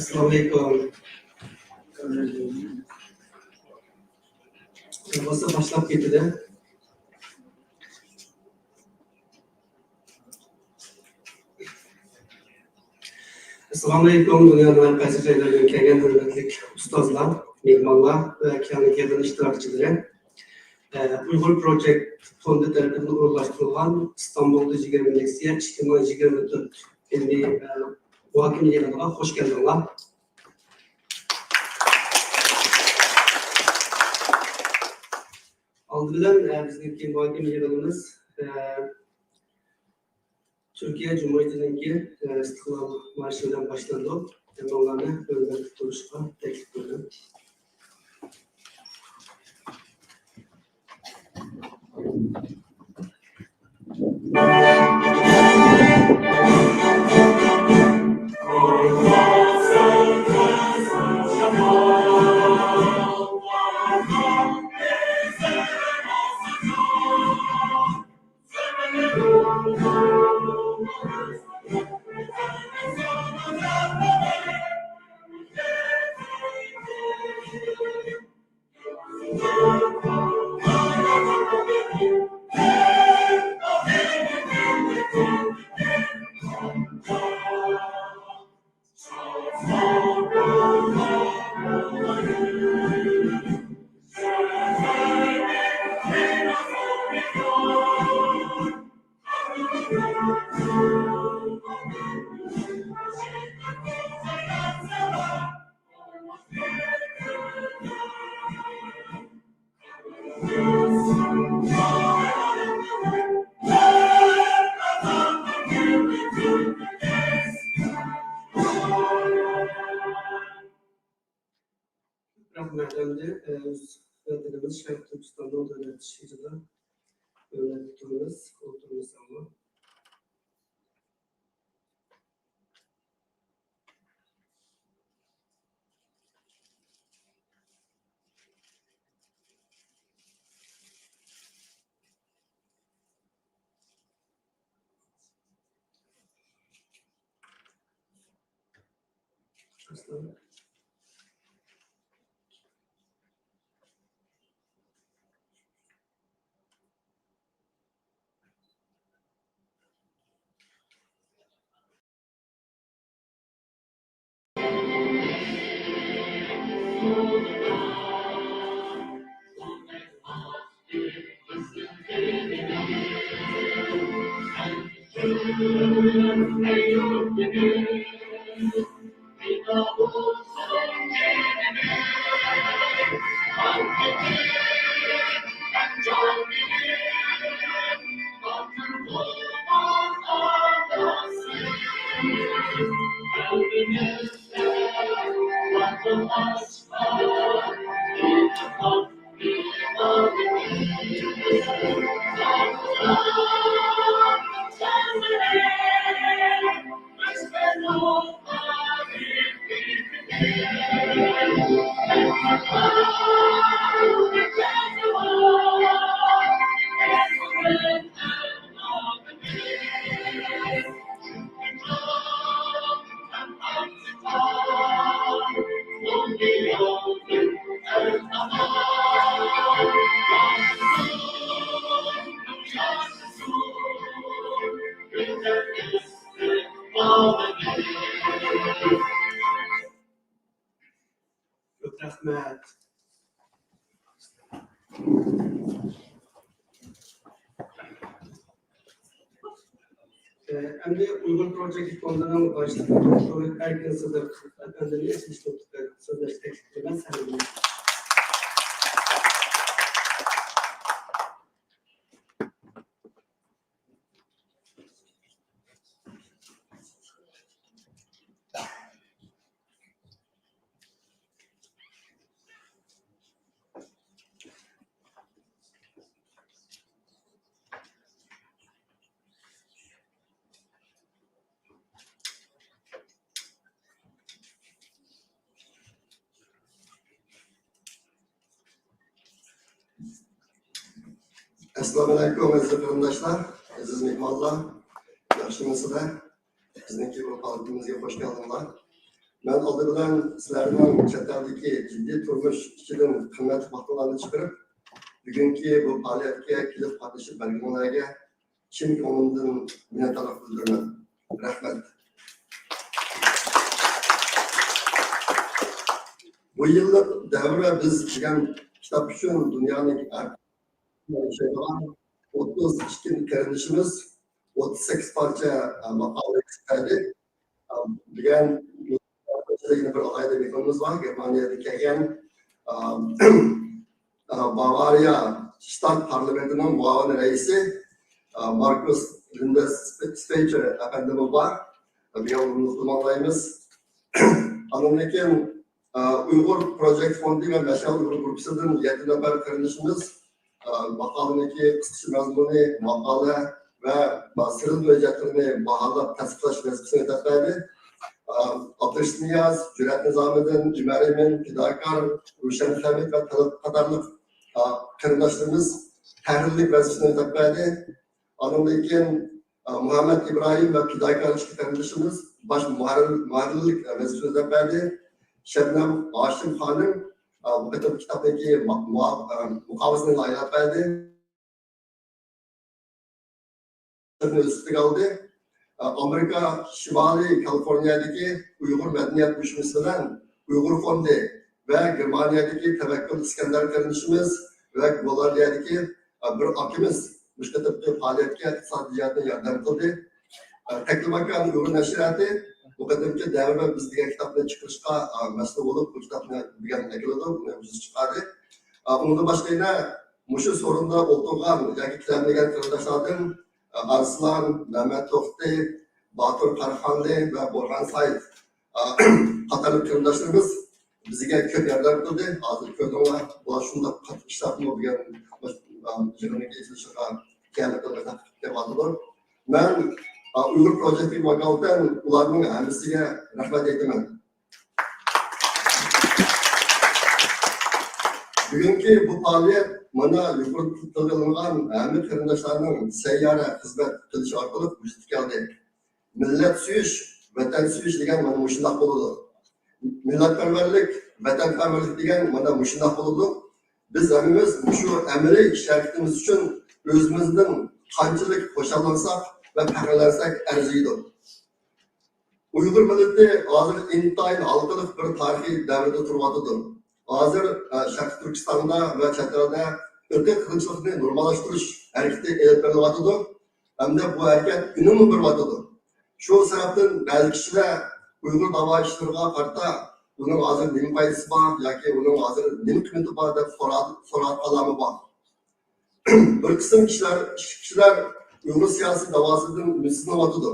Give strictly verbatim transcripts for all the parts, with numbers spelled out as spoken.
ئەسسالامۇئەلەيكۇم. بولسا باشلاپ كېتىدۇ. ئەسسالامۇئەلەيكۇم، دۇنيانىڭ ھەر قايسى جايلىرىدىن كەلگەن ھۆرمەتلىك ئۇستازلار، مېھمانلار ۋە كەڭلىك يىغىن ئىشتىراكچىلىرى. ئە، ئۇيغۇر پروجېكت فوندى تەرىپىدىن ئورۇنلاشتۇرۇلغان ئىستانبۇلدا يىگىرمە لېكسىيە، ئىككى مىڭ يىگىرمە تۆت ئىلمىي، ئە، مۇھاكىمە يىغىنىغا خوش كەلدىڭلار. ئالدى بىلەن، ئە، بىزنىڭكى مۇھاكىمە يىغىنىمىز، ئە، تۈركىيە جۇمھۇرىيىتىنىڭكى، ئە، ئىستىقلال مارشى بىلەن باشلىنىدۇ. ھەممىڭلارنى ھۆرمەتلىك تۇرۇشقا تەكلىپ قىلىمەن. رەھمەت. ئەمدى، ئە، ئۆز ۋەتىنىمىز شەرقىي تۈركىستاننىڭ دۆلەت شېئىرىدا ھۆرمەتلىك تۇرىمىز، ئولتۇرىمىز ئەمما. كۆپ رەھمەت. ئەمدى ئۇيغۇر پروجېكت فوندىنىڭ باشلىقى دوكتور ئەركىن سىدىق ئەپەندىنى سۆزلەشكە تەكلىپ قىلىمەن. سەھنىگە. ئەسسالامۇئەلەيكۇم، ئەزىز قېرىنداشلار، ئەزىز مېھمانلار، ياخشىمۇسىلەر؟ بىزنىڭكى بۇ پائالىيىتىمىزگە خوش كەلدىڭلار. مەن ئالدى بىلەن سىلەرنىڭ چەت ئەلدىكى جىددىي تۇرمۇش ئىچىدىن قىممەتلىك ۋاقىتلارنى چىقىرىپ، بۈگۈنكى بۇ پائالىيەتكە كېلىپ قاتنىشىپ بەرگىنىڭلارگە چىن كۆڭلۈمدىن مىننەتدارلىق بىلدۈرىمەن. رەھمەت. بۇ يىللىق دەۋر ۋە بىز دېگەن كىتاب ئۈچۈن دۇنيانىڭ ھەر ياشايدىغان ئوتتۇز ئىككى قېرىندىشىمىز ئوتتۇز سەككىز پارچە، ئە، ماقالە يېتىشتۈردى. ئە، بۈگۈن يەنە بىر ئالاھىدە مېھمىنىمىز بار، گېرمانىيەدىن كەلگەن، ئە، ئە، باۋارىيە شتات پارلامېنتىنىڭ مۇئاۋىن رەئىسى، ئە، ماركۇس لىندە سپېچېر ئەپەندىمۇ بار. بىر ئۇلۇغ ماڭلايمىز. ئاندىن كېيىن، ئە، ئۇيغۇر پروجېكت فوندى ۋە مەشئەل ئۇيغۇر گۇرۇپپىسىدىن يەتتە نەپەر قېرىندىشىمىز، ئە، ماقالىنىڭكى قىسقىچە مەزمۇنى، ماقالە ۋە سىرلىق ھۆججەتلىرىنى باھالاپ تەستىقلاش ۋەزىپىسىنى ئۆتەپ بەردى. ئە، ئابدۇرېشىت نىياز، جۈرئەت نىزامىدىن، ئۆمەر ئىمىن، پىداكار، روشەن خەمىت ۋە تەلەت قاتارلىق، ئە، قېرىنداشلىرىمىز تەھرىرلىك ۋەزىپىسىنى ئۆتەپ بەردى. ئاندىن كېيىن، ئە، مۇھەممەد ئىبراھىم ۋە پىداكار ئىككى قېرىندىشىمىز باش مۇھەررىر، مۇھەررىرلىك ۋەزىپىسىنى ئۆتەپ بەردى. شەبنەم ھاشىم خانىم، ئە، بۇ قېتىم كىتابنىڭكى ما-، مۇ-، ئە، مۇقاۋىسىنى لايىھەلەپ بەردى. ئۆز ئۈستىگە ئالدى. ئە، ئامېرىكا شىمالىي كالىفورنىيەدىكى ئۇيغۇر مەدەنىيەت ئۇيۇشمىسى بىلەن ئۇيغۇر فوندى ۋە گېرمانىيەدىكى تەۋەككۈل ئىسكەندەر قېرىندىشىمىز ۋە گوللاندىيەدىكى، ئە، بىر ئاكىمىز مۇشۇ قېتىمقى پائالىيەتكە ئىقتىسادىي جەھەتتىن ياردەم قىلدى. ئە، تەكلىماكان ئۇيغۇر نەشرىياتى بۇ قېتىمقى دەۋر ۋە بىز دېگەن كىتابنى چىقىرىشقا، ئە، مەسئۇل بولۇپ، بۇ كىتابنى بۈگۈن ئەكېلىدۇ، بۇنى ئۆزى چىقاردى. ئە، ئۇنىڭدىن باشقا يەنە مۇشۇ سورۇندا ئولتۇرغان ياكى كېلەلمىگەن قېرىنداشلاردىن، ئە، ئارسلان، مەمەت توختى، باتۇر قاراخانلى ۋە بورھان سايىت، ئە، قاتارلىق قېرىنداشلىرىمىز بىزگە كۆپ ياردەم قىلدى. ھازىر كۆردۈڭلار، بۇلار شۇنداق قاتتىق ئىشلارمۇ بۈگۈن، ئە، يىغىننىڭ ئېچىلىشىغا كېلىۋاتىدۇ. مەن، ئە، ئۇيغۇر پروجېكتىغا ۋاكالىتەن ئۇلارنىڭ ھەممىسىگە رەھمەت ئېيتىمەن. بۈگۈنكى بۇ پائالىيەت مانا يۇقىرىدا تىلغا ئېلىنغان ھەممە قېرىنداشلارنىڭ سەييارە خىزمەت قىلىشى ئارقىلىق ۋۇجۇدقا كەلدى. مىللەت سۆيۈش، ۋەتەن سۆيۈش دېگەن مانا مۇشۇنداق بولىدۇ. مىللەتپەرۋەرلىك، ۋەتەنپەرۋەرلىك دېگەن مانا مۇشۇنداق بولىدۇ. بىز ھەممىمىز مۇشۇ ئەمەلىي ئىش ھەرىكىتىمىز ئۈچۈن ئۆزىمىزدىن قانچىلىك خۇشاللانساق ۋە پەخىرلەنسەك ئەرزىيدۇ. ئۇيغۇر مىللىتى ھازىر ئىنتايىن ھالقىلىق بىر تارىخىي دەۋردە تۇرۇۋاتىدۇ. ھازىر، ئە، شەرقىي تۈركىستاندا ۋە چەت ئەلدە ئىرقىي قىرغىنچىلىقنى نورماللاشتۇرۇش ھەرىكىتى ئېلىپ بېرىلىۋاتىدۇ ھەمدە بۇ ھەرىكەت ئۈنۈممۇ بېرىۋاتىدۇ. شۇ سەۋەبتىن بەزى كىشىلەر ئۇيغۇر داۋا ئىشلىرىغا قارىتا ئۇنىڭ ھازىر نېمە پايدىسى بار ياكى ئۇنىڭ ھازىر نېمە قىممىتى بار دەپ سورا-، سوراۋاتقانلارمۇ بار. بىر قىسىم كىشىلەر، كىشىلەر ئۇيغۇر سىياسىي داۋاسىدىن ئۈمىدسىزلىنىۋاتىدۇ.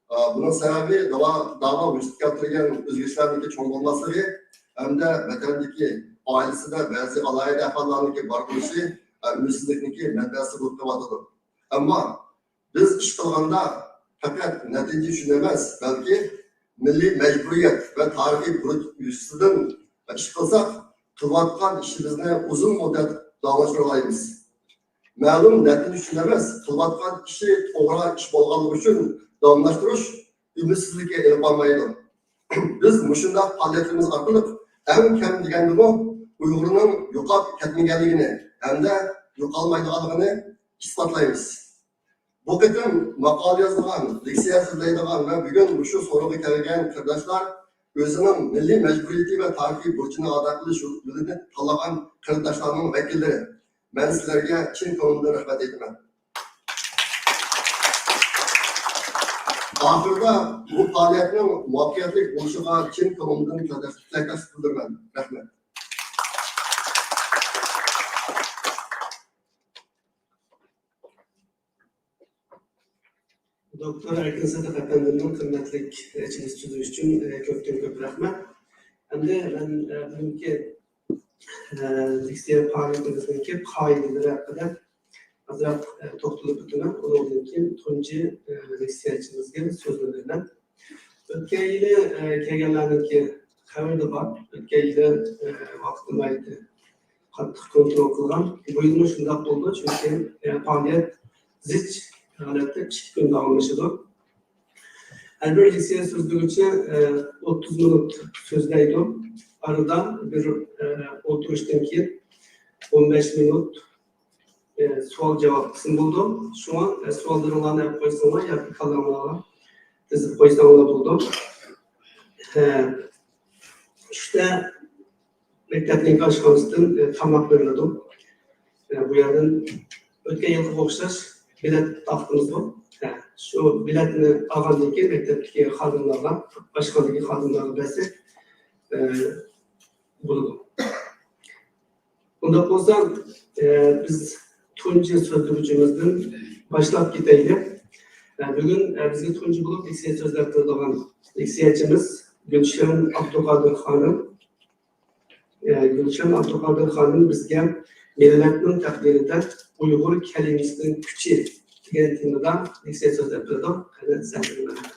ئا، بۇنىڭ سەۋەبى داۋا، داۋا ۋۇجۇدقا كەلتۈرگەن ئۆزگىرىشلەرنىڭكى چوڭ بولماسلىقى ھەمدە ۋەتەندىكى ئائىلىسىدە بەزى ئالاھىدە ئەھۋاللارنىڭكى بار بولۇشى، ئا، ئۈمىدسىزلىكنىڭكى مەنبەسى بولۇپ قېلىۋاتىدۇ. ئەمما بىز ئىش قىلغاندا پەقەت نەتىجە ئۈچۈن ئەمەس، بەلكى مىللىي مەجبۇرىيەت ۋە تارىخىي بۇرچ يۈزىسىدىن ئىش قىلساق، قىلىۋاتقان ئىشىمىزنى ئۇزۇن مۇددەت داۋاملاشتۇرالايمىز. مەلۇم نەتىجە ئۈچۈن ئەمەس، قىلىۋاتقان ئىشى توغرا ئىش بولغانلىقى ئۈچۈن داۋاملاشتۇرۇش ئۈمىدسىزلىككە ئېلىپ بارمايدۇ. بىز مۇشۇنداق پائالىيەتلىرىمىز ئارقىلىق ئەڭ كەم دېگەندىمۇ ئۇيغۇرنىڭ يوقاپ كەتمىگەنلىكىنى ھەمدە يوقالمايدىغانلىقىنى ئىسپاتلايمىز. بۇ قېتىم ماقالە يازىدىغان، لېكسىيە سۆزلەيدىغان ۋە بۈگۈن مۇشۇ سورۇنغا كەلگەن قېرىنداشلار ئۆزىنىڭ مىللىي مەجبۇرىيىتى ۋە تارىخىي بۇرچىنى ئادا قىلىش يولىنى تاللىغان قېرىنداشلارنىڭ ۋەكىللىرى. مەن سىلەرگە چىن كۆڭلۈمدىن رەھمەت ئېيتىمەن. ئاخىرىدا بۇ پائالىيەتنىڭ مۇۋەپپەقىيەتلىك بولۇشىغا چىن كۆڭلۈمدىن تىلەكداش-، تىلەكداشلىق بىلدۈرىمەن. رەھمەت. دوكتور ئەركىن سىدىق ئەپەندىمنىڭ قىممەتلىك، ئە، چېلىش سۆزى ئۈچۈن، ئە، كۆپتىن كۆپ رەھمەت. ئەمدى مەن، ئە، بۈگۈنكى، ئە، لېكسىيە پائالىيىتىمىزنىڭكى قائىدىلىرى ھەققىدە ئازراق، ئە، توختىلىپ ئۆتىمەن. ئۇنىڭدىن كېيىن تۇنجى، ئە، لېكسىيەچىمىزگە سۆزنى بېرىمەن. ئۆتكەن يىلى، ئە، كەلگەنلەرنىڭكى خەۋىرى بار. ئۆتكەن يىلى، ئە، ۋاقىتنى ناھايىتى قاتتىق كونترول قىلغان. بۇ يىلمۇ شۇنداق بولىدۇ، چۈنكى، ئە، پائالىيەت زىچ ھالەتتە ئىككى كۈن داۋاملىشىدۇ. ھەر بىر لېكسىيە سۆزلىگۈچى، ئە، ئوتتۇز مىنۇت سۆزلەيدۇ. ئارىدا بىر، ئە، ئولتۇرۇشتىن كېيىن ئون بەش مىنۇت، ئە، سوئال-جاۋاب قىسمى بولىدۇ. شۇڭا، ئە، سوئاللىرىڭلارنى ئېلىپ قويساڭلار ياكى كاللاڭلارغا تىزىپ قويساڭلار بولىدۇ. ئە، چۈشتە مەكتەپنىڭ ئاشخانىسىدىن، ئە، تاماق بېرىلىدۇ. ئە، بۇ يەردىن ئۆتكەن يىلغا ئوخشاش بېلەت تارقىتىمىز بۇ. ئە، شۇ بېلەتنى ئالغاندىن كېيىن مەكتەپتىكى خادىملارغا، ئاشخانىدىكى خادىملارغا بەرسەك، ئە، بولىدۇ. ئۇنداق بولسا، ئە، بىز تۇنجى سۆزلىگۈچىمىزدىن باشلاپ كېتەيلى. ئە، بۈگۈن، ئە، بىزگە تۇنجى بولۇپ لېكسىيە سۆزلەپ بېرىدىغان لېكسىيەچىمىز گۈلشەن ئابدۇقادىر خانىم. ئە، گۈلشەن ئابدۇقادىر خانىم بىزگە مىللەتنىڭ تەقدىرىدە ئۇيغۇر كەلىمىسىنىڭ كۈچى دېگەن تېمىدا لېكسىيە سۆزلەپ بېرىدۇ. قېنى، سەھنىگە مەن.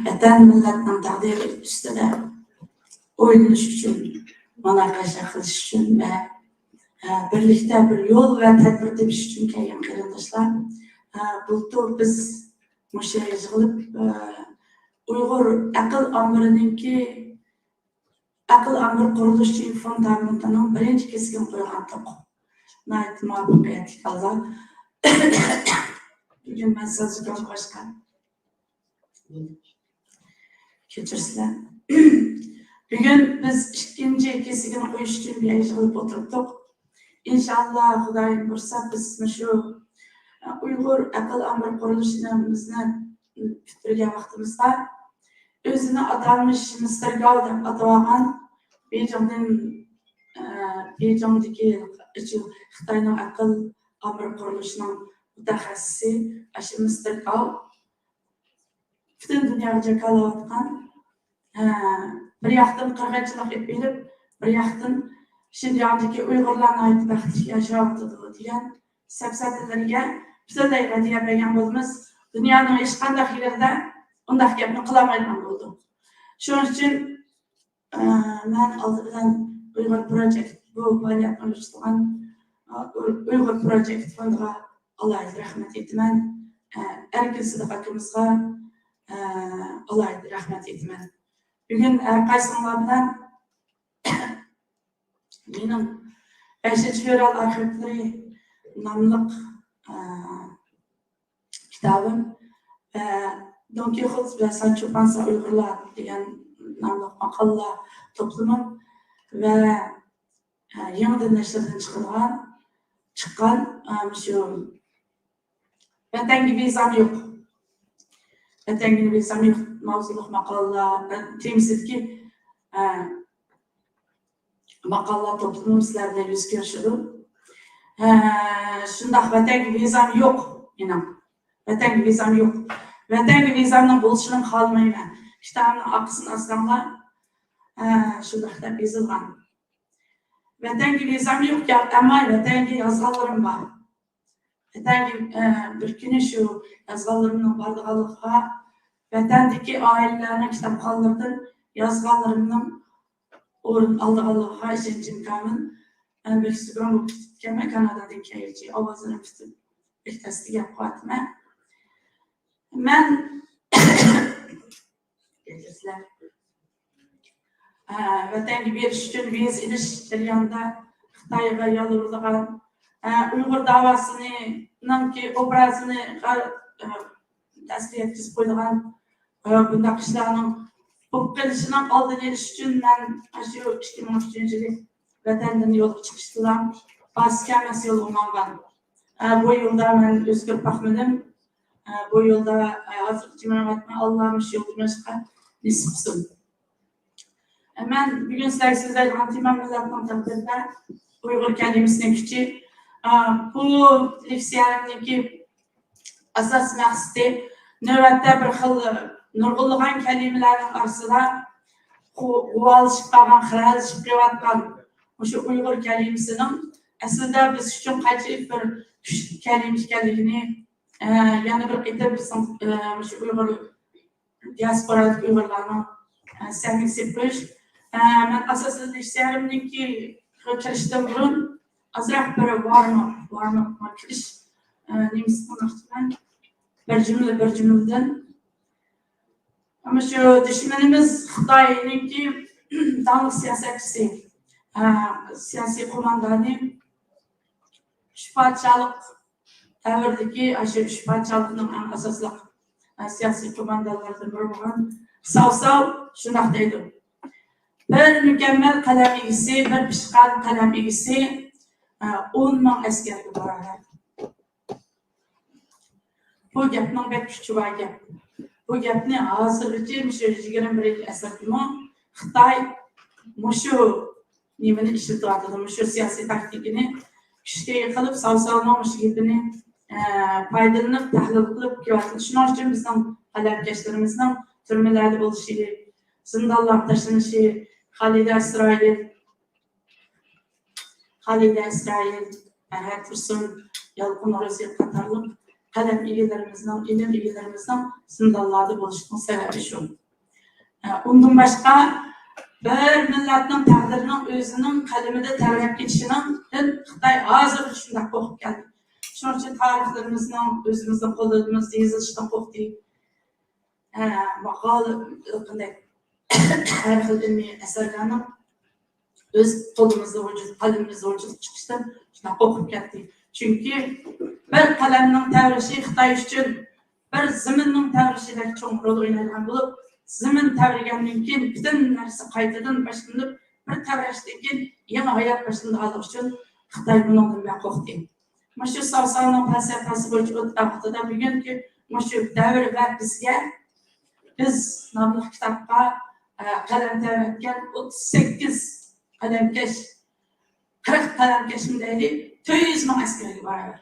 ۋەتەن مىللەتنىڭ تەقدىرى ئۈستىدە ئويلىنىش ئۈچۈن، مۇناقىشە قىلىش ئۈچۈن ۋە، ئە، بىرلىكتە بىر يول ۋە تەدبىر تېپىش ئۈچۈن كەلگەن قېرىنداشلار، ئە، بۇلتۇر بىز مۇشۇ يەرگە يىغىلىپ، ئە، ئۇيغۇر ئەقىل ئامبىرىنىڭكى ئەقىل ئامبىرى قۇرۇلۇشى فوندامېنتىنىڭ بىرىنچى كەسكىنى قويغانتۇق. ناھايىتى مۇۋەپپەقىيەتلىك ھالدا. بۈگۈن مەن سۆزگە باشقا. كەچۈرسىلەر. بۈگۈن بىز ئىككىنچى كەسكىنى قويۇش ئۈچۈن بۇ يەرگە يىغىلىپ ئولتۇرۇپتۇق. ئىنشاللا، خۇدايىم بۇيرۇسا، بىز مۇشۇ ئۇيغۇر ئەقىل ئامبىرى قۇرۇلۇشىنى بىزنى پۈتتۈرگەن ۋاقتىمىزدا، ئۆزىنى ئاتالمىش مىستېر گاۋ دەپ ئاتىۋالغان بېيجىڭدىن، ئە، بېيجىڭدىكى خىتاينىڭ ئەقىل ئامبىرى قۇرۇلۇشىنىڭ مۇتەخەسسىسى ئاشۇ مىستېر گاۋ پۈتۈن دۇنياغا جاكارلاۋاتقان، ئە، بىر ياقتىن قىرغىنچىلىق ئېلىپ بېرىپ، بىر ياقتىن شىنجاڭدىكى ئۇيغۇرلار ناھايىتى بەختلىك ياشاۋاتىدۇ دېگەن سەپسەتىلىرىگە پۈتۈنلەي رەددىيە بەرگەن بولىمىز. دۇنيانىڭ ھېچقانداق يېرىدە ئۇنداق گەپنى قىلالمايدىغان بولدۇق. شۇنىڭ ئۈچۈن، ئە، مەن ئالدى بىلەن ئۇيغۇر پروجېكت، بۇ پائالىيەتنى ئۇيۇشتۇرغان، ئە، ئۇيغۇر پروجېكت فوندىغا ئالاھىدە رەھمەت ئېيتىمەن. ئە، ئەركىن سىدىق ئاكىمىزغا، ئە، ئالاھىدە رەھمەت ئېيتىمەن. بۈگۈن ھەر قايسىڭلار بىلەن مېنىڭ بەشىنچى فېۋرال ئارخىپلىرى ناملىق، ئە، كىتابىم ۋە دون كىخوت ۋە سانچو پانسا ئۇيغۇرلار دېگەن ناملىق ماقالىلەر توپلىمىم ۋە، ئە، يېڭىدىن نەشردىن چىقىدىغان، چىققان، ئە، مۇشۇ ۋەتەنگە ۋىزام يوق. ۋەتەنگە ۋىزام يوق ماۋزۇلۇق ماقالىلەر، ئە، تېمىسىدىكى، ئە، ماقالىلەر توپلىمىم سىلەر بىلەن يۈز كۆرۈشىدۇ. ئە، شۇنداق، ۋەتەنگە ۋىزام يوق مېنىڭ. ۋەتەنگە ۋىزام يوق. ۋەتەنگە ۋىزامنىڭ بولۇشىنى خالىمايمەن. كىتابنىڭ ئارقىسىنى ئاچساڭلار، ئە، شۇنداق دەپ يېزىلغان. ۋەتەنگە ۋىزام يوق، يا-، ئەمما ۋەتەنگە يازغانلىرىم بار. ۋەتەنگە، ئە، بىر كۈنى شۇ يازغانلىرىمنىڭ بارىدىغانلىقىغا، ۋەتەندىكى ئائىلىلەرنىڭ كىتابخانلىرىدىن يازغانلىرىمنىڭ ئورۇن ئالىدىغانلىقىغا ئىشەنچىم كامىل. مەن بەك سۈرگۈن بولۇپ كېتىپتىكەنمەن، كانادادىن كەلگۈچە ئاۋازلىرىم پۈتۈپ، بەك تەستە گەپ قىلىۋاتىمەن. مەن ئە، ۋەتەنگە بېرىش ئۈچۈن ۋىزا ئېلىش جەريانىدا خىتايغا يالۋۇرىدىغان، ئە، ئۇيغۇر داۋاسىنىڭكى ئوبرازىنى، ئە، تەسىر يەتكۈزۈپ قويىدىغان، ئە، بۇنداق ئىشلارنىڭ بولۇپ قېلىشىنىڭ ئالدىنى ئېلىش ئۈچۈن مەن ئاشۇ ئىككى مىڭ ئۈچىنچى يىلى ۋەتەندىن يولغا چىقىشتىلا باش كەلمەس يولغا ماڭغان. ئە، بۇ يولدا مەن ئۆزگىرىپ باقمىدىم. ئە، بۇ يولدا، ئە، ھازىرغىچە مېڭىۋاتىمەن. ئاللا مۇشۇ يولدا مېڭىشقا نېسىپ قىلسۇن. ئە، مەن بۈگۈن سىلەرگە سۆزلەيدىغان تېمام مىللەتنىڭ تەقدىرىدە ئۇيغۇر كەلىمىسىنىڭ كۈچى. ئە، بۇ لېكسىيەمنىڭكى ئاساسىي مەقسىتى نۆۋەتتە بىر خىل نۇرغۇنلىغان كەلىمىلەرنىڭ ئارىسىدا غۇ-، غۇۋالىشىپ قالغان، خىرەلىشىپ قېلىۋاتقان مۇشۇ ئۇيغۇر كەلىمىسىنىڭ ئەسلىدە بىز ئۈچۈن قانچىلىك بىر كۈچلۈك كەلىمە ئىكەنلىكىنى، ئە، يەنە بىر قېتىم بىزنىڭ، ئە، مۇشۇ ئۇيغۇر دىياسپورادىكى ئۇيغۇرلارنىڭ، ئە، سەھنىگە سېلىپ قويۇش. ئە، مەن ئاساسەن لېكسىيەمنىڭكى كىرىشتىن بۇرۇن ئازراق بىر ۋارم-، ۋارم-، كىرىش، ئە، نېمىسى قىلماقچىمەن. بىر جۈملە، بىر جۈملىدىن. ئەمما شۇ دۈشمىنىمىز خىتاينىڭكى داڭلىق سىياسەتچىسى، ئە، سىياسىي قوماندانى ئۈچ پادىشاھلىق دەۋرىدىكى ئاشۇ ئۈچ پادىشاھلىقنىڭ ئەڭ ئاساسلىق، ئە، سىياسىي قوماندانلىرىدىن بىرى بولغان ساۋساۋ شۇنداق دەيدۇ: «بىر مۇكەممەل قەلەم ئىگىسى، بىر پىشقان قەلەم ئىگىسى، ئە، ئون مىڭ ئەسكەرگە باراۋەر.» بۇ گەپنىڭ بەك كۈچى بار گەپ. بۇ گەپنى ھازىرغىچە مۇشۇ يىگىرمە بىرىنچى ئەسىردىمۇ خىتاي مۇشۇ نېمىنى ئىشلىتىۋاتىدۇ، مۇشۇ سىياسىي تاكتىكىنى كۈچكە قىلىپ، ساۋساۋنىڭ مۇشۇ گېپىنى، ئە، پايدىلىنىپ، تەھلىل قىلىپ كېلىۋاتىدۇ. شۇنىڭ ئۈچۈن بىزنىڭ قەلەمكەشلىرىمىزنىڭ تۈرمىلەردە بولۇشى، زىندانلارغا تاشلىنىشى، خالىدە ئىسرائىل، خالىدە ئىسرائىل، پەرھات تۇرسۇن، يالقۇن روزى قاتارلىق قەلەم ئىگىلىرىمىزنىڭ، ئىلىم ئىگىلىرىمىزنىڭ زىندانلاردا بولۇشىنىڭ سەۋەبى شۇ. ئۇندىن باشقا، بىر مىللەتنىڭ تەقدىرىنىڭ ئۆزىنىڭ قەلىمىدە تەۋرەپ كېتىشىنىڭدىن خىتاي ھازىرغىچە شۇنداق قورقۇپ كەلدى. شۇنىڭ ئۈچۈن تارىخلىرىمىزنىڭ ئۆزىمىزنىڭ قولىمىزدا يېزىلىشىدىن قورقتى. ھە، ماقال، قانداق، ھەر خىل ئىلمىي ئەسەرلەرنىڭ ئۆز قولىمىزدا ۋۇجۇد، قەلىمىمىزدە ۋۇجۇدقا چىقىشىدىن شۇنداق قورقۇپ كەتتى. چۈنكى بىر قەلەمنىڭ تەۋرىشى خىتاي ئۈچۈن بىر زېمىننىڭ تەۋرىشىدەك چوڭ رول ئوينايدىغان بولۇپ، زېمىن تەۋرىگەندىن كېيىن پۈتۈن نەرسە قايتىدىن باشلىنىپ، بىر تەۋرەشتىن كېيىن يېڭى ھايات باشلىنىدىغانلىقى ئۈچۈن خىتاي بۇنىڭدىن بەك قورقتى. مۇشۇ ساۋساننىڭ پەلسەپىسى بويىچە ئۆتكەن ۋاقتىدا بۈگۈنكى مۇشۇ دەۋر ۋە بىزگە، بىز ناملىق كىتابقا، ئە، قەلەم تەۋرەتكەن ئوتتۇز سەككىز قەلەمكەش، قىرىق قەلەمكەشمۇ دەيلى، تۆت يۈز مىڭ ئەسكەرگە باراۋەر.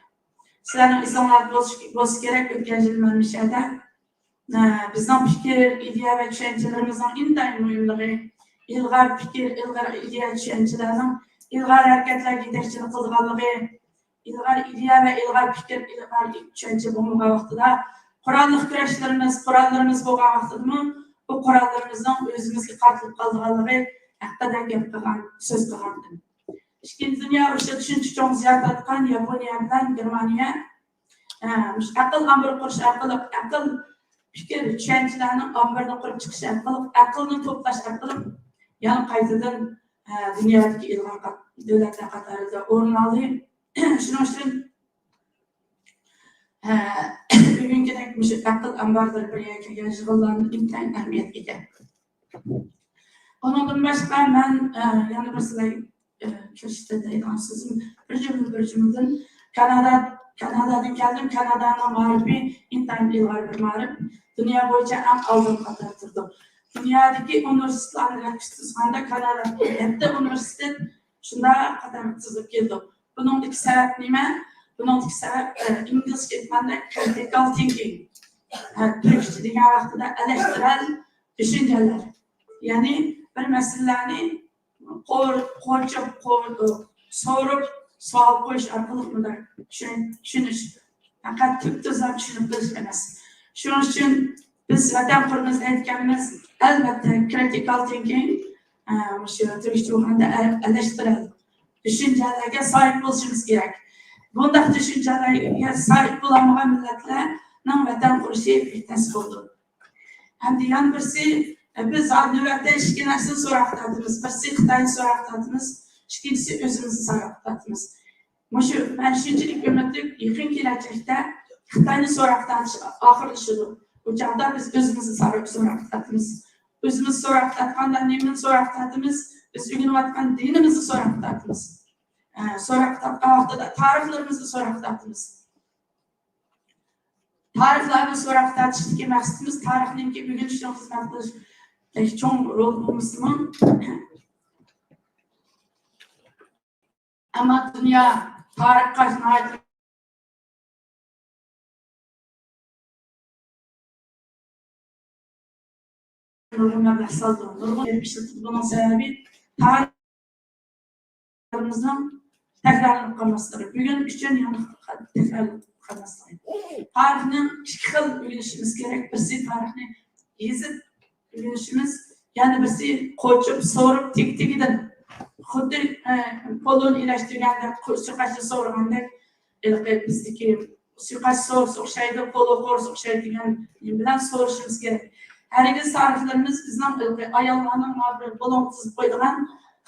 سىلەرنىڭ ئېسىڭلاردا بولسا، بولسا كېرەك، ئۆتكەن يىلى مەن مۇشۇ يەردە، ئە، بىزنىڭ پىكىر، ئىدىيە ۋە چۈشەنچىلىرىمىزنىڭ ئىنتايىن مۇھىملىقى، ئىلغار پىكىر، ئىلغار ئىدىيە، چۈشەنچىلەرنىڭ ئىلغار ھەرىكەتلەرگە يېتەكچىلىك قىلىدىغانلىقى، ئىلغار ئىدىيە ۋە ئىلغار پىكىر، ئىلغار چۈشەنچە بولمىغان ۋاقتىدا، قوراللىق كۈرەشلىرىمىز، قوراللىرىمىز بولغان ۋاقتىدىمۇ، بۇ قوراللىرىمىزنىڭ ئۆزىمىزگە قارىتىلىپ قالىدىغانلىقى ھەققىدە گەپ قىلغان، سۆز قىلغانىدىم. ئىككىنچى دۇنيا ئۇرۇشىدا شۇنچە چوڭ زىيان تارتقان ياپونىيە بىلەن گېرمانىيە، ئە، مۇشۇ ئەقىل ئامبىرى قۇرۇش ئارقىلىق، ئەقىل، پىكىر، چۈشەنچىلەرنىڭ ئامبىرىنى قۇرۇپ چىقىش ئارقىلىق، ئەقىلنى توپلاش ئارقىلىق يەنە قايتىدىن، ئە، دۇنيادىكى ئىلغار قات-، دۆلەتلەر قاتارىدا ئورۇن ئالدى. شۇنىڭ ئۈچۈن، ھە، بۈگۈنكىدەك مۇشۇ ئەقىل ئامبارلىرى بىر يەرگە كەلگەن يىغىنلارنىڭ ئىنتايىن ئەھمىيەتكە ئىگە. ئۇنىڭدىن باشقا مەن، ئە، يەنە بىر سىلەر، ئە، كىرىشتە دەيدىغان سۆزۈم، بىر جۈملە، بىر جۈملىدىن كانادا، كانادادىن كەلدىم. كانادانىڭ مائارىپى ئىنتايىن ئىلغار بىر مائارىپ. دۇنيا بويىچە ئەڭ ئالدىنقى قاتاردا تۇرىدۇ. دۇنيادىكى ئۇنىۋېرسىتېتلارنى رەتكە تۇتقاندا كانادا يەتتە ئۇنىۋېرسىتېت شۇنداق قاتارغا تىزىلىپ كېلىدۇ. بۇنىڭدىكى سەۋەب نېمە؟ بۇنىڭدىكى سەۋەب، ئە، ئىنگلىزچە ئېيتقاندا critical thinking. ئە، تۈركچە دېگەن ۋاقتىدا ئەلەشتۈرەل چۈشەنچىلەر. يەنى بىر مەسىلىلەرنى قور-، قورچاپ، قور-، سورۇپ، سوئال قويۇش ئارقىلىق مۇنداق چۈشەن-، چۈشىنىش. پەقەت تۈپتۈزلا چۈشىنىپ بىلىش ئەمەس. شۇنىڭ ئۈچۈن بىز ۋەتەن قۇرىمىز دەيدىكەنمىز، ئەلۋەتتە، critical thinking، ئە، مۇشۇ تۈركچە بولغاندا ئەل-، ئەلەشتۈرەل چۈشەنچىلەرگە ساھىب بولۇشىمىز كېرەك. بۇنداق چۈشەنچىلەرگە ساھىب بولالمىغان مىللەتلەرنىڭ ۋەتەن قۇرۇشى بىتەس بولىدۇ. ھەمدە يەنە بىرسى، بىز ھازىر نۆۋەتتە ئىككى نەرسىنى سوراققا تارتىمىز. بىرسى خىتاينى سوراققا تارتىمىز، ئىككىنچىسى ئۆزىمىزنى سوراققا تارتىمىز. مۇشۇ مەن شۇنچىلىك ئۈمىدلىك، يېقىن كېلەچەكتە خىتاينى سوراققا تارتىش ئاخىرلىشىدۇ. بۇ چاغدا بىز ئۆزىمىزنى سوراق-، سوراققا تارتىمىز. ئۆزىمىز سوراققا تارتقاندا نېمىنى سوراققا تارتىمىز؟ بىز ئۆگىنىۋاتقان دىنىمىزنى سوراققا تارتىمىز. ئە، سوراققا تارتقان ۋاقتىدا تارىخلىرىمىزنى سوراققا تارتىمىز. تارىخلارنى سوراققا تارتىشتىكى مەقسىتىمىز تارىخنىڭكى بۈگۈن شۇنىڭ خىزمەت قىلىشتەك چوڭ رول بولمىسىمۇ، ئەمما دۇنيا تارىخقا ناھايىتى نۇرغۇن مەبلەغ سالدى، نۇرغۇن يەرگە ئىشلىتىلدى. بۇنىڭ سەۋەبى تارىخىمىزنىڭ تەكرارلىنىپ قالماسلىقى، بۈگۈن ئۈچۈن يەنە تەكرارلىنىپ قالماسلىقى. تارىخنى ئىككى خىل ئۆگىنىشىمىز كېرەك. بىرسى تارىخنى يېزىپ ئۆگىنىشىمىز، يەنە بىرسى قوچۇپ، سورۇپ، تېگى-تېگىدىن. خۇددى، ئە، پولۇن ئىلەشتۈرگەندەك، سۇيىقاستى سورىغاندەك، ھېلىقى بىزدىكى سۇيىقاست سورۇسى ئوخشايدۇ، پولۇ قورۇسى ئوخشايدۇ دېگەن نېمە بىلەن سورىشىمىز كېرەك. ھەرگىز تارىخلىرىمىز بىزنىڭ ھېلىقى ئاياللارنىڭ مانا بىر بۇلۇڭغا تىزىپ قويىدىغان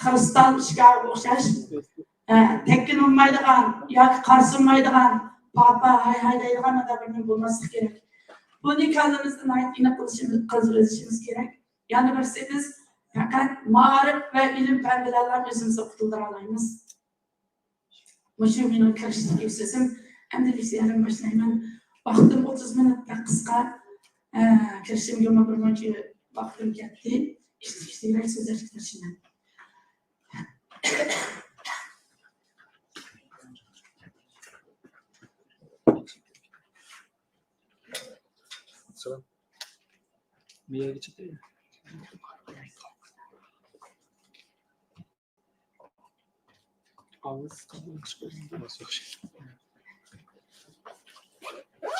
خرۇستال ئىشكاپىغا ئوخشاش، ئە، تەككىنى ئۇرمايدىغان ياكى قارىسى ئۇرمايدىغان، پاپا، ھاي ھاي دەيدىغان مانا بىر نېمە بولماسلىقى كېرەك. بۇنى كاللىمىزدا ناھايىتى ئېنىق قىلىشىمىز، قىلىۋېلىشىمىز كېرەك. يەنە بىرسى، بىز پەقەت مائارىپ ۋە ئىلىم-پەن بىلەنلا ئۆزىمىزنى قۇتۇلدۇرالايمىز. مۇشۇ مېنىڭ كىرىشتىكى سۆزۈم. ئەمدى لېكسىيەمنى باشلايمەن. ۋاقتىم ئوتتۇز مىنۇت بەك قىسقا. ئە، كىرىشىمگىمۇ بىر مۇنچە ۋاقتىم كەتتى. ئىشلىك-ئىشلىكرەك سۆزلەشكە تىرىشىمەن. سالام. مىيەگە چىقتى. ئاۋاز چىقىپ.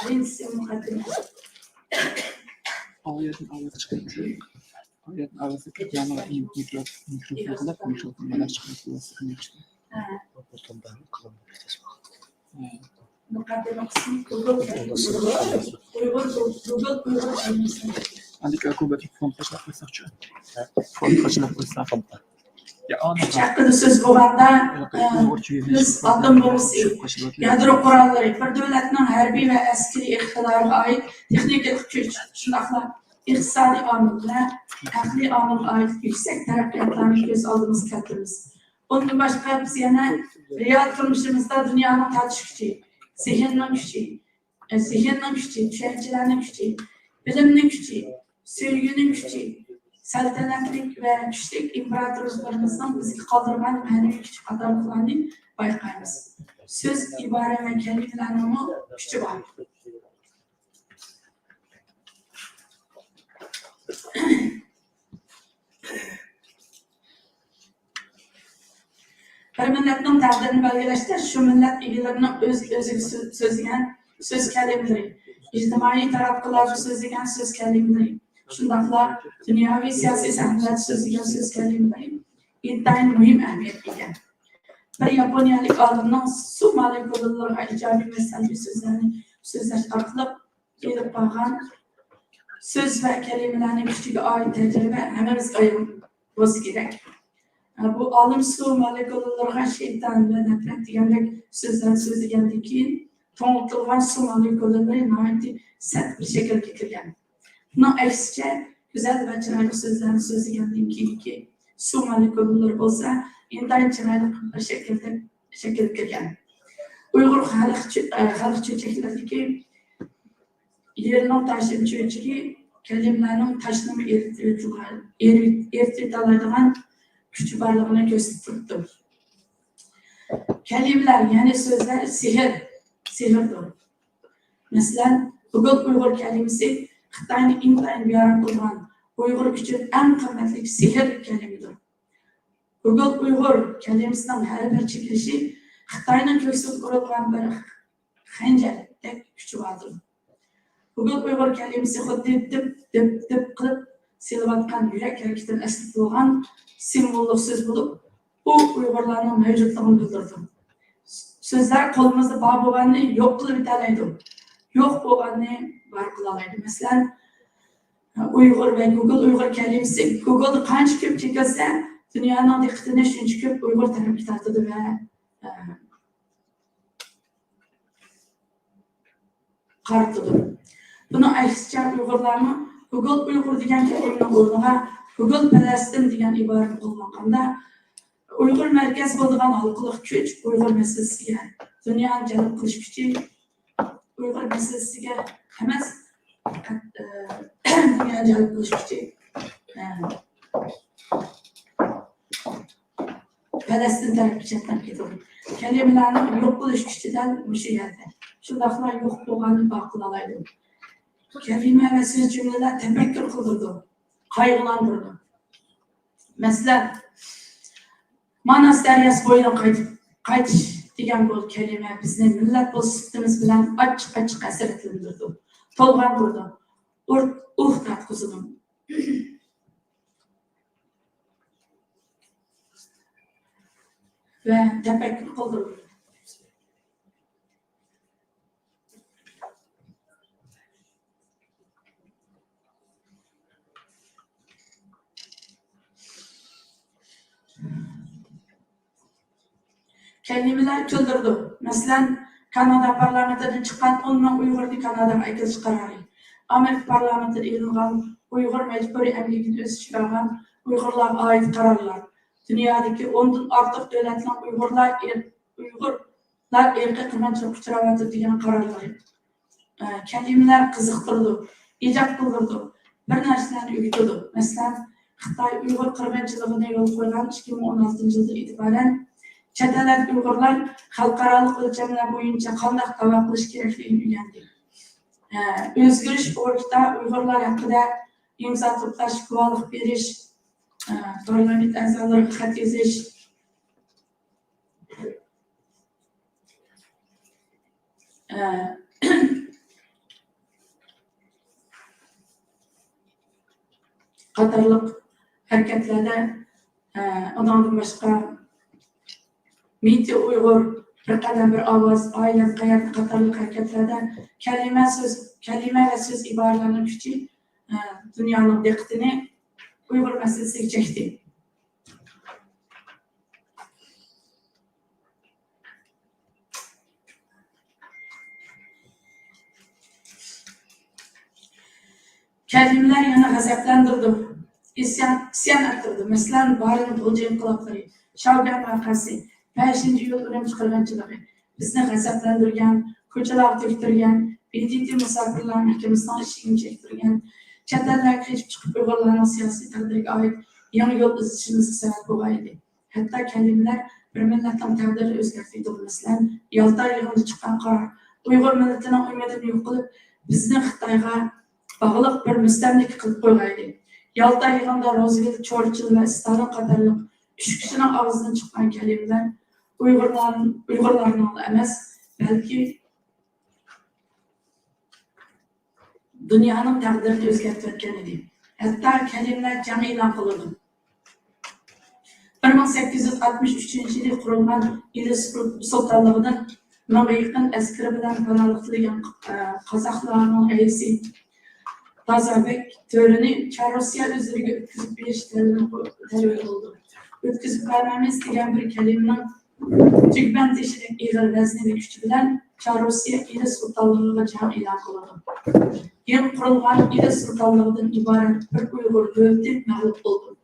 بىرىنچىسى مۇقەددىمە. ئاۋازدىن ئاۋاز چىقىپ، ئاۋازدىن ئاۋاز كىرىپ، يەنە مىكرو-، مىكروفون قىلىپ، مىكروفون بىلەن چىقىرىپ قويسا ياخشى. ھە. مۇقەددىمە قىسمى گۇگل كەلىمىسى. ئۇيغۇر، گۇگل ئۇيغۇر كەلىمىسى. ئەمدى كالكۇلياتور فونت باشلاپ قويساقچۇ؟ فونت باشلاپ قويساق. ئۈچ ھەققىدە سۆز بولغاندا، ئە، بىز ئاتوم بومبىسى، يادرو قوراللىرى، بىر دۆلەتنىڭ ھەربىي ۋە ئەسكىرىي ئىقتىدارىغا ئائىت تېخنىكىلىق كۈچ، شۇنداقلا ئىقتىسادىي ئامىل ۋە ئەقلىي ئامىلغا ئائىت يۈكسەك تەرەققىياتلارنى كۆز ئالدىمىزغا كەلتۈرىمىز. ئۇندىن باشقا، بىز يەنە رېئال تۇرمۇشىمىزدا دۇنيانىڭ تارتىش كۈچى، زېھىننىڭ كۈچى، زېھىننىڭ كۈچى، چۈشەنچىلەرنىڭ كۈچى، بىلىمنىڭ كۈچى، سۆيگۈنىڭ كۈچى، سەلتەنەتلىك ۋە كۈچلۈك ئىمپېراتورلۇقلىرىمىزنىڭ بىزگە قالدۇرغان مەنىۋى كۈچى قاتارلىقلارنى بايقايمىز. سۆز، ئىبارە ۋە كەلىمىلەرنىڭمۇ كۈچى بار. بىر مىللەتنىڭ تەقدىرىنى بەلگىلەشتە شۇ مىللەت ئىگىلىرىنىڭ ئۆز-ئۆزىگە سۆ-، سۆزلىگەن سۆز كەلىمىلىرى، ئىجتىمائىي تاراتقۇلاردا سۆزلىگەن سۆز كەلىمىلىرى، شۇنداقلا دۇنياۋى سىياسىي سەھنىلەردە سۆزلىگەن سۆز كەلىمىلىرى ئىنتايىن مۇھىم ئەھمىيەتكە ئىگە. بىر ياپونىيەلىك ئالىمنىڭ سۇ مولېكۇلىلىرىغا ئىجابىي ۋە سەلبىي سۆزلەرنى سۆزلەش ئارقىلىق ئېلىپ بارغان سۆز ۋە كەلىمىلەرنىڭ كۈچىگە ئائىت تەجرىبە ھەممىمىزگە ئايان بولسا كېرەك. بۇ ئالىم سۇ مولېكۇلىلىرىغا شەيتان ۋە نەپرەت دېگەندەك سۆزلەرنى سۆزلىگەندىن كېيىن، توڭلىتىلغان سۇ مولېكۇلىلىرى ناھايىتى سەت بىر شەكىلگە كىرگەن. بۇنىڭ ئەكسىچە، گۈزەل ۋە چىرايلىق سۆزلەرنى سۆزلىگەندىن كېيىنكى سۇ مولېكۇلىلىرى بولسا ئىنتايىن چىرايلىق بىر شەكىلدە شەكىلگە كىرگەن. ئۇيغۇر خەلق چۆ-، خەلق چۆچەكلىرىدىكى يېرنىڭ تاشنىمۇ چۆچىكى كەلىمىلەرنىڭ تاشنىمۇ ئېرىتىۋېتىدىغان، ئېرىت-، ئېرىتىۋېتەلەيدىغان كۈچى بارلىقىنى كۆرسىتىپ تۇرۇپتۇ. كەلىمىلەر، يەنى سۆزلەر سېھىر، سېھىردۇر. مەسىلەن، گۇگول ئۇيغۇر كەلىمىسى خىتاينى ئىنتايىن بىئارام قىلغان، ئۇيغۇر ئۈچۈن ئەڭ قىممەتلىك سېھىرلىك كەلىمىدۇر. گۇگول ئۇيغۇر كەلىمىسىنىڭ ھەر بىر چېكىلىشى خىتاينىڭ كۆكسىگە ئۇرۇلغان بىر خەنجەردەك كۈچى باردۇر. گۇگول ئۇيغۇر كەلىمىسى خۇددى دىپ، دىپ، دىپ قىلىپ سېلىۋاتقان يۈرەك ھەرىكىتىنى ئەسلىتىدىغان سىمۋوللۇق سۆز بولۇپ، ئۇ ئۇيغۇرلارنىڭ مەۋجۇتلۇقىنى بىلدۈرىدۇ. سۆزلەر قولىمىزدا بار بولغاننى يوق قىلىۋېتەلەيدۇ، يوق بولغاننى بار قىلالايدۇ. مەسىلەن، ئۇيغۇر ۋە گۇگول ئۇيغۇر كەلىمىسى گۇگولدا قانچە كۆپ چېكىلسە، دۇنيانىڭ دىققىتىنى شۇنچە كۆپ ئۇيغۇر تەرەپكە تارتىدۇ ۋە، ئە، قارىتىدۇ. بۇنىڭ ئەكسىچە، ئۇيغۇرلارمۇ گۇگول ئۇيغۇر دېگەن كەلىمىنىڭ ئورنىغا گۇگول پەلەستىن دېگەن ئىبارىنى قوللانغاندا، ئۇيغۇر مەركەز بولىدىغان ھالقىلىق كۈچ ئۇيغۇر مەسىلىسىگە دۇنيانى جەلپ قىلىش كۈچى، ئۇيغۇر مەسىلىسىگە ئەمەس، پەقەت، ئە، دۇنيانى جەلپ قىلىش كۈچى، ئە، پەلەستىن تەرەپكە چەتنەپ كېتىدۇ. كەلىمىلەرنىڭ يوق بولۇش كۈچى دەل مۇشۇ يەردە. شۇنداقلا يوق بولغاننى بار قىلالايدۇ. كەلىمە ۋە سۆز جۈملىلەر تەپەككۇر قىلدۇرىدۇ، قايغۇلاندۇرىدۇ. مەسىلەن، ماناس دەرياسى بويىغا قايتىپ، قايتىش دېگەن بۇ كەلىمە بىزنى مىللەت بولۇش سۈپىتىمىز بىلەن ئاچچىق-ئاچچىق ھەسرەتلەندۈرىدۇ، تولغاندۇرىدۇ، ئۇھ تارتقۇزىدۇ. ۋە تەپەككۇر قىلدۇرىدۇ. كەلىمىلەر كۈلدۈرىدۇ. مەسىلەن، كانادا پارلامېنتىدىن چىققان ئون مىڭ ئۇيغۇرنى كاناداغا ئەكېلىش قارارى، ئامېرىكا پارلامېنتىدا ئېلىنغان ئۇيغۇر مەجبۇرىي ئەمگىكىدىن ئۆز ئىچىگە ئالغان ئۇيغۇرلارغا ئائىت قارارلار، دۇنيادىكى ئوندىن ئارتۇق دۆلەتنىڭ ئۇيغۇرلار ئىر-، ئۇيغۇرلار ئىرقىي قىرغىنچىلىققا ئۇچراۋاتىدۇ دېگەن قارارلىرى. ئە، كەلىمىلەر قىزىقتۇرىدۇ، ئىجاد قىلدۇرىدۇ، بىر نەرسىلەرنى ئۆگىتىدۇ. مەسىلەن، خىتاي ئۇيغۇر قىرغىنچىلىقىنى يولغا قويغان ئىككى مىڭ ئون ئالتىنچى يىلدىن ئېتىبارەن چەت ئەللەردە ئۇيغۇرلار خەلقئارالىق ئۆلچەملەر بويىچە قانداق داۋا قىلىش كېرەكلىكىنى ئۆگەندى. ئە، ئۆزگىرىش ئورگىدا ئۇيغۇرلار ھەققىدە ئىمزا توپلاش، گۇۋاھلىق بېرىش، ئە، پارلامېنت ئەزالىرىغا خەت يېزىش، ئە، قاتارلىق ھەرىكەتلەردە، ئە، ئۇنىڭدىن باشقا مىتى ئۇيغۇر، بىر قەدەم بىر ئاۋاز، ئائىلەم قەيەردە قاتارلىق ھەرىكەتلەردە كەلىمە سۆز، كەلىمە ۋە سۆز ئىبارىلەرنىڭ كۈچى، ئە، دۇنيانىڭ دىققىتىنى ئۇيغۇر مەسىلىسىگە چەكتى. كەلىمىلەر يەنە غەزەپلەندۈرىدۇ، ئىسيان، ئىسيان ئەتتۈرىدۇ. مەسىلەن، بارىن غۇلجا ئىنقىلابلىرى، شياۋگۈەن ۋەقەسى، بەشىنچى ئىيۇل ئۈرۈمچى قىرغىنچىلىقى بىزنى غەزەپلەندۈرگەن، كوچىلارغا تۆكتۈرگەن، ب د ت مۇساپىرلار مەھكىمىسىنىڭ ئىشىكىنى چەكتۈرگەن، چەت ئەللەرگە قېچىپ چىقىپ ئۇيغۇرلارنىڭ سىياسىي تەقدىرىگە ئائىت يېڭى يول ئىزدىشىمىزغا سەۋەب بولغان ئىدى. ھەتتا كەلىمىلەر بىر مىللەتنىڭ تەقدىرىنى ئۆزگەرتىۋېتىدۇ. مەسىلەن، يالتا يىغىنىدا چىققان قارار ئۇيغۇر مىللىتىنىڭ ئۈمىدىنى يوق قىلىپ، بىزنى خىتايغا باغلىق بىر مۇستەملىكە قىلىپ قويغان ئىدى. يالتا يىغىنىدا روزۋېلت، چورچىل ۋە ستالىن قاتارلىق ئۈچ كىشىنىڭ ئاغزىدىن چىققان كەلىمىلەر ئۇيغۇرلار، ئۇيغۇرلارنىڭلا ئەمەس، بەلكى دۇنيانىڭ تەقدىرىنى ئۆزگەرتىۋەتكەن ئىدى. ھەتتا كەلىمىلەر جەڭ ئېلان قىلىدۇ. بىر مىڭ سەككىز يۈز ئاتمىش ئۈچىنچى يىلى قۇرۇلغان ئىلىس سۇلتانلىقىدىن مىڭغا يېقىن ئەسكىرى بىلەن پاناھلىق تىلىگەن، ئە، قازاقلارنىڭ رەئىسى تازابېك تۆرىنى چارروسىيە ئۆزلىرىگە ئۆتكۈزۈپ بېرىش تەلىپى، تەلىپى بولىدۇ. ئۆتكۈزۈپ بەرمەيمىز دېگەن بىر كەلىمىنىڭ تۈگمەن تېشىدەك ئېغىر ۋەزنى ۋە كۈچى بىلەن چارروسىيە ئىلىس سۇلتانلىقىغا جەڭ ئېلان قىلىدۇ. يېڭى قۇرۇلغان ئىلىس سۇلتانلىقىدىن ئىبارەت بىر ئۇيغۇر دۆلىتى مەغلۇپ بولىدۇ.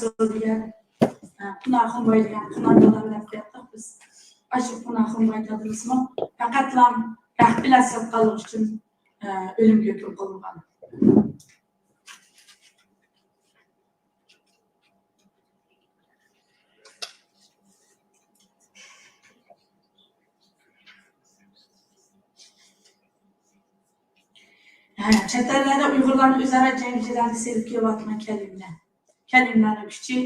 سورىيە، ئە، قۇناخۇن باي دېگەن قۇنان دادام دەپ قوياتتۇق بىز. ئاشۇ قۇناخۇن باي دادىمىزمۇ پەقەتلا بەخت بىلەن ساتقانلىقى ئۈچۈن، ئە، ئۆلۈمگە ھۆكۈم قىلىنغان. ھە، چەت ئەللەردە ئۇيغۇرلارنى ئۆزئارا جەڭگىچىلەرگە سېلىپ كېلىۋاتقان كەلىمىلەر. كەلىمىلەرنىڭ كۈچى،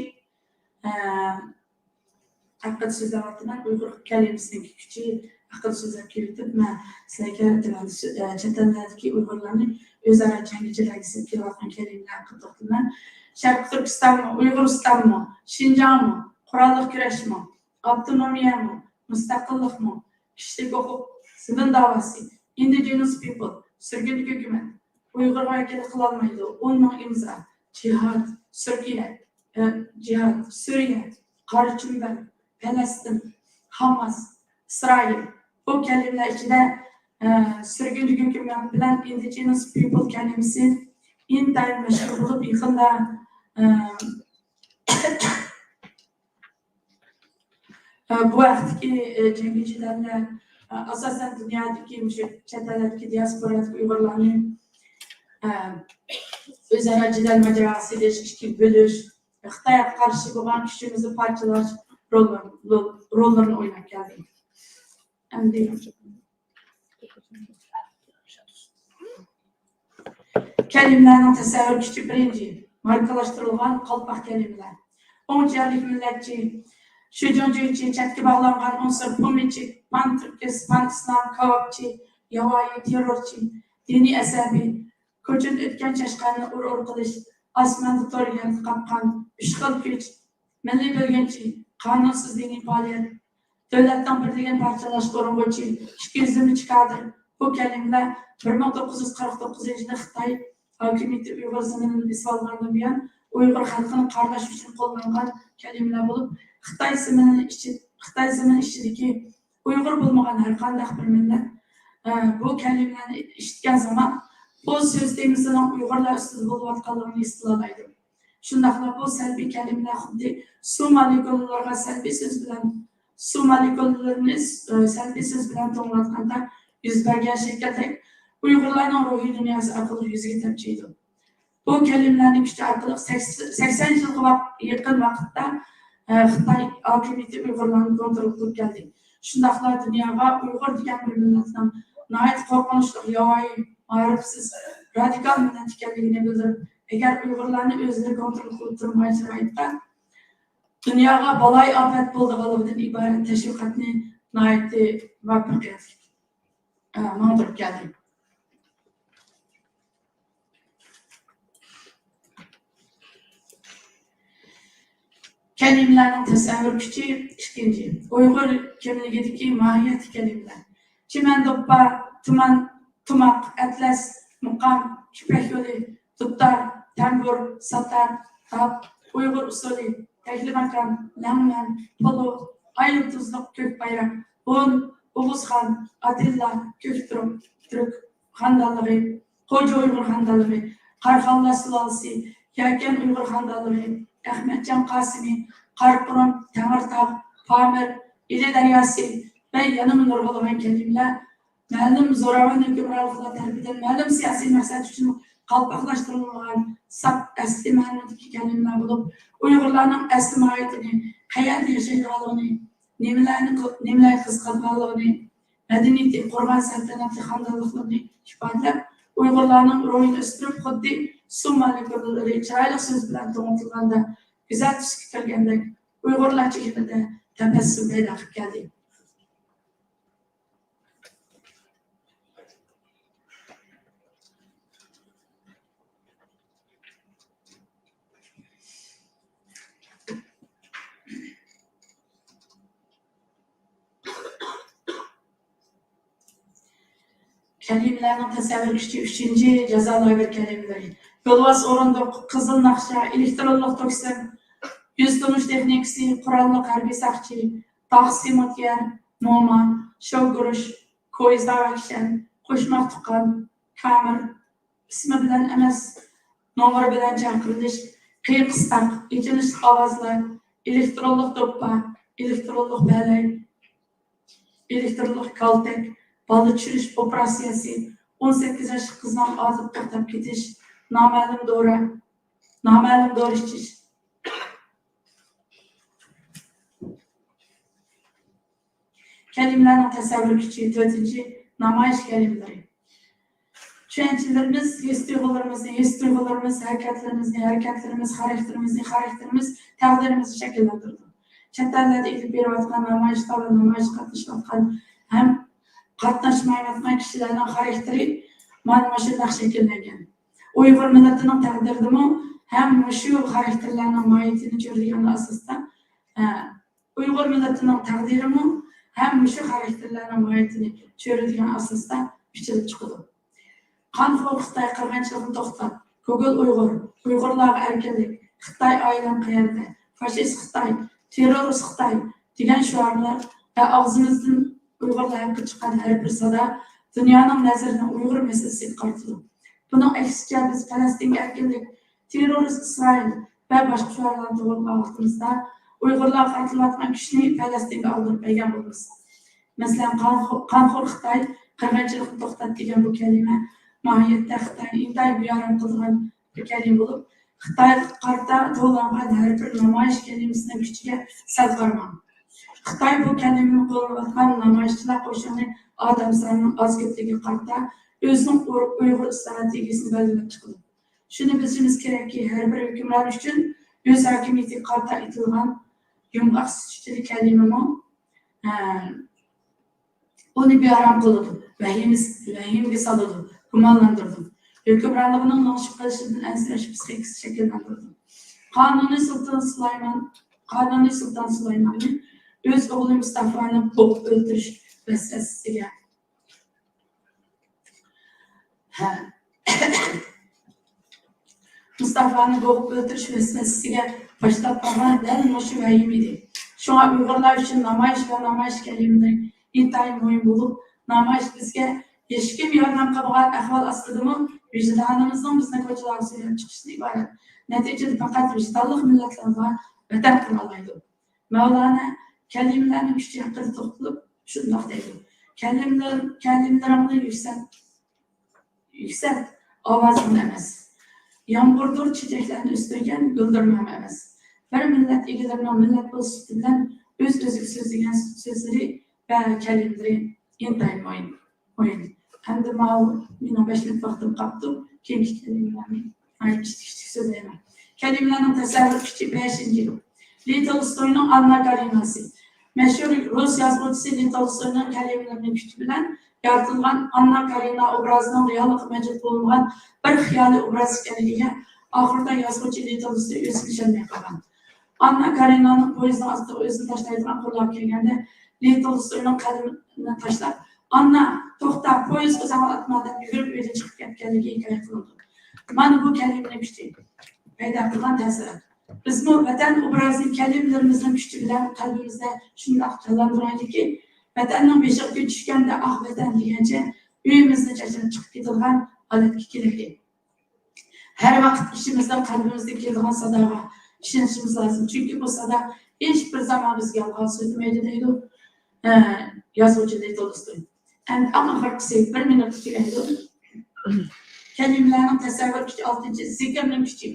ھە، ھەققىدە سۆزلەۋاتىمەن. ئۇيغۇر كەلىمىسىنىڭ كۈچى ھەققىدە سۆزلەپ كېلىۋېتىپ، مەن سىلەرگە تۆۋەندە سۆ-، ئە، چەت ئەللەردىكى ئۇيغۇرلارنى ئۆزئارا جەڭگىچىلەرگە سېلىپ كېلىۋاتقان كەلىمىلەر ھەققىدە توختىلىمەن. شەرقىي تۈركىستانمۇ، ئۇيغۇرىستانمۇ، شىنجاڭمۇ، قوراللىق كۈرەشمۇ، ئاپتونومىيەمۇ، مۇستەقىللىقمۇ، كىشىلىك ھوقۇق، زېمىن داۋاسى، indigenous people، سۈرگۈندىكى ھۆكۈمەت، ئۇيغۇرغا ھەرىكەت قىلالمايدۇ، ئون مىڭ ئىمزا، جىھاد، سۈركىيە، ئە، جىھاد، سۈرىيە، قارا چۈمبەل، پەلەستىن، ھاماس، ئىسرائىل. بۇ كەلىمىلەر ئىچىدە، ئە، سۈرگۈندىكى ھۆكۈمەت بىلەن indigenous people كەلىمىسى ئىنتايىن مەشھۇر بولۇپ، يېقىندا، ئە، ئە، بۇ ھەقتىكى، ئە، جەڭگى جېدەللەر، ئە، ئاساسەن دۇنيادىكى مۇشۇ چەت ئەللەردىكى دىياسپورادىكى ئۇيغۇرلارنى، ئە، ئۆزئارا جېدەل ماجىراسى دېيىش، ئىككىگە بۆلۈش، خىتايغا قارشى بولغان كۈچىمىزنى پارچىلاش روللىرىنى، رول-، روللىرىنى ئويناپ كەلدى. ئەمدى، ئە، بۇ، بۇ، بۇ، بۇ، بۇ، بۇ، بۇ، بۇ، بۇ، بۇ، بۇ، كەلىمىلەرنىڭ تەسەۋۋۇر كۈچى بىرىنچى، ماركىلاشتۇرۇلغان قالپاق كەلىمىلەر. ئوڭ جيەنلىك مىللەتچى، شىجۇڭجيۇچى، چەتكە باغلانغان ئۇنسۇر، پومىچى، پان تۈركىست، پان ئىسلام، كاۋاپچى، ياۋايى، تېررورچى، دىنىي ئەسەبىي، كوچىدا ئۆتكەن چاشقاننى ئۇر-ئۇر قىلىش، ئاسماندا تور يەردە قاپقان، ئۈچ خىل كۈچ، مىللىي بۆلگۈنچى، قانۇنسىز دىنىي پائالىيەت، دۆلەتنىڭ بىرلىكىنى پارچىلاشقا ئۇرۇنغۇچى، ئىككى يۈزلىمىچى كادىر. بۇ كەلىمىلەر بىر مىڭ توققۇز يۈز قىرىق توققۇزىنچى يىلى خىتاي ھاكىمىيىتى ئۇيغۇر زېمىنىنى بېسىۋالغاندىن بۇيان، ئۇيغۇر خەلقىنى قارىلاش ئۈچۈن قوللانغان كەلىمىلەر بولۇپ، خىتاي زېمىنى ئىچى-، خىتاي زېمىنى ئىچىدىكى ئۇيغۇر بولمىغان ھەر قانداق بىر مىللەت، ئە، بۇ كەلىمىلەرنى ئىشىتكەن زامان، بۇ سۆز تېمىسىنىڭ ئۇيغۇرلار ئۈستىدە بولۇۋاتقانلىقىنى ھېس قىلالايدۇ. شۇنداقلا بۇ سەلبىي كەلىمىلەر خۇددى سۇ مولېكۇلىلىرىغا سەلبىي سۆز بىلەن، سۇ مولېكۇلىلىرىنى، ئە، سەلبىي سۆز بىلەن توڭلاتقاندا يۈز بەرگەن شەكىلدەك، ئۇيغۇرلارنىڭ روھىي دۇنياسى ئارقىلىق يۈزىگە تەپچەيدۇ. بۇ كەلىمىلەرنىڭ كۈچى ئارقىلىق سەكس-، سەكسەن يىلغا ۋاق-، يېقىن ۋاقىتتا، ئە، خىتاي ھاكىمىيىتى ئۇيغۇرلارنى كونترول قىلىپ كەلدى. شۇنداقلا دۇنياغا ئۇيغۇر دېگەن بىر مىللەتنىڭ ناھايىتى قورقۇنچلۇق، ياۋايى، مائارىپسىز، رادىكال مىللەت ئىكەنلىكىنى بىلدۈرۈپ، ئەگەر ئۇيغۇرلارنى ئۆزلىرى كونترول قىلىپ تۇرمىغان شارائىتتا دۇنياغا بالايىئاپەت بولىدىغانلىقىدىن ئىبارەت تەشۋىقاتنى ناھايىتى مۇۋەپپەقىيەتلىك، ئە، ماڭدۇرۇپ كەلدى. كەلىمىلەرنىڭ تەسەۋۋۇر كۈچى ئىككىنچى. ئۇيغۇر كىملىكىدىكى ماھىيەتلىك كەلىمىلەر. چىمەن دوپپا، تۇمان، تۇماق، ئەتلەس، مۇقام، يىپەك يولى، دۇتار، تەمبۇر، ساتار، داپ، ئۇيغۇر ئۇسسۇلى، تەكلىماكان، لەڭمەن، پولۇ، ئاي يۇلتۇزلۇق كۆك بايراق، ھون، ئوغۇزخان، ئاتىللا، كۆك تۈرك، تۈرك خاندانلىقى، خوجا ئۇيغۇر خاندانلىقى، قاراخانلار سۇلالىسى، يەكەن ئۇيغۇر خاندانلىقى، ئەخمەتجان قاسىمى، قاراقۇرۇم، تەڭرىتاغ، پامىر، ئىلى دەرياسى ۋە يەنىمۇ نۇرغۇنلىغان كەلىمىلەر مەلۇم زوراۋان ھۆكۈمرانلىقلار تەرىپىدىن مەلۇم سىياسىي مەقسەت ئۈچۈن قالپاقلاشتۇرۇلمىغان ساپ ئەسلى مەنىدىكى كەلىمىلەر بولۇپ، ئۇيغۇرلارنىڭ ئەسلى ماھىيىتىنى، قەيەردە ياشايدىغانلىقىنى، نېمىلەرنى قىل-، نېمىلەرگە قىزىقىدىغانلىقىنى، مەدەنىيىتى، قۇرغان سەلتەنەتلىك خاندانلىقلىرىنى ئىپادىلەپ، ئۇيغۇرلارنىڭ روھىنى ئۆستۈرۈپ، خۇددى سۇ مولېكۇللىرى چىرايلىق سۆز بىلەن توڭلىتىلغاندا گۈزەل تۈسكە كىرگەندەك، ئۇيغۇرلار چېھرىدە تەبەسسۇم پەيدا قىلىپ كەلدى. كەلىمىلەرنىڭ تەسەۋۋۇر كۈچى ئۈچىنچى، جازا لاگېر كەلىمىلىرى. يولۋاس ئورۇندۇق، قىزىل ناخشا، ئېلېكترونلۇق توك سىم، يۈز تونۇش تېخنىكىسى، قوراللىق ھەربىي ساقچى، تاغىسى مۇتيەر، موما، شوۋگۈرۈش، كويزا ۋەكشەن، قوشماق تۇغقان، كامېر، ئىسمى بىلەن ئەمەس، نومۇرى بىلەن چاقىرىلىش، قىيقىستاق، ئېچىنىشلىق ئاۋازلار، ئېلېكترونلۇق دوپپا، ئېلېكترونلۇق بەلەي، ئېلېكترونلۇق كالتەك، بالا چۈشۈرۈش ئوپېراتسىيەسى، ئون سەككىز ياشلىق قىزنىڭ ئازىپ توختاپ كېتىش، نامەلۇم دورا، نامەلۇم دورا ئىچىش. كەلىمىلەرنىڭ تەسەۋۋۇر كۈچى تۆتىنچى، نامايىش كەلىمىلىرى. چۈشەنچىلىرىمىز ھېس تۇيغۇلىرىمىزنى، ھېس تۇيغۇلىرىمىز ھەرىكەتلىرىمىزنى، ھەرىكەتلىرىمىز خاراكتېرىمىزنى، خاراكتېرىمىز تەقدىرىمىزنى شەكىللەندۈرىدۇ. چەت ئەللەردە ئېلىپ بېرىۋاتقان نامايىشلار ۋە نامايىشقا قاتنىشىۋاتقان ھەم قاتناشمايۋاتقان كىشىلەرنىڭ خاراكتېرى مانا مۇشۇنداق شەكىللەنگەن. ئۇيغۇر مىللىتىنىڭ تەقدىرىدىمۇ ھەم مۇشۇ خاراكتېرلەرنىڭ ماھىيىتىنى چۆرىدىگەن ئاساستا، ئە، ئۇيغۇر مىللىتىنىڭ تەقدىرىمۇ ھەم مۇشۇ خاراكتېرلەرنىڭ ماھىيىتىنى چۆرىدىگەن ئاساستا ئېچىلىپ چىقىدۇ. قانخور خىتاي قىرغىنچىلىقنى توختات، گوگول ئۇيغۇر، ئۇيغۇرلارغا ئەركىنلىك، خىتاي ئائىلەم قەيەردە، فاشىست خىتاي، تېررورىست خىتاي دېگەن شوئارلار ۋە ئاغزىمىزدىن ئۇيغۇرلار ھەققىدە چىققان ھەر بىر سادا دۇنيانىڭ نەزىرىنى ئۇيغۇر مەسىلىسىگە قارىتىدۇ. بۇنىڭ ئەكسىچە، بىز پەلەستىنگە ئەركىنلىك، تېررورىست ئىسرائىل ۋە باشقا شوئارلارنى توۋلىغان ۋاقتىمىزدا، ئۇيغۇرلارغا قارىتىلىۋاتقان كۈچنى پەلەستىنگە ئاغدۇرۇپ بەرگەن بولىمىز. مەسىلەن، قانخو-، قانخور خىتاي قىرغىنچىلىقنى توختات دېگەن بۇ كەلىمە ماھىيەتتە خىتاينى ئىنتايىن بىئارام قىلىدىغان بىر كەلىمە بولۇپ، خىتايغا قارىتا توۋلانغان ھەر بىر نامايىش كەلىمىسىنىڭ كۈچىگە سەل قارىماڭ. خىتاي بۇ كەلىمىنى قوللىنىۋاتقان نامايىشچىلار قوشۇنى ئادەم سانىنىڭ ئاز كۆپلۈكىگە قارىتا ئۆزىنىڭ ئۇ-، ئۇيغۇر ئىستراتېگىيەسىنى بەلگىلەپ چىقىدۇ. شۇنى بىلىشىمىز كېرەككى، ھەر بىر ھۆكۈمران ئۈچۈن ئۆز ھاكىمىيىتىگە قارىتا ئېيتىلغان يۇمغاق سۈپىتىدە كەلىمىمۇ، ئە، ئۇنى بىئارام قىلىدۇ، ۋەھىمىس-، ۋەھىمىگە سالىدۇ، گۇمانلاندۇرىدۇ. ھۆكۈمرانلىقىنىڭ لىڭشىپ قېلىشىدىن ئەنسىرەش پىسخىكىسى شەكىللەندۈرىدۇ. قانۇنىي سۇلتان سۇلايمان، قانۇنىي سۇلتان سۇلايماننى ئۆز ئوغلى مۇستافانى بوغۇپ ئۆلتۈرۈش ۋەسۋەسىسىگە، ھە. مۇستافانى بوغۇپ ئۆلتۈرۈش ۋەسۋەسىسىگە باش تارتقانلار دەل مۇشۇ ۋەھىمە ئىدى. شۇڭا ئۇيغۇرلار ئۈچۈن نامايىش ۋە نامايىش كەلىمىلىرى ئىنتايىن مۇھىم بولۇپ، نامايىش بىزگە ھېچكىم ياردەم قىلمىغان ئەھۋال ئاستىدىمۇ ۋىجدانىمىزنىڭ بىزنى كوچىلارغا سۆيۈپ چىقىشىدىن ئىبارەت. نەتىجىدە پەقەت ۋىجدانلىق مىللەتلەرلا ۋەتەن قۇرالايدۇ. مەۋلانا كەلىمىلەرنىڭ كۈچى ھەققىدە توختىلىپ شۇنداق دەيدۇ: كەلىمىلەر-، كەلىمىلىرىڭنى يۈكسەلت، يۈكسەلت ئاۋازىڭنى ئەمەس، يامغۇردۇر چېچەكلەرنى ئۆستۈرگەن گۈلدۈرمەڭنى ئەمەس. بىر مىللەت ئىگىلىرىنىڭ مىللەت بولۇش سۈپىتى بىلەن ئۆز-ئۆزىگە سۆزلىگەن سۆزلىرى ۋە كەلىمىلىرى ئىنتايىن مۇھىم. ئويۇن. ئەمدى ماۋۇ مېنىڭ بەش مىنۇت ۋاقتىم قاپتۇ. كېيىنكى كەلىمىلەرنى، ھاي، كىچىك كىچىك سۆزلەيمەن. كەلىمىلەرنىڭ تەسەۋۋۇر كۈچى، بەشىنچى. لېۋ تولستوينىڭ ئاننا كارېناسى. مەشھۇر رۇس يازغۇچىسى لېۋ تولستوينىڭ كەلىمىلىرىنىڭ كۈچى بىلەن يارىتىلغان ئاننا كارېنا ئوبرازىنىڭ رېئاللىققا مەۋجۇت بولمىغان بىر خىيالىي ئوبراز ئىكەنلىكىگە ئاخىرىدا يازغۇچى لېۋ تولستوي ئۆزى ئىشەنمەي قالغان. ئاننا كارېنانىڭ پويىزنىڭ ئاستىغا ئۆزىنى تاشلايدىغان قۇرلارغا كەلگەندە، لېۋ تولستوينىڭ قەدىمىنى تاشلاپ، «ئاننا، توختا، پويىز ئۆزۈڭنى ئاتما» دەپ يۈگۈرۈپ ئۆيدىن چىقىپ كەتكەنلىكى ھېكايە قىلىنىدۇ. مانا بۇ كەلىمىنىڭ كۈچى پەيدا قىلغان تەسىرات. بىزمۇ ۋەتەن ئوبرازىنى كەلىمىلىرىمىزنىڭ كۈچى بىلەن قەلبىمىزدە شۇنداق جانلاندۇرايلىكى، ۋەتەننىڭ بېشىغا كۈن چۈشكەندە «ئاھ، ۋەتەن» دېگەنچە ئۆيىمىزنى چاچراپ چىقىپ كېتىدىغان ھالەتكە كېلەيلى. ھەر ۋاقىت ئىچىمىزدىن، قەلبىمىزدىن كېلىدىغان ساداغا ئىشىنىشىمىز لازىم. چۈنكى بۇ سادا ھېچ بىر زامان بىزگە يالغان سۆزلىمەيدۇ دەيدۇ، ئە، يازغۇچى لېۋ تولستوي. ئەمدى ئەڭ ئاخىرقىسى، بىر مىنۇتقا تۈگەيدۇ. كەلىمىلەرنىڭ تەسەۋۋۇر كۈچى، ئالتىنچى، زىكىرنىڭ كۈچى.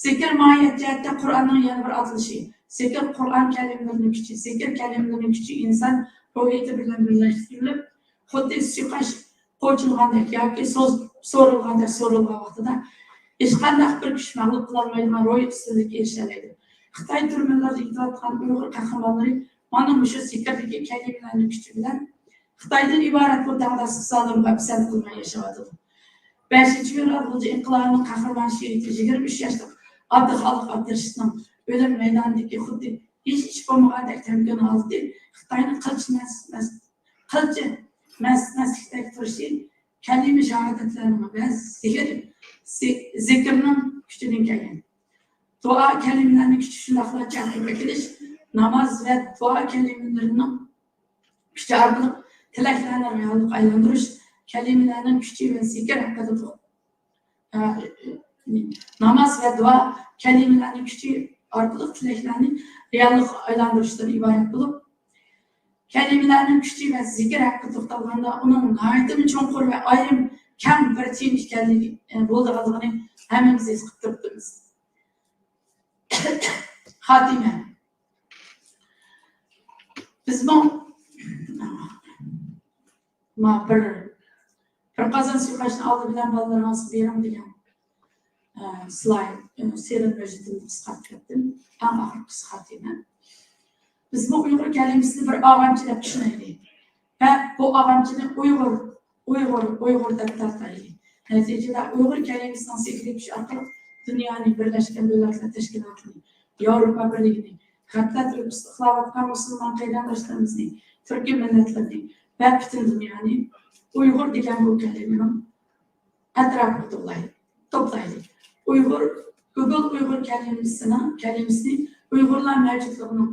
زىكىر ماھىيەت جەھەتتە قۇرئاننىڭ يەنە بىر ئاتىلىشى. زىكىر قۇرئان كەلىمىلىرىنىڭ كۈچى. زىكىر كەلىمىلىرىنىڭ كۈچى ئىنسان روھىيىتى بىلەن بىرلەشتۈرۈلۈپ، خۇددى سۇيۇقئاش قوچۇلغاندەك ياكى سوز-، سورۇلغاندەك سورۇلغان ۋاقتىدا ھېچقانداق بىر كۈچ مەغلۇپ قىلالمايدىغان روھىي ئۈستۈنلۈككە ئېرىشەلەيدۇ. خىتاي تۈرمىلىرىدە يېتىۋاتقان ئۇيغۇر قەھرىمانلىرى مانا مۇشۇ زىكىردىكى كەلىمىلەرنىڭ كۈچى بىلەن خىتايدىن ئىبارەت بۇ تەڭداشسىز زالىمغا پىسەنت قىلماي ياشاۋاتىدۇ. بەشىنچى فېۋرال غۇلجا ئىنقىلابىنىڭ قەھرىمان شېھىتى، يىگىرمە ئۈچ ياشلىق ئابدۇخالىق ئابدۇرېشىتنىڭ ئۆلۈم مەيدانىدىكى خۇددى ھېچ ئىش بولمىغاندەك تەمكىن ھالىتى خىتاينى قىلچە مەس-، مەس-، قىلچە مەس-، مەسلىكتەك تۇرۇشى كەلىمە شاھادەتلەرنىڭ ۋە زىكىر، زى-، زىكىرنىڭ كۈچىدىن كەلگەن. دۇئا كەلىمىلەرنىڭ كۈچى شۇنداقلا چاقىرىق ئېتىلىش، ناماز ۋە دۇئا كەلىمىلىرىنىڭ كۈچى ئارقىلىق تىلەكلەرنى رېئاللىققا ئايلاندۇرۇش، كەلىمىلەرنىڭ كۈچى ۋە زىكىر ھەققىدە توخ-، ئە، ناماز ۋە دۇئا كەلىمىلەرنىڭ كۈچى ئارقىلىق تىلەكلەرنى رېئاللىققا ئايلاندۇرۇشتىن ئىبارەت بولۇپ، كەلىمىلەرنىڭ كۈچى ۋە زىكىر ھەققىدە توختالغاندا، ئۇنىڭ ناھايىتىمۇ چوڭقۇر ۋە ئايرىم كەڭ بىر تېما ئىكەنلىكى، ئە، بولىدىغانلىقىنى ھەممىمىز ھېس قىلىپ تۇرۇپتىمىز. خاتىمە. بىزمۇ ما بىر، بىر قازان سۇيۇقئاشنى ئالدى بىلەن بالىلىرىڭىزغا بېرىڭ دېگەن، ئە، سلايد، ئە، سېرىن مۆجىتىمنى قىسقارتىپ كەتتىم. ئەڭ ئاخىرقىسى خاتىمە. بىزمۇ ئۇيغۇر كەلىمىسىنى بىر ئاغامچە دەپ چۈشىنەيلى. ۋە بۇ ئاغامچىنى ئۇيغۇر، ئۇيغۇر، ئۇيغۇر دەپ تارتايلى. نەتىجىدە ئۇيغۇر كەلىمىسىنىڭ سېھرىي كۈچى ئارقىلىق دۇنيانى، بىرلەشكەن دۆلەتلەر تەشكىلاتىنى، ياۋروپا بىرلىكىنى، غەپلەت ئۇيقۇسىدا ئۇخلاۋاتقان مۇسۇلمان قېرىنداشلىرىمىزنى، تۈركىي مىللەتلەرنى ۋە پۈتۈن دۇنيانى ئۇيغۇر دېگەن بۇ كەلىمىنىڭ ئەتراپىغا توپلايلى، توپلايلى. ئۇيغۇر، گۈگۈل ئۇيغۇر كەلىمىسىنىڭ، كەلىمىسىنى ئۇيغۇرلار مەۋجۇتلۇقىنىڭ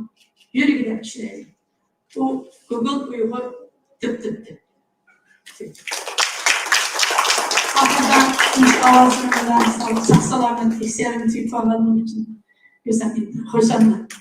يۈرىكى دەپ چۈشىنەيلى. ئۇ گۈگۈل ئۇيغۇر دىپ دىپ دىپ. ئاخىرىدا مۇشۇ ئاۋازىم بىلەن ساق سالامەتلىك سېرىم تۈگىتىۋالغانلىقىم ئۈچۈن يۈزەمدىن خۇشامەت.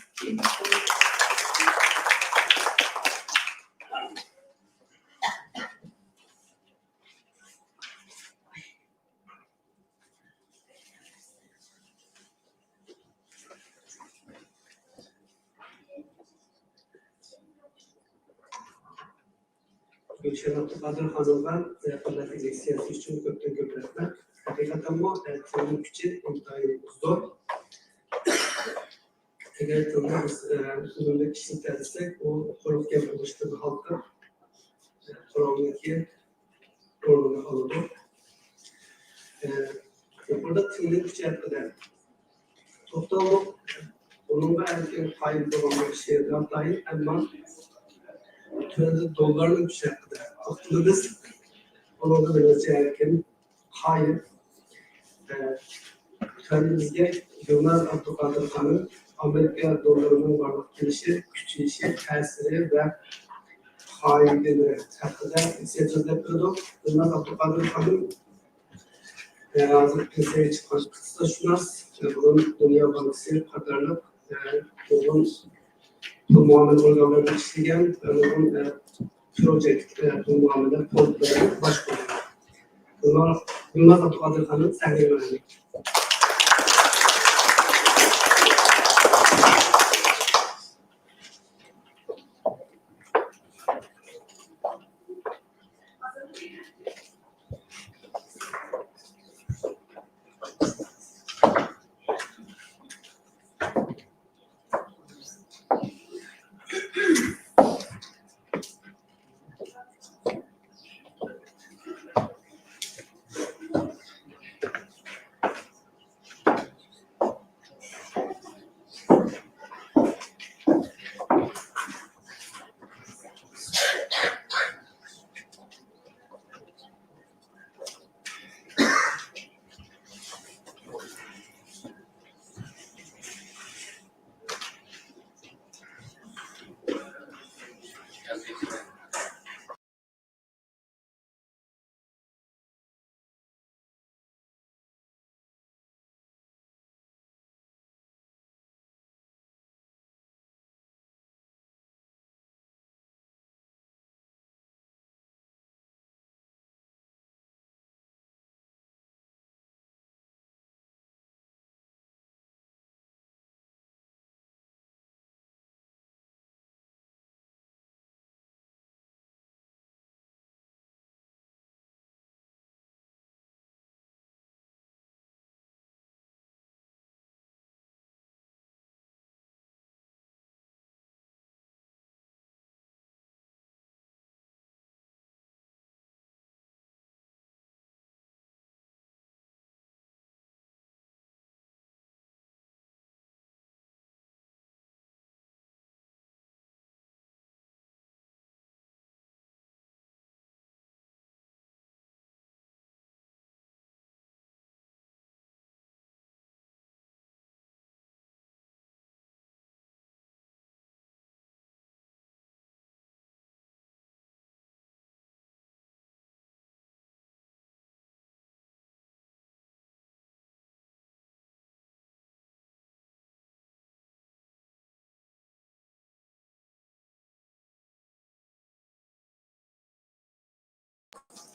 گۈلشەن ئابدۇقادىر خانىمغا، ئە، قىممەتلىك لېكسىيەسى ئۈچۈن كۆپتىن كۆپ رەھمەت. ھەقىقەتەنمۇ، ئە، تىلنىڭ كۈچى ئىنتايىن زور. ئەگەر تىلنى بىز، ئە، ئۈنۈملۈك ئىشلىتەلىسەك، ئۇ قۇرۇق گەپ بولۇشتىن ھالقىپ، ئە، قۇرالنىڭكى ئورنىنى ئالىدۇ. ئە، يۇقىرىدا تىلنىڭ كۈچى ھەققىدە توختالدۇق. بۇنىڭغا ئەركىن قايىل بولغان بىر شېئىر ناتايىن، ئەمما تۆۋەندە دوللارنىڭ كۈچى ھەققىدە توختىلىمىز. بۇنىڭغا مېنىڭچە ئەركىن قايىل. ئە، تۆۋەندە بىزگە گۈلناز ئابدۇقادىر خانىم ئامېرىكا دوللىرىنىڭ بارلىققا كېلىشى، كۈچىيىشى، تەسىرى ۋە قائىدىلىرى ھەققىدە سۆزلەپ بېرىدۇ. گۈلناز ئابدۇقادىر خانىم، ئە، ھازىر پېنسىيەگە چىققان ئىقتىسادشۇناس، ئە، بۇرۇن دۇنيا بانكىسى قاتارلىق، ئە، نۇرغۇن پۇل مۇئامىلە ئورگانلىرىدا ئىشلىگەن ۋە نۇرغۇن، ئە، پروجېكت، ئە، پۇل مۇئامىلە پونكىتلىرىنى باشقۇرغان. گۈلناز، گۈلناز ئابدۇقادىر خانىم، سەھنىگە ماڭايلى.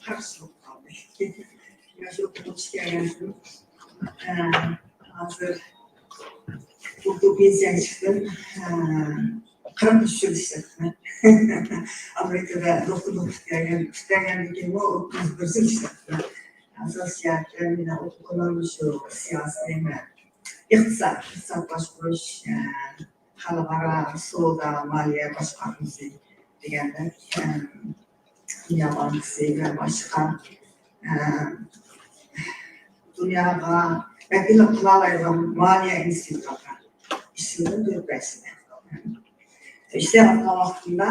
قارشى بولۇپ قالدى. ياش ئوقۇغۇچى ئىكەنمەن. ئە، ھازىر بۇ پېنسىيەگە چىقتىم. ئە، قىرىق ئۈچ يىل ئىشلەپتىمەن. ئامېرىكىدا دوختۇرلۇق پۈتتۈرگەن، پۈتتۈرگەندىن كېيىنمۇ ئوتتۇز بىر يىل ئىشلەپتىمەن. ئاساسىي جەھەتتە مېنىڭ ئوقۇغىنىم شۇ سىياسىي ۋە ئىقتىساد، ئىقتىساد باشقۇرۇش، ئە، خەلقئارا سودا، مالىيە باشقارمىسى دېگەندەك، ئەم، دۇنيا بانكىسى ۋە باشقا، ئەم، دۇنياغا ۋەكىللىك قىلالايدىغان مالىيە ئىنستىتۇتلاردا ئىشلىدىم تۆت بەش يىل. ئىشلەۋاتقان ۋاقتىمدا،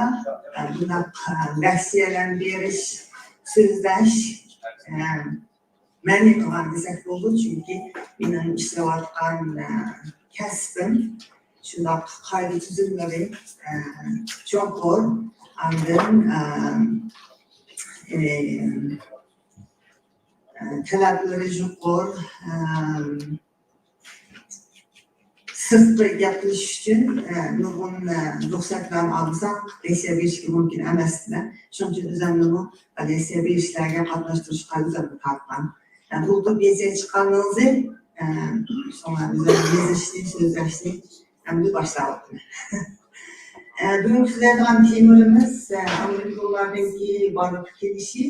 ئە، بۇنداق، ئە، لېكسىيەلەرنى بېرىش، سۆزلەش، ئەم، مەنئى قىلغان دېسەك بولىدۇ، چۈنكى مېنىڭ ئىشلەۋاتقان، ئە، كەسپىم شۇنداق قائىدە تۈزۈملىرى، ئە، چوڭقۇر، ئاندىن، ئە، ئە، تەلەپلىرى يۇقىرى، ئە، سىرتقا گەپلىشىش ئۈچۈن، ئە، نۇرغۇن، ئە، رۇخسەتلەرنى ئالمىساق، لېكسىيە بېرىشكە مۇمكىن ئەمەس. شۇنىڭ ئۈچۈن ئۆزۈمنىمۇ لېكسىيە بېرىشلەرگە قاتناشتۇرۇشقا ئۆزۈمنى تارتقان. ئە، بۇلتۇر پېنسىيەگە چىققاندىن كېيىن، ئە، شۇڭا ئۆزۈم يېزىشنى، سۆزلەشنى ئەمدى باشلاۋاتىمەن. ئە، بۈگۈن سۆزلەيدىغان تېمىلىرىمىز، ئە، ئامېرىكا دوللارىنىڭكى بارلىققا كېلىشى،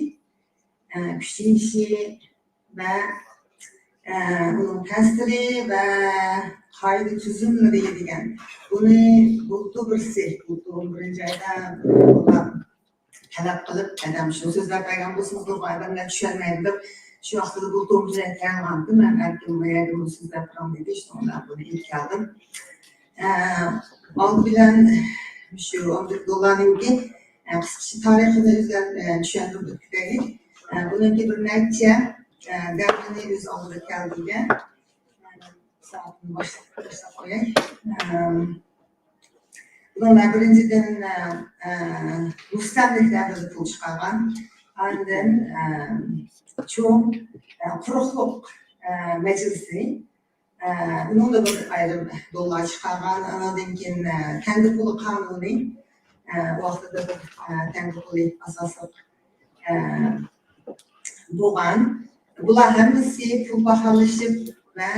ئە، كۈچىيىشى ۋە، ئە، ئۇنىڭ تەسىرى ۋە قائىدە تۈزۈملىرى دېگەن. بۇنى بۇلتۇر بىرسى، بۇلتۇر ئون بىرىنچى ئايدا، ئە، تەلەپ قىلىپ، ئادەم شۇ سۆزلەپ بەرگەن بولسىمۇ، نۇرغۇن ئادەملەر چۈشەنمەيدۇ دەپ، شۇ ۋاقىتتا بۇلتۇر ئون بىرىنچى ئايدا تەييارلىغانتىم. مەن ئەركىن بۇ يەردە بۇنى سۆزلەپ بېرىڭ دېدى، شۇنىڭ بىلەن بۇنى ئېلىپ كەلدىم. ئە، ئالدى بىلەن شۇ ئامېرىكا دوللارنىڭكى، ئە، قىسقىچە تارىخىنى ئۆزلەپ، ئە، چۈشەندۈرۈپ ئۆتۈپ كېتەيلى. ئە، بۇنىڭكى بىر نەچچە، ئە، دەۋرنى ئۆز ئالدىغا كەلدى. سائەتنى باشلاپ، باشلاپ قوياي. ئە، بۇنىڭدا بىرىنچىدىن، ئە، ئە، مۇستەملىكە دەۋرىدە پۇل چىقارغان. ئاندىن، ئە، چوڭ، ئە، قۇرۇقلۇق، ئە، مەجلىسى. ئە، ئۇنىڭدا بىر ئايرىم دوللار چىقارغان، ئانىڭدىن كېيىن، ئە، تەڭگە پۇلى قانۇنى، ئە، ۋاقتىدا بىر، ئە، تەڭگە پۇلى ئاساسلىق، ئە، بولغان. بۇلار ھەممىسى پۇل باھالىشىپ ۋە،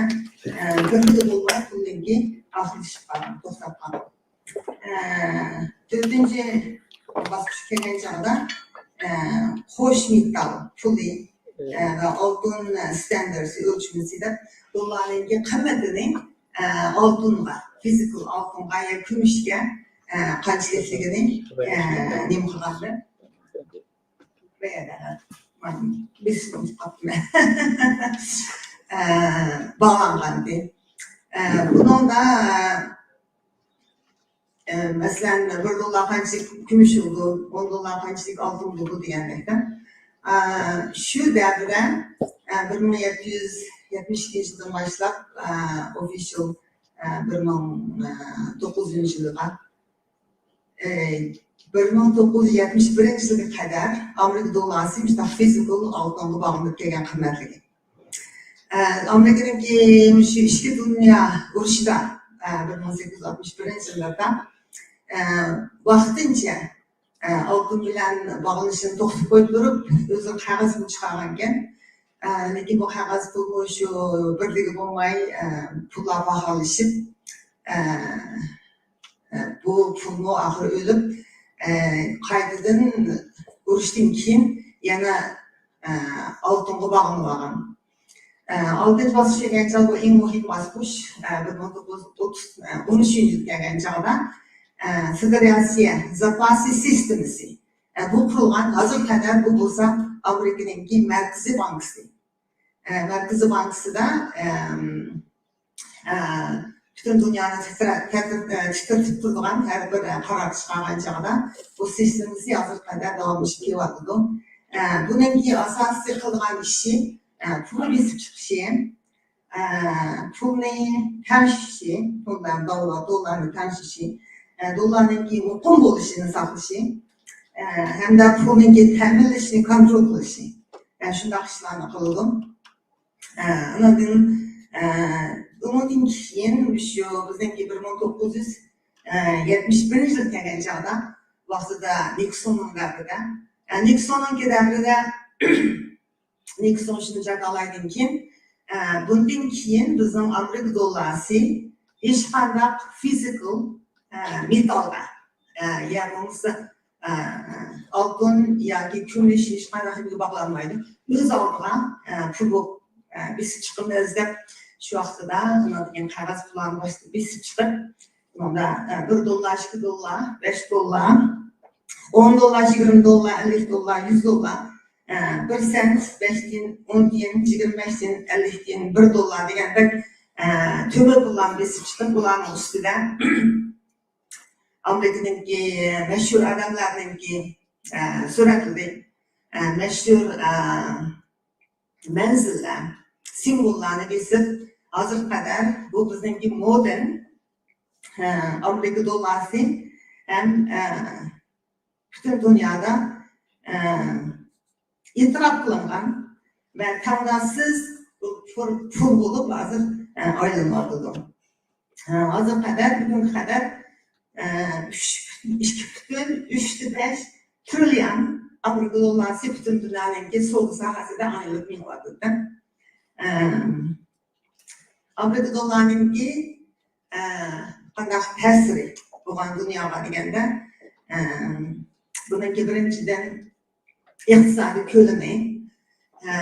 ئە، بىرلىكى بولماي پۇلنىڭكى ئاخىرلىشىپ قالغان، توختاپ قالغان. ئە، تۆتىنچى باسقۇچقا كەلگەن چاغدا، ئە، قوش مېتال پۇلى، ئە، ۋە ئالتۇن، ئە، ستاندارتى ئۆلچىمىسى دەپ دوللارنىڭكى قىممىتىنى، ئە، ئالتۇنغا، فىزىكال ئالتۇنغا يا كۈمۈشكە، ئە، قانچىلىكلىكىنى، ئە، نېمە قىلغانلار؟ بىر يەردە، مانا، بىر سېكۇنت قاپتىمەن. ئە، باغلانغانىدى. ئە، بۇنىڭدا، ئە، ئە، مەسىلەن، بىر دوللار قانچىلىك كۈمۈش بولىدۇ، ئون دوللار قانچىلىك ئالتۇن بولىدۇ دېگەندەكتە. ئە، شۇ دەۋردە، ئە، بىر مىڭ يەتتە يۈز يەتمىش ئىككىنچى يىلدىن باشلاپ، ئە، ئوفىشال، ئە، بىر مىڭ توققۇز يۈز يىلىغا، ئە، بىر مىڭ توققۇز يۈز يەتمىش بىرىنچى يىلغا قەدەر ئامېرىكا دوللارى مۇشۇنداق فىزىكال ئالتۇنغا باغلىنىپ كەلگەن قىممەتلىكى. ئە، ئامېرىكىنىڭكى مۇشۇ ئىككى دۇنيا ئۇرۇشىدا، ئە، بىر مىڭ سەككىز يۈز ئاتمىش بىرىنچى يىللاردا، ئە، ۋاقتىنچە، ئە، ئالتۇن بىلەن باغلىنىشىنى توختىتىپ قويۇپ تۇرۇپ، ئۆزى قەغەز پۇل چىقارغانىكەن. ئە، لېكىن بۇ قەغەز پۇلمۇ شۇ بىرلىكى بولماي، ئە، پۇللار باھالىشىپ، ئە، ئە، بۇ پۇلمۇ ئاخىرى ئۆلۈپ، ئە، قايتىدىن ئۇرۇشتىن كېيىن يەنە، ئە، ئالتۇنغا باغلىنىۋالغان. ئە، ئالتىنچى باسقۇچ كەلگەن چاغدا، بۇ ئەڭ مۇھىم باسقۇچ، ئە، بىر مىڭ توققۇز يۈز ئوتتۇز، ئە، ئون ئۈچىنچى يىل كەلگەن چاغدا، ئە، فېدېراتسىيە زاپاسى سىستېمىسى، ئە، بۇ قۇرۇلغان. ھازىرغا قەدەر بۇ بولسا ئامېرىكىنىڭكى مەركىزىي بانكىسى. ئە، مەركىزىي بانكىسىدا، ئەم، ئە، پۈتۈن دۇنيانى تىترە-، تەتۈر-، ئە، تىترىتىپ تۇرىدىغان ھەر بىر، ئە، قارار چىقارغان چاغدا بۇ سىستېمىسى ھازىرغا قەدەر داۋاملىشىپ كېلىۋاتىدۇ. ئە، بۇنىڭكى ئاساسىي قىلىدىغان ئىشى، ئە، پۇل بېسىپ چىقىشى، ئە، پۇلنى تەڭشىشى، پۇل بىلەن دوللار، دوللارنى تەڭشىشى، ئە، دوللارنىڭكى مۇقىم بولۇشىنى ساقلىشى، ئە، ھەمدە پۇلنىڭكى تەمىنلىشىنى كونترول قىلىشى، ئە، شۇنداق ئىشلارنى قىلىدۇ. ئە، ئۇنىڭدىن، ئە، ئۇنىڭدىن كېيىن شۇ بىزنىڭكى بىر مىڭ توققۇز يۈز يەتمىش بىرىنچى يىل كەلگەن چاغدا، ۋاقتىدا نىكسوننىڭ دەۋرىدە، ئە، نىكسوننىڭكى دەۋرىدە، نىكسون شۇنى جاكارلايدىن كېيىن، ئە، بۇندىن كېيىن بىزنىڭ ئامېرىكا دوللارى ھېچقانداق فىزىكال، ئە، مېتالغا، ئە، يا بولمىسا، ئە، ئالتۇن ياكى كۈمۈش ھېچقانداق نېمىگە باغلانمايدۇ. ئۆز ئالدىغا، ئە، پۇل بولۇپ، ئە، بېسىپ چىقىمىز دەپ شۇ ۋاقتىدا ئۇنىڭدىن كېيىن قەغەز پۇللارنى باشتا بېسىپ چىقىپ، بۇنىڭدا، ئە، بىر دوللار، ئىككى دوللار، بەش دوللار، ئون دوللار، يىگىرمە دوللار، ئەللىك دوللار، يۈز دوللار، ئە، بىر سېنت، بەش تىيىن، ئون تىيىن، يىگىرمە بەش تىيىن، ئەللىك تىيىن، بىر دوللار دېگەندەك، ئە، تۆمۈر پۇللارنى بېسىپ چىقىپ، بۇلارنىڭ ئۈستىدە ئامېرىكىنىڭكى مەشھۇر ئادەملەرنىڭكى، ئە، سۈرەتلىرى، ئە، مەشھۇر، ئە، مەنزىللەر، سىمۋوللارنى بېسىپ، ھازىرغا قەدەر بۇ بىزنىڭكى مودېرن، ئە، ئامېرىكا دوللارى ھەم، ئە، پۈتۈن دۇنيادا، ئە، ئېتىراپ قىلىنغان ۋە تەڭداشسىز پۇل، پۇل بولۇپ ھازىر، ئە، ئايلىنىۋاتىدۇ. ئە، ھازىرغا قەدەر، بۈگۈنگە قەدەر، ئە، ئۈچ، ئىككى پۈتۈن ئۈچتە بەش تىرىليون ئامېرىكا دوللارى پۈتۈن دۇنيانىڭكى سودا ساھەسىدە ئايلىنىپ مېڭىۋاتىدۇ. ئە، ئامېرىكا دوللارىنىڭكى، ئە، قانداق تەسىرى؟ بولغان دۇنياغا دېگەندە، ئە، بۇنىڭكى بىرىنچىدىن ئىقتىسادىي كۆلىمى، ئە،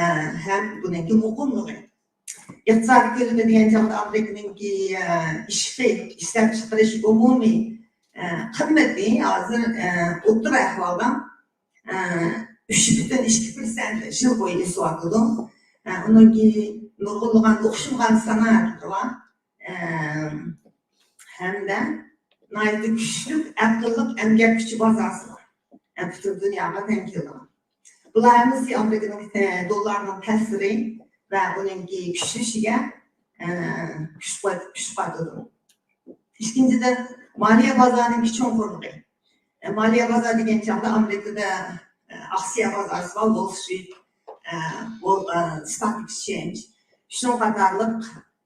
ھەم بۇنىڭكى مۇقىملىقى. ئىقتىسادىي كۆلىمى دېگەن چاغدا ئامېرىكىنىڭكى، ئە، ئىشقى، ئىشلەپچىقىرىش ئومۇمىي، ئە، قىممىتى ھازىر، ئە، ئوتتۇرا ئەھۋالدا، ئە، ئۈچ پۈتۈن ئىككى پىرسەنت يىل بويى ئۆسۈۋاتىدۇ. ئە، ئۇنىڭكى نۇرغۇنلىغان ئوخشىمىغان سانائەتلىرى بار. ئە، ھەمدە ناھايىتى كۈچلۈك ئەقىللىق ئەمگەك كۈچى بازاسى بار. ئە، پۈتۈن دۇنياغا تەڭ كېلىدىغان. بۇلار ھەممىسى ئامېرىكىنىڭ، ئە، دوللارنىڭ تەسىرى ۋە ئۇنىڭكى كۈچلىشىگە، ئە، كۈچ قۇۋۋەت، كۈچ قاتىدۇ. ئىككىنچىدىن، مالىيە بازارىنىڭكى چوڭقۇرلۇقى. ئە، مالىيە بازار دېگەن چاغدا ئامېرىكىدا، ئە، ئاكسىيە بازارى بار، ۋول سترىت، ئە، ۋول، ئە، ستاك ئېكسچېنج، شۇنىڭ قاتارلىق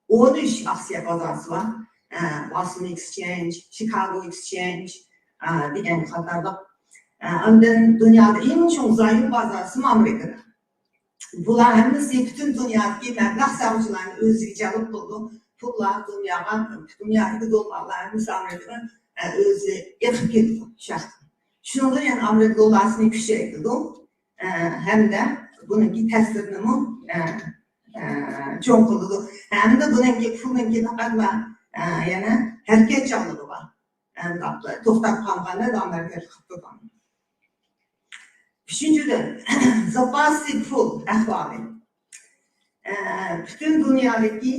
ئون ئۈچ ئاكسىيە بازارى بار. ئە، بوستون ئېكسچېنج، شىكاگو ئېكسچېنج، ئە، دېگەن قاتارلىق. ئە، ئاندىن دۇنيادا ئەڭ چوڭ زايوم بازارى ئامېرىكىدا. بۇلار ھەممىسى پۈتۈن دۇنيادىكى مەبلەغ سالغۇچىلارنى ئۆزىگە جەلپ قىلىدۇ. پۇللار دۇنياغا، دۇنيادىكى دوللارلار ھەممىسى ئامېرىكىغا، ئە، ئۆزى ئېقىپ كېتىدۇ شۇ ياقتىن. شۇنىڭدىن يەنە ئامېرىكا دوللارىنى كۈچەيتىدۇ. ئە، ھەمدە بۇنىڭكى تەسىرىنىمۇ، ئە، ئە، چوڭ قىلىدۇ. ھەمدە بۇنىڭكى پۇلنىڭكى پەقەتلا، ئە، يەنە ھەرىكەتچانلىقى بار. ئە، توختاپ قالغاندا داۋام ھەرىكەت قىلىپ تۇرغان. ئۈچىنچىدىن، زاپاسى پۇل ئەھۋالى. ئە، پۈتۈن دۇنيادىكى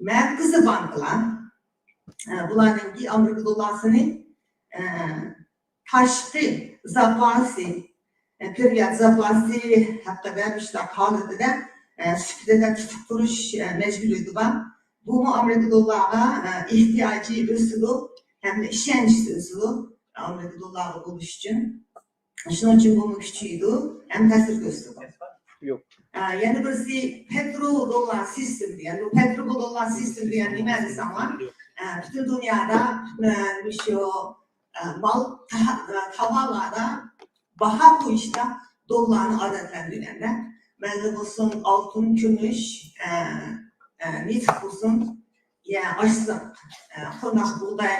مەركىزىي بانكىلار، ئە، بۇلارنىڭكى ئامېرىكا دوللارىنى، ئە، تاشقى زاپاسى، ئە، پېرىياد زاپاسى ھەققىدە مۇشۇنداق ھالىتىدە، ئە، سۈپىتىدە تۇتۇپ تۇرۇش، ئە، مەجبۇرىيىتى بار. بۇمۇ ئامېرىكا دوللارغا، ئە، ئېھتىياجى ئۆسىدۇ ھەمدە ئىشەنچى ئۆسىدۇ ئامېرىكا دوللارغا بولۇش ئۈچۈن. شۇنىڭ ئۈچۈن بۇمۇ كۈچىيىدۇ ھەم تەسىر كۆرسىتىدۇ. يوق. ئە، يەنە بىرسى پېترو دوللار سىستېما دېگەن. بۇ پېترو دوللار سىستېما دېگەن نېمە دېسەڭلار؟ ئە، پۈتۈن دۇنيادا، ئە، مۇشۇ، ئە، مال تا-، ئە، تاۋارلاردا باھا قويۇشتا دوللارنى ئادەتلەندۈرگەندە، مەيلى بولسۇن ئالتۇن، كۈمۈش، ئە، ئە، نېفىت بولسۇن، يا ئاشلىق، ئە، قۇرناق بۇغداي،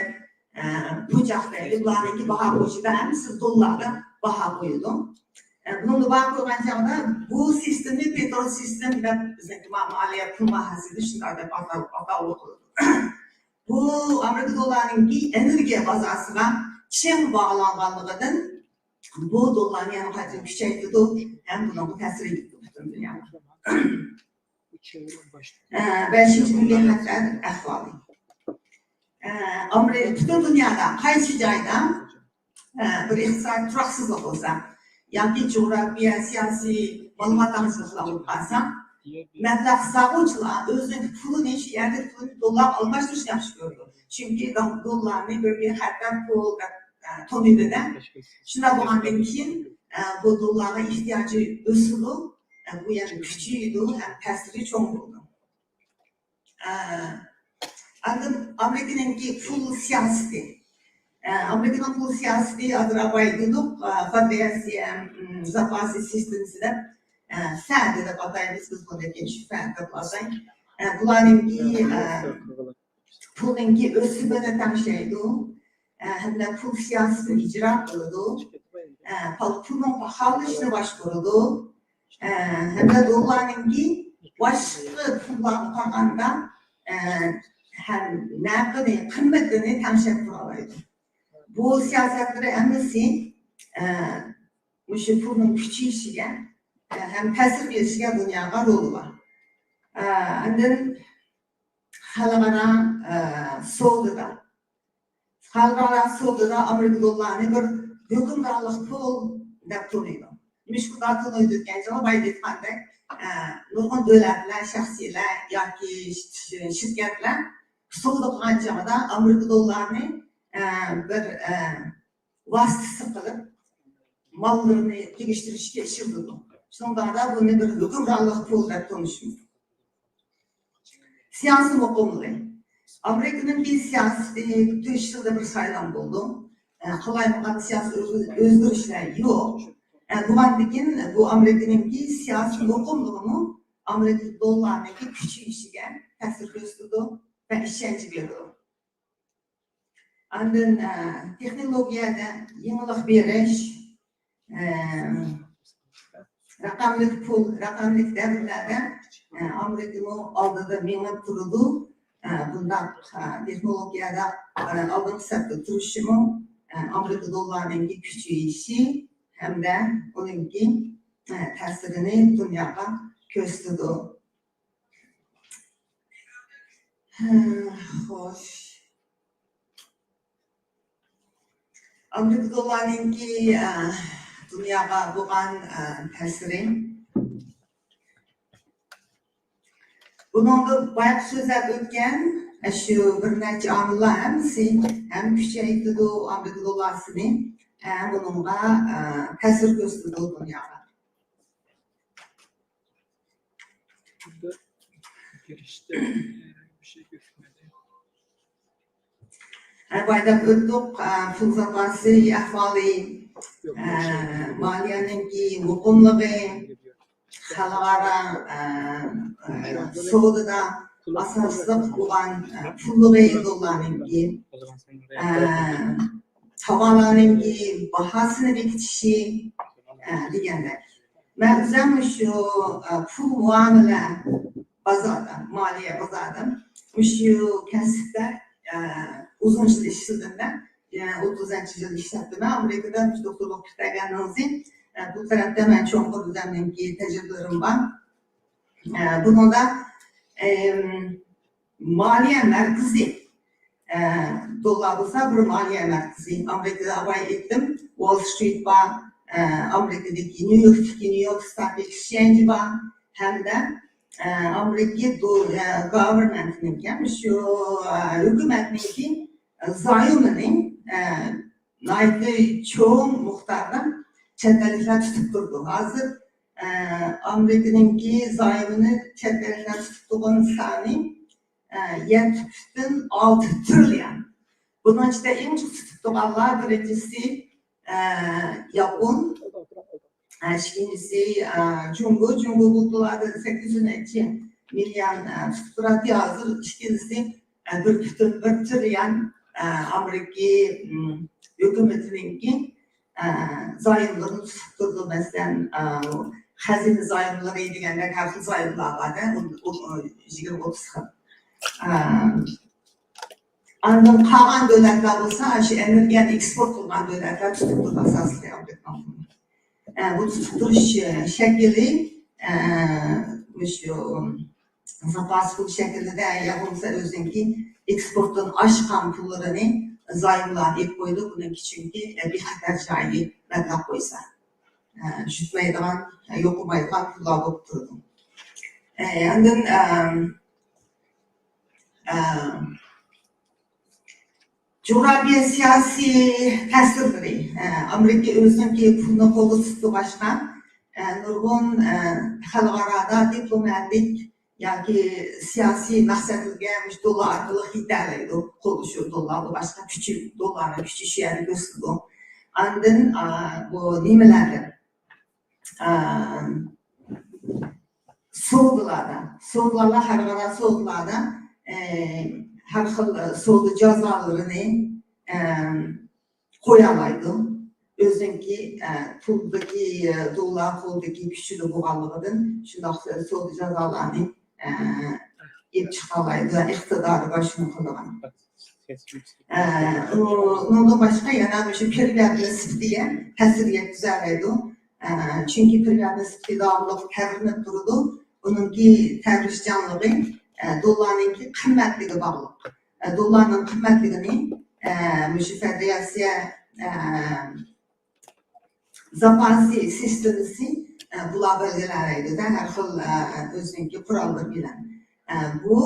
ئە، پۇچاق دەيلى، بۇلارنىڭكى باھا قويۇشىدا ھەممىسى دوللاردا باھا قويىدۇ. ئە، بۇنىڭدا باھا قويغان چاغدا بۇ سىستېمىنى پېترو سىستېم دەپ بىزنىڭكى ما-، مالىيە پۇل مۇھاسىبىسى شۇنداق دەپ ئاتاۋ-، ئاتاۋۇ قىلىدۇ. بۇ ئامېرىكا دوللارىنىڭكى ئېنېرگىيە بازاسىغا چىڭ باغلانغانلىقىدىن بۇ دوللارنى يەنە قايتىدىن كۈچەيتىدۇ ھەم بۇنىڭغا تەسىر يېتىدۇ پۈتۈن دۇنياغا. ئە، بەشىنچى، مىللىي خەتەر ئەھۋالى. ئە، ئامېرىكا پۈتۈن دۇنيادا قايسى جايدا، ئە، بىر ئىقتىسادىي تۇراقسىزلىق بولسا ياكى جۇغراپىيە، سىياسىي، مالىمات تەڭشەشلىك بولۇپ قالسا، مەبلەغ سالغۇچىلار ئۆزىنىڭ پۇلىنى، شۇ يەردىكى پۇلىنى دوللارغا ئالماشتۇرۇشنى ياخشى كۆرىدۇ. چۈنكى دول-، دوللارنى بىر، بىر خەتەر پۇل دەپ، ئە، تونۇيدۇ-دە. شۇنداق بولغاندىن كېيىن، ئە، بۇ دوللارغا ئېھتىياجى ئۆسىدۇ، ئە، بۇ يەنە كۈچىيىدۇ ھەم تەسىرى چوڭ بولىدۇ. ئە، ئاندىن ئامېرىكىنىڭكى پۇل سىياسىتى. ئە، ئامېرىكىنىڭ پۇل سىياسىتى ھازىر ئاۋاي دېدۇق، ئە، فېدېرال، ئە، زاپاسى سىستېمىسى دەپ، ئە، فېد دەپ ئاتايمىز بىز بۇنى، كېيىن شۇ فېد دەپ ئاتايمىز. ئە، بۇلارنىڭكى، ئە، پۇلنىڭكى ئۆسۈمىنى تەڭشەيدۇ، ئە، ھەمدە پۇل سىياسىتىنى ئىجرا قىلىدۇ، ئە، پۇل-، پۇلنىڭ باھالىنىشىنى باشقۇرىدۇ، ئە، ھەمدە دوللارنىڭكى باشقا پۇللارغا قارىغاندا، ئە، ھەم نەقىنى، قىممىتىنى تەڭشەپ تۇرالايدۇ. بۇ سىياسەتلىرى ھەممىسى، ئە، مۇشۇ پۇلنىڭ كۈچىيىشىگە، ئە، ھەم تەسىر بېرىشىگە دۇنياغا رولى بار. ئە، ئاندىن خەلقئارا، ئە، سودىدا. خەلقئارا سودىدا ئامېرىكا دوللارىنى بىر ھۆكۈمرانلىق پۇل دەپ تونۇيدۇ. نېمىشقا تونۇيدۇ دېگەن چاغدا بايا ئېيتقاندەك، ئە، نۇرغۇن دۆلەتلەر، شەخسىيلەر ياكى ش-، شىركەتلەر سودا قىلغان چاغدا ئامېرىكا دوللارىنى، ئە، بىر، ئە، ۋاسىتىسى قىلىپ ماللىرىنى تېگىشتۈرۈشكە ئىشلىتىدۇ. شۇنىڭدا بۇنى بىر ھۆكۈمرانلىق پۇل دەپ تونۇشمىز. سىياسىي مۇقىملىقى. ئامېرىكىنىڭكى سىياسىتى تۆت يىلدا بىر سايلام بولىدۇ. ئە، قالايمىقان سىياسىي ئۆز-، ئۆزگىرىشلەر يوق. ئە، بۇلاردىكىن بۇ ئامېرىكىنىڭكى سىياسىي مۇقىملىقىمۇ ئامېرىكا دوللارىنىڭكى كۈچىيىشىگە تەسىر كۆرسىتىدۇ ۋە ئىشەنچ بېرىدۇ. ئاندىن، ئە، تېخنولوگىيەدە يېڭىلىق بېرىش، ئە، رەقەملىك پۇل، رەقەملىك دەۋرلەردە، ئە، ئامېرىكىمۇ ئالدىدا مېڭىپ تۇرىدۇ. ئە، بۇنداق، ئە، تېخنولوگىيەدە، ئە، ئالدىنقى سەپتە تۇرۇشىمۇ، ئە، ئامېرىكا دوللارىنىڭكى كۈچىيىشى ھەمدە ئۇنىڭكى، ئە، تەسىرىنى دۇنياغا كۆرسىتىدۇ. ھە، خوش. ئامېرىكا دوللارنىڭكى، ئە، دۇنياغا بولغان، ئە، تەسىرى. بۇنىڭدا بايىقى سۆزلەپ ئۆتكەن، ئە، شۇ بىر نەچچە ئامىللار ھەممىسى ھەم كۈچەيتىدۇ ئامېرىكا دوللارىنى، ھەم ئۇنىڭغا، ئە، تەسىر كۆرسىتىدۇ دۇنياغا. ھە، بايا دەپ ئۆتتۇق، ئە، پۇل زاپاسى ئەھۋالى، ئە، مالىيەنىڭكى مۇقىملىقى، خەلقئارا، ئە، ئە، سودىدا ئاساسلىق بولغان، ئە، پۇللىرى دوللارنىڭكى، ئە، تاۋارلارنىڭكى باھاسىنى بېكىتىشى، ئە، دېگەندەك. مەن ئۆزۈم شۇ، ئە، پۇل مۇئامىلە بازاردا، مالىيە بازاردا مۇشۇ كەسىپتە، ئە، ئۇزۇن يىل ئىشلىدىم مەن. ئە، ئوتتۇزىنچى يىل ئىشلەپتىمەن. ئامېرىكىدا دوكتورلۇق پۈتتۈرگەندىن كېيىن، ئە، بۇ تەرەپتە مەن چوڭقۇر ئۆزۈمنىڭكى تەجرىبىلىرىم بار. ئە، بۇنىڭدا، ئەم، مالىيە مەركىزى، ئە، دوللار بولسا بىر مالىيە مەركىزى. ئامېرىكىدا بايا ئېيتتىم، ۋول سترىت بار، ئە، ئامېرىكىدىكى نيۇ يوركتىكى نيۇ يورك ستاك ئېكسچېنجى بار ھەمدە، ئە، ئامېرىكا دو-، ئە، گاۋېرمېنتنىڭكى، يەنى شۇ، ئە، ھۆكۈمەتنىڭكى زايومىنى، ئە، ناھايىتى چوڭ مىقداردا چەت ئەللىكلەر تۇتۇپ تۇرىدۇ. ھازىر، ئە، ئامېرىكىنىڭكى زايومىنى چەت ئەللىكلەر تۇتۇپ تۇرغان سانى، ئە، يەتتە پۈتۈن ئالتە تىرىليون. بۇنىڭ ئىچىدە ئەڭ جىق تۇتۇپ تۇرغانلار بىرىنچىسى، ئە، ياپون، ئىككىنچىسى، ئە، جۇڭگو، جۇڭگو بۇ پۇللاردا سەككىز يۈز نەچچە مىليون، ئە، تۇتۇپ تۇراتتى، ھازىر ئىككىنچىسى، ئە، بىر پۈتۈن بىر تىرىليون، ئە، ئامېرىكا، م، ھۆكۈمىتىنىڭكى، ئە، زايوملىرىنى تۇتۇپ تۇرىدۇ. مەسىلەن، ئە، خەزىنە زايوملىرى دېگەندەك ھەر خىل زايوملار بار، ئۇ، ئۇ، ئۇ، يىگىرمە ئوتتۇز خىل. ئە، ئاندىن قالغان دۆلەتلەر بولسا، شۇ ئېنېرگىيەنى ئېكسپورت قىلغان دۆلەتلەر تۇتۇپ تۇرىدۇ ئاساسلىقى ئامېرىكىنىڭ. ئە، بۇ تۇتۇپ تۇرۇش، ئە، شەكلى، ئە، مۇشۇ زاپاس پۇل شەكلىدە يا بولمىسا ئۆزىنىڭكى ئېكسپورتتىن ئاشقان پۇللىرىنى زايوملارنى ئېلىپ قويىدۇ. بۇنىڭكى چۈنكى، ئە، بىخەتەر جايى مەبلەغ قويسا، ئە، چۈشمەيدىغان، ئە، يوقىمايدىغان پۇللار بولۇپ تۇرىدۇ. ئە، ئاندىن، ئە، ئە، جۇغراپىيە سىياسىي تەسىرلىرى، ئە، ئامېرىكا ئۆزىنىڭكى پۇلىنى قولدا تۇتۇۋالغاچقا، ئە، نۇرغۇن، ئە، خەلقئارادا دىپلوماتىك ياكى سىياسىي مەقسەتلىرىگە مۇشۇ دوللار ئارقىلىق يېتەلەيدۇ. قولدا شۇ دوللار، باشقا كۈچى، دوللارنىڭ كۈچى شۇ يەردە كۆرسىتىدۇ. ئاندىن، ئا، بۇ نېمىلەردە؟ ئا، سودىلاردا، سودىلاردا، خەلقئارا سودىلاردا، ئە، ھەر خىل سودا جازالىرىنى، ئە، قويالايدۇ. ئۆزىنىڭكى، ئە، پۇلدىكى، ئە، دوللار قولدىكى كۈچىدە بولغانلىقىدىن شۇنداق سودا جازالارنى، ئە، ئېلىپ چىقالايدۇ، ئىقتىدارى بار شۇنى قىلىدىغان. ئە، ئۇ، ئۇنىڭدىن باشقا يەنە مۇشۇ پرىۋات نىسبىتىگە تەسىر يەتكۈزەلەيدۇ. ئە، چۈنكى پرىۋات نىسبىتى داۋاملىق تەۋرىنىپ تۇرىدۇ. ئۇنىڭكى تەۋرىشچانلىقى، ئە، دوللارنىڭكى قىممەتلىكىگە باغلىق. ئە، دوللارنىڭ قىممەتلىكىنى، ئە، مۇشۇ فېدېراتسىيە، ئە، زاپاسى سىستېمىسى، ئە، بۇلار بەلگىلەيدۇ-دە، ھەر خىل، ئە، ئۆزىنىڭكى قوراللىرى بىلەن. ئە، بۇ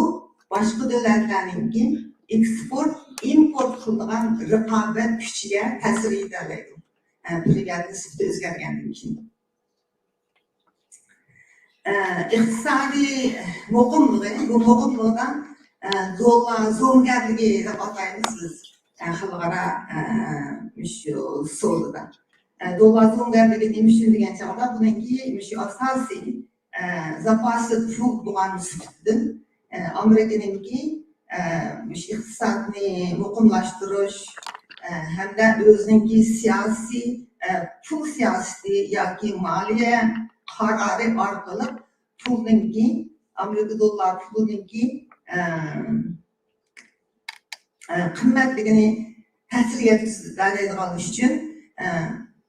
باشقا دۆلەتلەرنىڭكى ئېكسپورت، ئىمپورت قىلىدىغان رىقابەت كۈچىگە تەسىر يېتەلەيدۇ. ئە، پرىۋات نىسبىتى ئۆزگەرگەندىن كېيىن. ئە، ئىقتىسادىي مۇقىملىقى، بۇ مۇقىملىقتا، ئە، دوللار زومىگەرلىكى دەپ ئاتايمىز بىز، ئە، خەلقئارا، ئە، مۇشۇ سودىدا. ئە، دوللار زومىگەرلىكى نېمە ئۈچۈن دېگەن چاغدا، بۇنىڭكى مۇشۇ ئاساسىي، ئە، زاپاسى پۇل بولغان سۈپىتىدىن، ئە، ئامېرىكىنىڭكى، ئە، مۇشۇ ئىقتىسادنى مۇقىملاشتۇرۇش، ئە، ھەمدە ئۆزىنىڭكى سىياسىي، ئە، پۇل سىياسىتى ياكى مالىيە قارارى ئارقىلىق پۇلنىڭكى، ئامېرىكا دوللار پۇلىنىڭكى، ئە، ئە، قىممەتلىكىنى تەسىرگە يەتكۈزەلەيدىغانلىقى ئۈچۈن، ئە،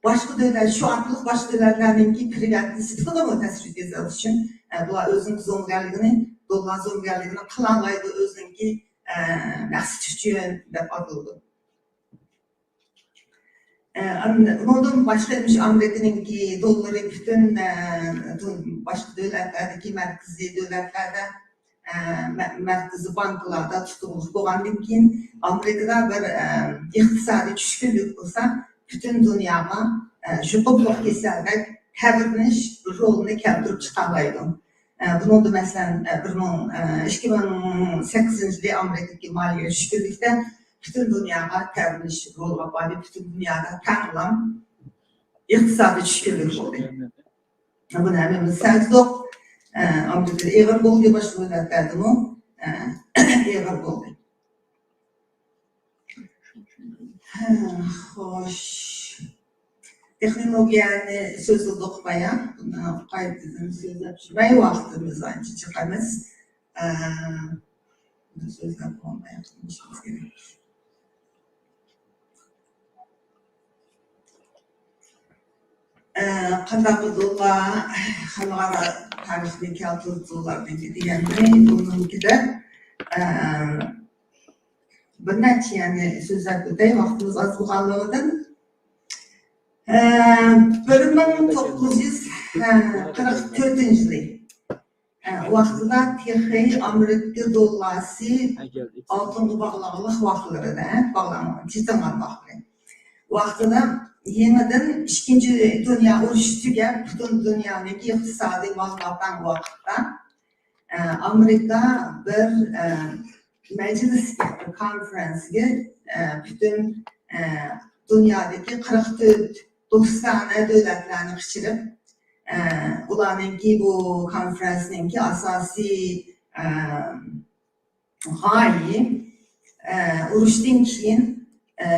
باشقا دۆلەت، شۇ ئارقىلىق باشقا دۆلەتلەرنىڭكى پرىۋات نىسبىتىگىمۇ تەسىر يەتكۈزەلىگەن ئۈچۈن، ئە، بۇلار ئۆزىنىڭ زومىگەرلىكىنى، دوللار زومىگەرلىكىنى قىلالايدۇ، ئۆزىنىڭكى، ئە، مەقسىتى ئۈچۈن دەپ ئاتىلىدۇ. ئە، ئۇنىڭدىن باشقا، مۇشۇ ئامېرىكىنىڭكى دوللىرى پۈتۈن، ئە، باشقا دۆلەتلەردىكى مەركىزىي دۆلەتلەردە، ئە، مە-، مەركىزىي بانكىلاردا تۇتۇقلۇق بولغاندىن كېيىن، ئامېرىكىدا بىر، ئە، ئىقتىسادىي چۈشكۈنلۈك بولسا، پۈتۈن دۇنياغا، ئە، يۇقۇملۇق كېسەلدەك تەۋرىنىش رولىنى كەلتۈرۈپ چىقالايدۇ. ئە، بۇنىڭدا، مەسىلەن، ئە، بىر مىڭ، ئە، ئىككى مىڭ سەككىزىنچى يىلى ئامېرىكىدىكى مالىيە چۈشكۈنلۈكتە پۈتۈن دۇنياغا تەۋرىنىش رولىغا باردى. پۈتۈن دۇنيادا تەڭلا ئىقتىسادىي چۈشكۈنلۈك بولدى. بۇنى ھەممىمىز سەزدۇق. ئە، ئامېرىكىدا ئېغىر بولدى، باشقا دۆلەتلەردىمۇ، ئە، ئېغىر بولدى. ھە، خوش. تېخنولوگىيەنى سۆزلىدۇق بايا. بۇنى قايتىدىن سۆزلەپ چۈشمەي، ۋاقتىمىز ئانچە جىق ئەمەس. ئە، بۇنى سۆزلەپ بولماي قالمىشىمىز كېرەك. ئە، قانداق دوللار خەلقئارا تارىخنى كەلتۈردى دوللاردىن دېگەندىن، بۇنىڭكىدە، ئە، بىر نەچچە يەرنى سۆزلەپ ئۆتەي، ۋاقتىمىز ئاز بولغانلىقىدىن. ئە، بىر مىڭ توققۇز يۈز قىرىق تۆتىنچى يىلى، ئە، ۋاقتىدا تېخى ئامېرىكا دوللاسى ئالتۇنغا باغلانغانلىق ۋاقىتلىرىدا، باغلانغان، چېتىنغان ۋاقىتلىرى. ۋاقتىدا يېڭىدىن ئىككىنچى دۇنيا ئۇرۇشى تۈگەپ، پۈتۈن دۇنيانىڭكى ئىقتىسادى مازلاپ ۋاقىتتا، ئە، ئامېرىكا بىر، ئە، مەجلىسكە، بىر كونفېرېنسگە، ئە، پۈتۈن، ئە، دۇنيادىكى قىرىق تۆت دوستانە دۆلەتلەرنى قىچىرىپ، ئە، ئۇلارنىڭكى بۇ كونفېرېنسنىڭكى ئاساسىي، ئە، غايە، ئە، ئۇرۇشتىن كېيىن، ئە،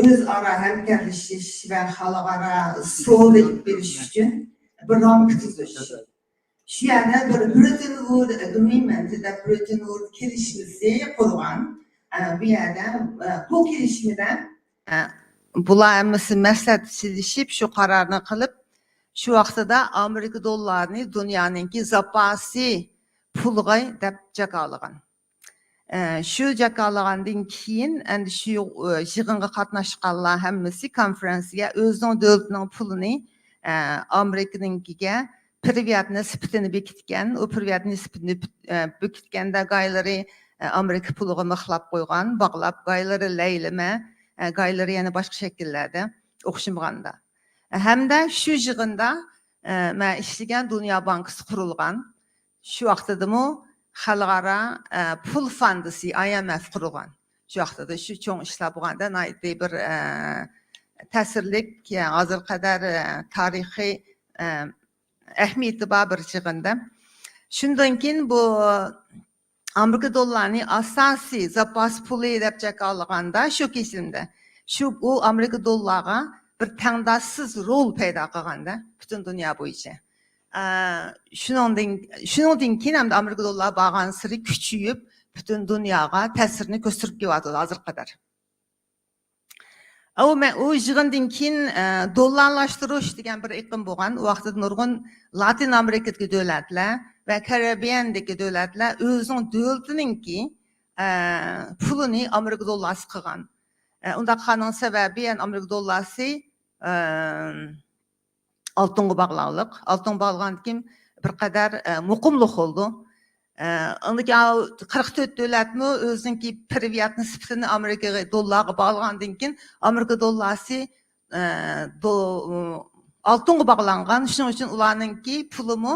ئۆزئارا ھەمكارلىشىش ۋە خەلقئارا سودا ئېلىپ بېرىش ئۈچۈن بىر رامكا تۈزۈش. شۇ يەردە بىر برېتن ۋۇد ئەگرىمېنت دەپ، برېتن ۋۇد كېلىشمىسى قۇرغان. ئە، بۇ يەردە، ئە، بۇ كېلىشمىدە، ئە، بۇلار ھەممىسى مەسلىھەتلىشىپ، شۇ قارارنى قىلىپ، شۇ ۋاقتىدا ئامېرىكا دوللارىنى دۇنيانىڭكى زاپاسى پۇلىغا دەپ جاكارلىغان. ئە، شۇ جاكارلىغاندىن كېيىن، ئەندى شۇ، ئە، يىغىنغا قاتناشقانلار ھەممىسى كونفېرېنسىيە ئۆزىنىڭ دۆلىتىنىڭ پۇلىنى، ئە، ئامېرىكىنىڭكىگە پرىۋات نىسبىتىنى بېكىتكەن. ئۇ پرىۋات نىسبىتىنى، ئە، بېكىتكەندە گايلىرى، ئە، ئامېرىكا پۇلىغا مىخلاپ قويغان، باغلاپ، گايلىرى لەيلىمە، ئە، گايلىرى يەنە باشقا شەكىللەردە ئوخشىمىغاندا. ھەمدە شۇ يىغىندا، ئە، مەن ئىشلىگەن دۇنيا بانكىسى قۇرۇلغان. شۇ ۋاقتىدىمۇ خەلقئارا، ئە، پۇل فاندىسى، ئاي ئېم ئېف قۇرۇلغان. شۇ ۋاقتىدا شۇ چوڭ ئىشلار بولغاندا ناھايىتى بىر، ئە، تەسىرلىك، يا، ھازىرغا قەدەر، ئە، تارىخىي، ئە، ئەھمىيىتى بار بىر يىغىندا. شۇندىن كېيىن بۇ ئامېرىكا دوللارنى ئاساسىي زاپاس پۇلى دەپ جاكارلىغاندا شۇ كېسىمدە، شۇ، ئۇ ئامېرىكا دوللارغا بىر تەڭداشسىز رول پەيدا قىلغاندا پۈتۈن دۇنيا بويىچە. ئە، شۇنىڭدىن، شۇنىڭدىن كېيىن ھەمدە ئامېرىكا دوللار بارغانسېرى كۈچىيىپ، پۈتۈن دۇنياغا تەسىرىنى كۆرسىتىپ كېلىۋاتىدۇ ھازىرغا قەدەر. ئۇ مە-، ئۇ يىغىندىن كېيىن، ئە، دوللارلاشتۇرۇش دېگەن بىر ئېقىم بولغان. ئۇ ۋاقتىدا نۇرغۇن لاتىن ئامېرىكىدىكى دۆلەتلەر ۋە كارىبىيەندىكى دۆلەتلەر ئۆزىنىڭ دۆلىتىنىڭكى، ئە، پۇلىنى ئامېرىكا دوللارسى قىلغان. ئە، ئۇنداق قىلغاننىڭ سەۋەبى، يەنى ئامېرىكا دوللارسى، ئە، ئالتۇنغا باغلانغانلىق. ئالتۇنغا باغلانغاندىن كېيىن بىر قەدەر، ئە، مۇقىملىق بولىدۇ. ئە، ئاندىن كېيىن قىرىق تۆت دۆلەتمۇ ئۆزىنىڭكى پرىۋات نىسبىتىنى ئامېرىكا دوللارغا باغلىغاندىن كېيىن، ئامېرىكا دوللارسى، ئە، دو-، ئالتۇنغا باغلانغان. شۇنىڭ ئۈچۈن ئۇلارنىڭكى پۇلىمۇ،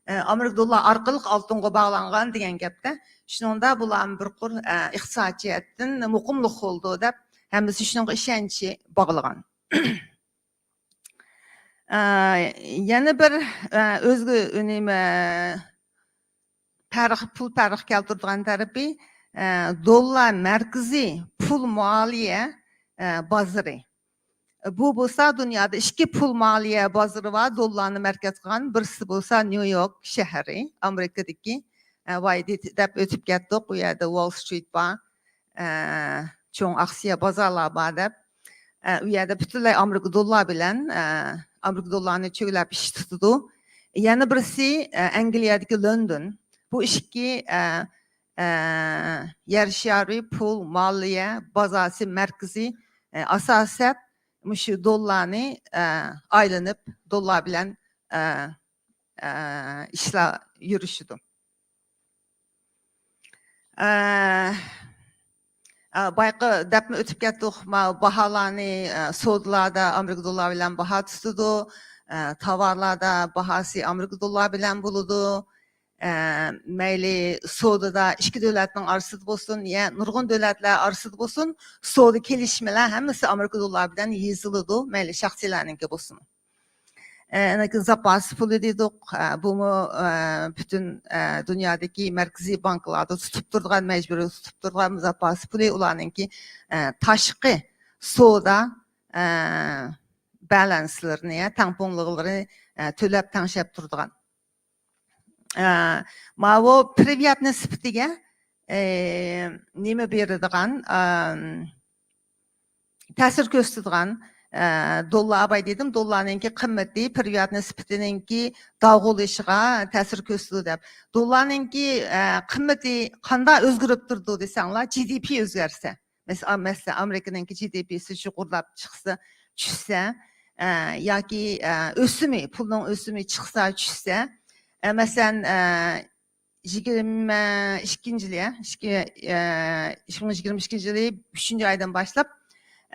ئە، ئامېرىكا دوللار ئارقىلىق ئالتۇنغا باغلانغان دېگەن گەپتە. شۇنىڭدا بۇلار بىر قۇر، ئە، ئىقتىسادىي جەھەتتىن مۇقىملىق بولىدۇ دەپ، ھەممىسى شۇنىڭغا ئىشەنچ باغلىغان. ئە، يەنە بىر، ئە، ئۆزگە نېمە، پەرق، پۇل پەرق كەلتۈرىدىغان تەرىپى، ئە، دوللار مەركىزىي پۇل مالىيە، ئە، بازىرى. بۇ بولسا دۇنيادا ئىككى پۇل مالىيە بازىرى بار، دوللارنى مەركەز قىلغان. بىرسى بولسا نيۇ يورك شەھىرى، ئامېرىكىدىكى، ئە، ۋاي دېدى دەپ ئۆتۈپ كەتتۇق. ئۇ يەردە ۋول سترىت بار، ئە، چوڭ ئاكسىيە بازارلار بار دەپ. ئە، ئۇ يەردە پۈتۈنلەي ئامېرىكا دوللار بىلەن، ئە، ئامېرىكا دوللارنى چۆگىلەپ ئىشلىتىدۇ. يەنە بىرسى، ئە، ئەنگلىيەدىكى لوندون. بۇ ئىككى، ئە، ئە، يەر شارى پۇل مالىيە بازاسى مەركىزى، ئە، ئاساسەن مۇشۇ دوللارنى، ئە، ئايلىنىپ، دوللار بىلەن، ئە، ئە، ئىشلار يۈرۈشىدۇ. ئە، ئە، بايقى دەپمۇ ئۆتۈپ كەتتۇق، ما، باھالارنى، ئە، سودىلاردا ئامېرىكا دوللار بىلەن باھا تۇتىدۇ، ئە، تاۋارلاردا باھاسى ئامېرىكا دوللار بىلەن بولىدۇ. ئە، مەيلى سودىدا ئىككى دۆلەتنىڭ ئارىسىدا بولسۇن، يا نۇرغۇن دۆلەتلەر ئارىسىدا بولسۇن، سودا كېلىشمىلەر ھەممىسى ئامېرىكا دوللارى بىلەن يېزىلىدۇ، مەيلى شەخسىيلەرنىڭكى بولسۇن. ئە، ئاندىن كېيىن زاپاس پۇلى دېدۇق. ئە، بۇمۇ، ئە، پۈتۈن، ئە، دۇنيادىكى مەركىزىي بانكىلاردا تۇتۇپ تۇرىدىغان، مەجبۇرىي تۇتۇپ تۇرىدىغان زاپاس پۇلى، ئۇلارنىڭكى، ئە، تاشقى سودا، ئە، بەلەنسلىرىنى، يا تەڭپۇڭلۇقلىرىنى، ئە، تۆلەپ تەڭشەپ تۇرىدىغان. ئە، ماۋۇ پرىۋات نىسبىتىگە، ئە، نېمە بېرىدىغان، ئە، تەسىر كۆرسىتىدىغان، ئە، دوللار، باي دېدىم، دوللارنىڭكى قىممىتى پرىۋات نىسبىتىنىڭكى داغۇلىشىغا تەسىر كۆرسىتىدۇ دەپ. دوللارنىڭكى، ئە، قىممىتى قانداق ئۆزگىرىپ تۇرىدۇ دېسەڭلار، جى دى پى ئۆزگەرسە. مەس-، ئا، مەسىلەن، ئامېرىكىنىڭكى جى دى پىسى يۇقىرىلاپ چىقسا، چۈشسە، ئە، ياكى، ئە، ئۆسۈمى، پۇلنىڭ ئۆسۈمى چىقسا، چۈشسە، ئە، مەسىلەن، ئە، يىگىرمە ئىككىنچى يىلى، ئىككى، ئە، ئىككى مىڭ يىگىرمە ئىككىنچى يىلى ئۈچىنچى ئايدىن باشلاپ،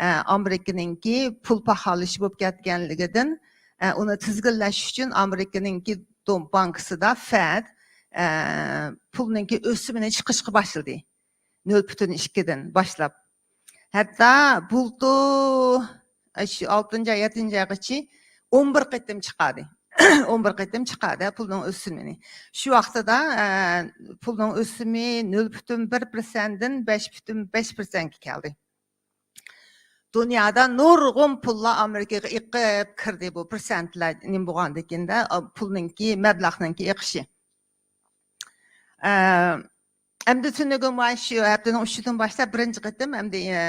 ئە، ئامېرىكىنىڭكى پۇل پاخاللىشى بولۇپ كەتكەنلىكىدىن، ئە، ئۇنى تىزگىنلەش ئۈچۈن ئامېرىكىنىڭكى دو-، بانكىسىدا فەد، ئە، پۇلنىڭكى ئۆسۈمىنى چىقىشقا باشلىدى. نۆل پۈتۈن ئىككىدىن باشلاپ. ھەتتا بۇلتۇر، ئە، شۇ ئالتىنچى ئاي، يەتتىنچى ئايغىچە ئون بىر قېتىم چىقاردى. ئون بىر قېتىم چىقاردى پۇلنىڭ ئۆسۈمىنى. شۇ ۋاقتىدا، ئە، پۇلنىڭ ئۆسۈمى نۆل پۈتۈن بىر پىرسەنتتىن بەش پۈتۈن بەش پىرسەنتكە كەلدى. دۇنيادا نۇرغۇن پۇللار ئامېرىكىغا ئېقىپ كىردى، بۇ پىرسەنتلەر نېمە بولغاندىكىن-دە، ئا، پۇلنىڭكى، مەبلەغنىڭكى ئېقىشى. ئە، ئەمدى تۈنۈگۈن مانا شۇ ھەپتىنىڭ ئۈچىدىن باشلاپ بىرىنچى قېتىم ئەمدى، ئە،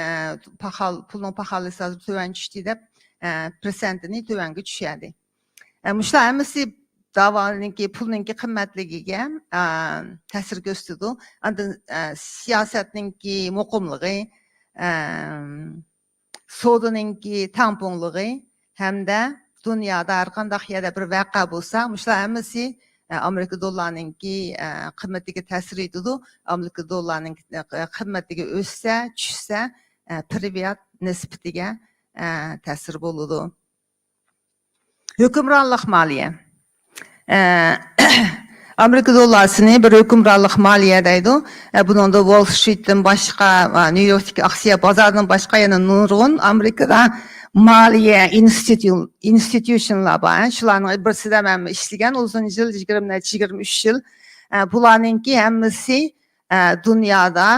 پاخال-، پۇلنىڭ پاخاللىسى ھازىر تۆۋەن چۈشتى دەپ، ئە، پىرسەنتىنى تۆۋەنگە چۈشۈردى. ئە، مۇشۇلار ھەممىسى داۋانىڭكى، پۇلنىڭكى قىممەتلىكىگە، ئە، تەسىر كۆرسىتىدۇ. ئاندىن، ئە، سىياسەتنىڭكى مۇقىملىقى، ئە، سودىنىڭكى تەڭپۇڭلۇقى ھەمدە دۇنيادا ھەر قانداق يەردە بىر ۋەقە بولسا، مۇشۇلار ھەممىسى، ئە، ئامېرىكا دوللارنىڭكى، ئە، قىممىتىگە تەسىر يېتىدۇ. ئامېرىكا دوللارنىڭ، ئە، قىممىتىگە ئۆسسە، چۈشسە، ئە، پرىۋات نىسبىتىگە، ئە، تەسىر بولىدۇ. ھۆكۈمرانلىق مالىيە. ئە، ئامېرىكا دوللارسىنى بىر ھۆكۈمرانلىق مالىيە دەيدۇ. ئە، بۇنىڭدا ۋول سترىتتىن باشقا، ئە، نيۇ يوركتىكى ئاكسىيە بازارىدىن باشقا يەنە نۇرغۇن ئامېرىكىدا مالىيە ئىنستىتيۇ-، ئىنستىتيۇشنلار بار. شۇلارنىڭ بىرسىدە مەن ئىشلىگەن ئۇزۇن يىل، يىگىرمە نەچچە، يىگىرمە ئۈچ يىل. ئە، بۇلارنىڭكى ھەممىسى، ئە، دۇنيادا،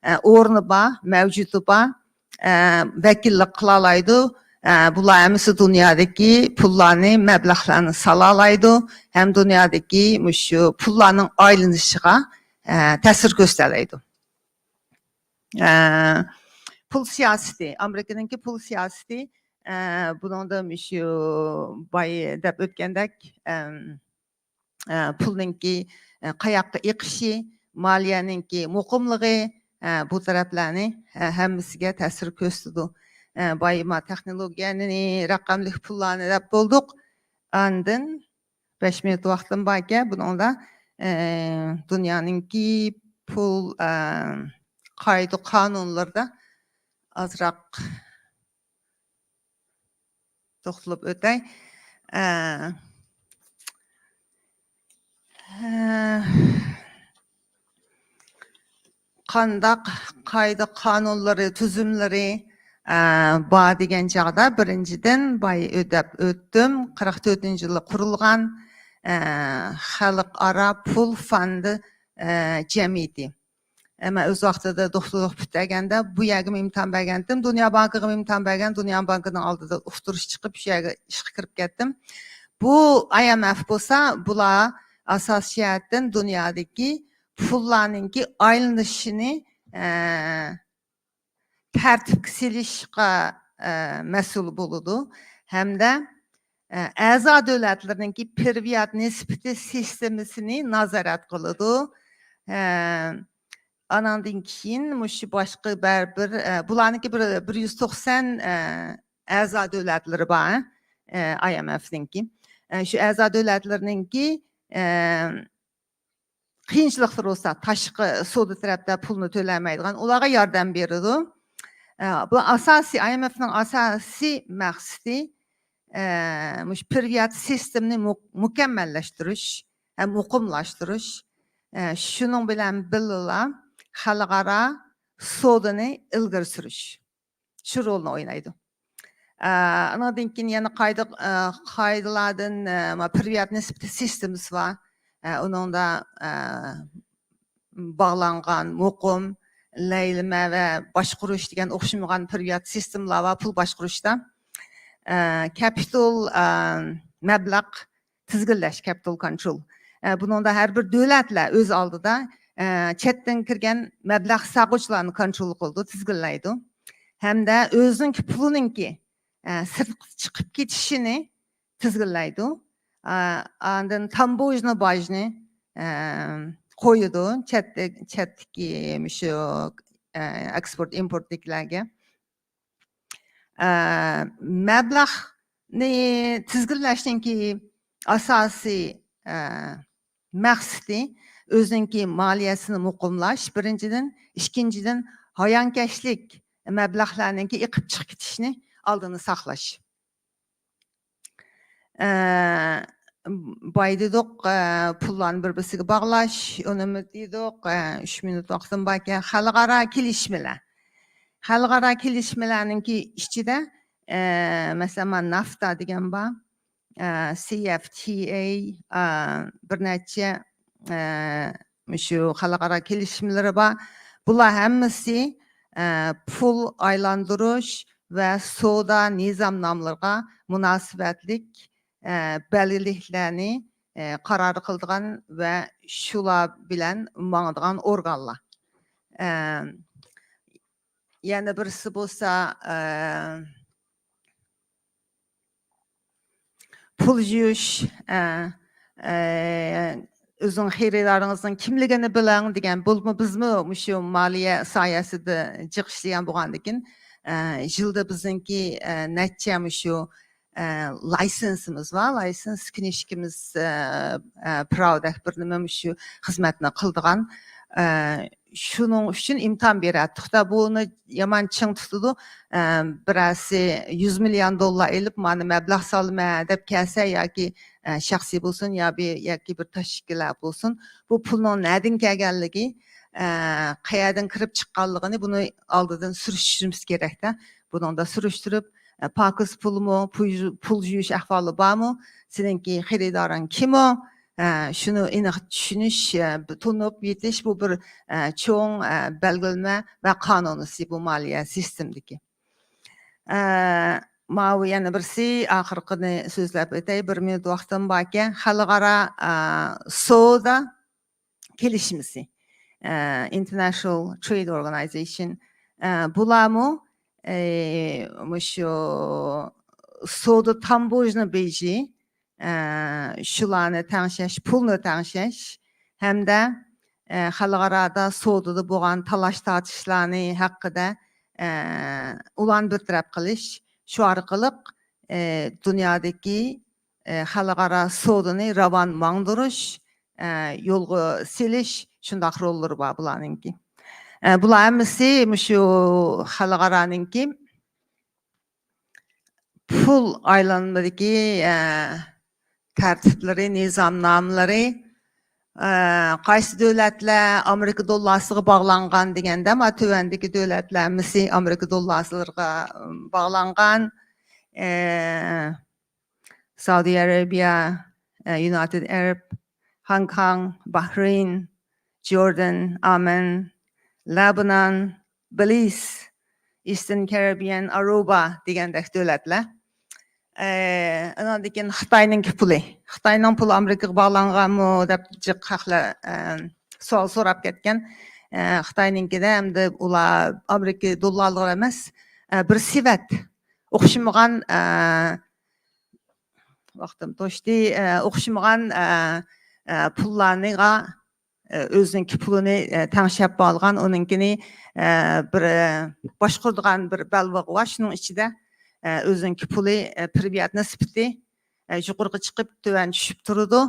ئە، ئورنى بار، مەۋجۇتى بار، ئە، ۋەكىللىك قىلالايدۇ. ئە، بۇلار ھەممىسى دۇنيادىكى پۇللارنى، مەبلەغلەرنى سالالايدۇ ھەم دۇنيادىكى مۇشۇ پۇللارنىڭ ئايلىنىشىغا، ئە، تەسىر كۆرسىتەلەيدۇ. ئە، پۇل سىياسىتى، ئامېرىكىنىڭكى پۇل سىياسىتى، ئە، بۇنىڭدا مۇشۇ باي دەپ ئۆتكەندەك، ئەم، ئە، پۇلنىڭكى، ئە، قاياققا ئېقىشى، مالىيەنىڭكى مۇقىملىقى، ئە، بۇ تەرەپلەرنى، ئە، ھەممىسىگە تەسىر كۆرسىتىدۇ. ئە، بايىما تېخنولوگىيەنى، رەقەملىك پۇللارنى دەپ بولدۇق. ئاندىن بەش مىنۇت ۋاقتىم باركەن، بۇنىڭدا، ئە، دۇنيانىڭكى پۇل، ئە، قائىدە قانۇنلىرىدا ئازراق توختىلىپ ئۆتەي. ئە، ئە، قانداق قائىدە قانۇنلىرى، تۈزۈملىرى، ئە، بار دېگەن چاغدا، بىرىنچىدىن، باي ئۆدەپ ئۆتتۈم، قىرىق تۆتىنچى يىلى قۇرۇلغان، ئە، خەلقئارا پۇل فوندى، ئە، جەمئىيىتى. ئە، مەن ئۆز ۋاقتىدا دوختۇرلۇق پۈتتۈرگەندە بۇ يەرگىمۇ ئىمتىھان بەرگەنتىم. دۇنيا بانكىغىمۇ ئىمتىھان بەرگەن، دۇنيا بانكىنىڭ ئالدىدا ئۇقتۇرۇش چىقىپ، شۇ يەرگە ئىشقا كىرىپ كەتتىم. بۇ IMF بولسا، بۇلار ئاساسىي جەھەتتىن دۇنيادىكى پۇللارنىڭكى ئايلىنىشىنى، ئە، تەرتىپكە سېلىشقا، ئە، مەسئۇل بولىدۇ ھەمدە، ئە، ئەزا دۆلەتلىرىنىڭكى پىرۋىيات نىسبىتى سىستېمىسىنى نازارەت قىلىدۇ. ئە، ئاناندىن كېيىن مۇشۇ باشقا بەر-، بىر، ئە، بۇلارنىڭكى بىر، بىر يۈز توقسان، ئە، ئەزا دۆلەتلىرى بار، ئە، IMF نىڭكى. ئە، شۇ ئەزا دۆلەتلىرىنىڭكى، ئە، قىيىنچىلىقلىرى بولسا، تاشقى سودا تەرەپتە پۇلنى تۆلەيمەيدىغان، ئۇلارغا ياردەم بېرىدۇ. ئە، بۇ ئاساسىي، IMF نىڭ ئاساسىي مەقسىتى، ئە، مۇشۇ پىرۋىيات سىستېمىنى مۇ-، مۇكەممەللەشتۈرۈش ھەم مۇقىملاشتۇرۇش. ئە، شۇنىڭ بىلەن بىللىلا خەلقئارا سودىنى ئىلگىرى سۈرۈش. شۇ رولنى ئوينايدۇ. ئە، ئانىڭدىن كېيىن يەنە قايدا-، ئە، قائىدىلەردىن، ئە، ما، پىرۋىيات نىسبىتى سىستېمىسى بار. ئە، ئۇنىڭدا، ئە، باغلانغان، مۇقىم، لەيلىمە ۋە باشقۇرۇش دېگەن ئوخشىمىغان پىرۋىيات سىستېمىلار بار، پۇل باشقۇرۇشتا. ئە، كەپىتال، ئە، مەبلەغ تىزگىنلەش، capital control. ئە، بۇنىڭدا ھەر بىر دۆلەتلەر ئۆز ئالدىدا، ئە، چەتتىن كىرگەن مەبلەغ سالغۇچىلارنى كونترول قىلىدۇ، تىزگىنلەيدۇ. ھەمدە ئۆزىنىڭكى پۇلىنىڭكى، ئە، سىرتقا چىقىپ كېتىشىنى تىزگىنلەيدۇ. ئا-، ئاندىن تامبوژنا باجنى، ئە، قويىدۇ چەتتە-، چەتتىكى مۇشۇ، ئە، ئېكسپورت ئىمپورتتىكىلەرگە. ئە، مەبلەغنى تىزگىنلەشنىڭكى ئاساسىي، ئە، مەقسىتى ئۆزىنىڭكى مالىيەسىنى مۇقىملاش، بىرىنچىدىن، ئىككىنچىدىن، ھايانكەشلىك مەبلەغلەرنىڭكى ئېقىپ چىقىپ كېتىشىنى ئالدىنى ساقلاش. ئە، بايا دېدۇق، ئە، پۇللارنى بىر-بىرسىگە باغلاش، ئۇنىمۇ دېدۇق، ئە، ئۈچ مىنۇت ۋاقتىم باركەن، خەلقئارا كېلىشمىلەر. خەلقئارا كېلىشمىلەرنىڭكى ئىچىدە، ئە، مەسىلەن، مانا نافتا دېگەن بار، ئە، سى ئېف تى ئەي، ئە، بىر نەچچە، ئە، مۇشۇ خەلقئارا كېلىشىملىرى بار. بۇلار ھەممىسى، ئە، پۇل ئايلاندۇرۇش ۋە سودا نىزامنامىلىرىغا مۇناسىۋەتلىك، ئە، بەلگىلىكلەرنى، ئە، قارار قىلىدىغان ۋە شۇلار بىلەن ماڭىدىغان ئورگانلار. ئە، يەنە بىرسى بولسا، ئە، پۇل يۇيۇش، ئە، ئە، ئۆزىنىڭ خېرىدارىڭىزنىڭ كىملىكىنى بىلىڭ دېگەن. بولۇپمۇ بىزمۇ مۇشۇ مالىيە ساھەسىدە جىق ئىشلىگەن بولغاندىكىن، ئە، يىلدا بىزنىڭكى، ئە، نەچچە مۇشۇ، ئە، لايسېنسىمىز بار، لايسېنس كىنىشكىمىز، ئە، ئە، پىراۋدەك بىر نېمە مۇشۇ خىزمەتنى قىلىدىغان، ئە، شۇنىڭ ئۈچۈن ئىمتىھان بېرەتتۇق-دە، بۇنى يامان چىڭ تۇتىدۇ. ئە، بىرەرسى يۈز مىليون دوللار ئېلىپ، مانا مەبلەغ سالىمەن دەپ كەلسە ياكى، ئە، شەخسىي بولسۇن يا بىر، ياكى بىر تاشكىلات بولسۇن، بۇ پۇلنىڭ نەدىن كەلگەنلىكى، ئە، قەيەردىن كىرىپ چىققانلىقىنى بۇنى ئالدىدىن سۈرۈشتۈرۈشىمىز كېرەكتە. بۇنىڭدا سۈرۈشتۈرۈپ، ئە، پاكىز پۇلمۇ، پۇل يۇ-، پۇل يۇيۇش ئەھۋالى بارمۇ، سېنىڭكى خېرىدارىڭ كىمۇ، ئە، شۇنى ئېنىق چۈشىنىش، ئە، تونۇپ يېتىش، بۇ بىر، ئە، چوڭ، ئە، بەلگىلىمە ۋە قانۇنىسى بۇ مالىيە سىستېمىدىكى. ئە، ماۋۇ يەنە بىرسى، ئاخىرقىنى سۆزلەپ ئۆتەي، بىر مىنۇت ۋاقتىم باركەن. خەلقئارا، ئە، سودا كېلىشمىسى، ئە، International Trade Organization، ئە، بۇلارمۇ، ئە، مۇشۇ سودا تامبوژنا بېجى، ئە، شۇلارنى تەڭشەش، پۇلنى تەڭشەش ھەمدە، ئە، خەلقئارادا سودىدا بولغان تالاش-تارتىشلارنى ھەققىدە، ئە، ئۇلارنى بىر تەرەپ قىلىش، شۇ ئارقىلىق، ئە، دۇنيادىكى، ئە، خەلقئارا سودىنى راۋان ماڭدۇرۇش، ئە، يولغا سېلىش، شۇنداق روللىرى بار بۇلارنىڭكى. ئە، بۇلار ھەممىسى مۇشۇ خەلقئارانىڭكى پۇل ئايلانمىدىكى، ئە، تەرتىپلىرى، نىزامنامىلىرى، ئە، قايسى دۆلەتلەر ئامېرىكا دوللارسىغا باغلانغان دېگەندە، ما تۆۋەندىكى دۆلەتلەر ھەممىسى ئامېرىكا دوللارسىلىرىغا، ئىم، باغلانغان. ئە، سعودي أرابيا، ئە، يۇنايتېد ئەرەب، ھاڭ كاڭ، باھرېين، جوردان، ئامەن، لەبنان، بېلىز، ئىستېرن كارىبىيەن، ئاروبا دېگەندەك دۆلەتلەر. ئە، ئاناندىن كېيىن خىتاينىڭكى پۇلى. خىتاينىڭ پۇلى ئامېرىكىغا باغلانغانمۇ دەپ جىق خەقلەر، ئە، سوئال سوراپ كەتكەن. ئە، خىتاينىڭكىدە ئەمدى ئۇلار ئامېرىكا دوللارلىرى ئەمەس، ئە، بىر سېۋەت. ئوخشىمىغان، ئە، ۋاقتىم توشتى. ئە، ئوخشىمىغان، ئە، ئە، پۇللارنىغا، ئە، ئۆزىنىڭكى پۇلىنى، ئە، تەڭشەپ ئالغان، ئۇنىڭكىنى، ئە، بىر، ئە، باشقۇرىدىغان بىر بەلبېغى بار. شۇنىڭ ئىچىدە، ئە، ئۆزىنىڭكى پۇلى، ئە، پىرىۋىيات نىسبىتى، ئە، يۇقىرىغا چىقىپ تۆۋەن چۈشۈپ تۇرىدۇ.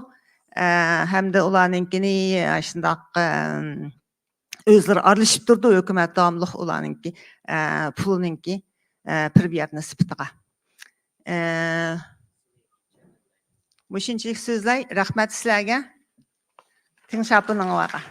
ئە، ھەمدە ئۇلارنىڭكىنى، ئە، شۇنداق، ئە، ئۆزلىرى ئارىلىشىپ تۇرىدۇ، ھۆكۈمەت داۋاملىق ئۇلارنىڭكى، ئە، پۇلىنىڭكى، ئە، پىرىۋىيات نىسبىتىغا. ئە، مۇشۇنچىلىك سۆزلەي. رەھمەت سىلەرگە. تىڭشاپىنىڭلارغا.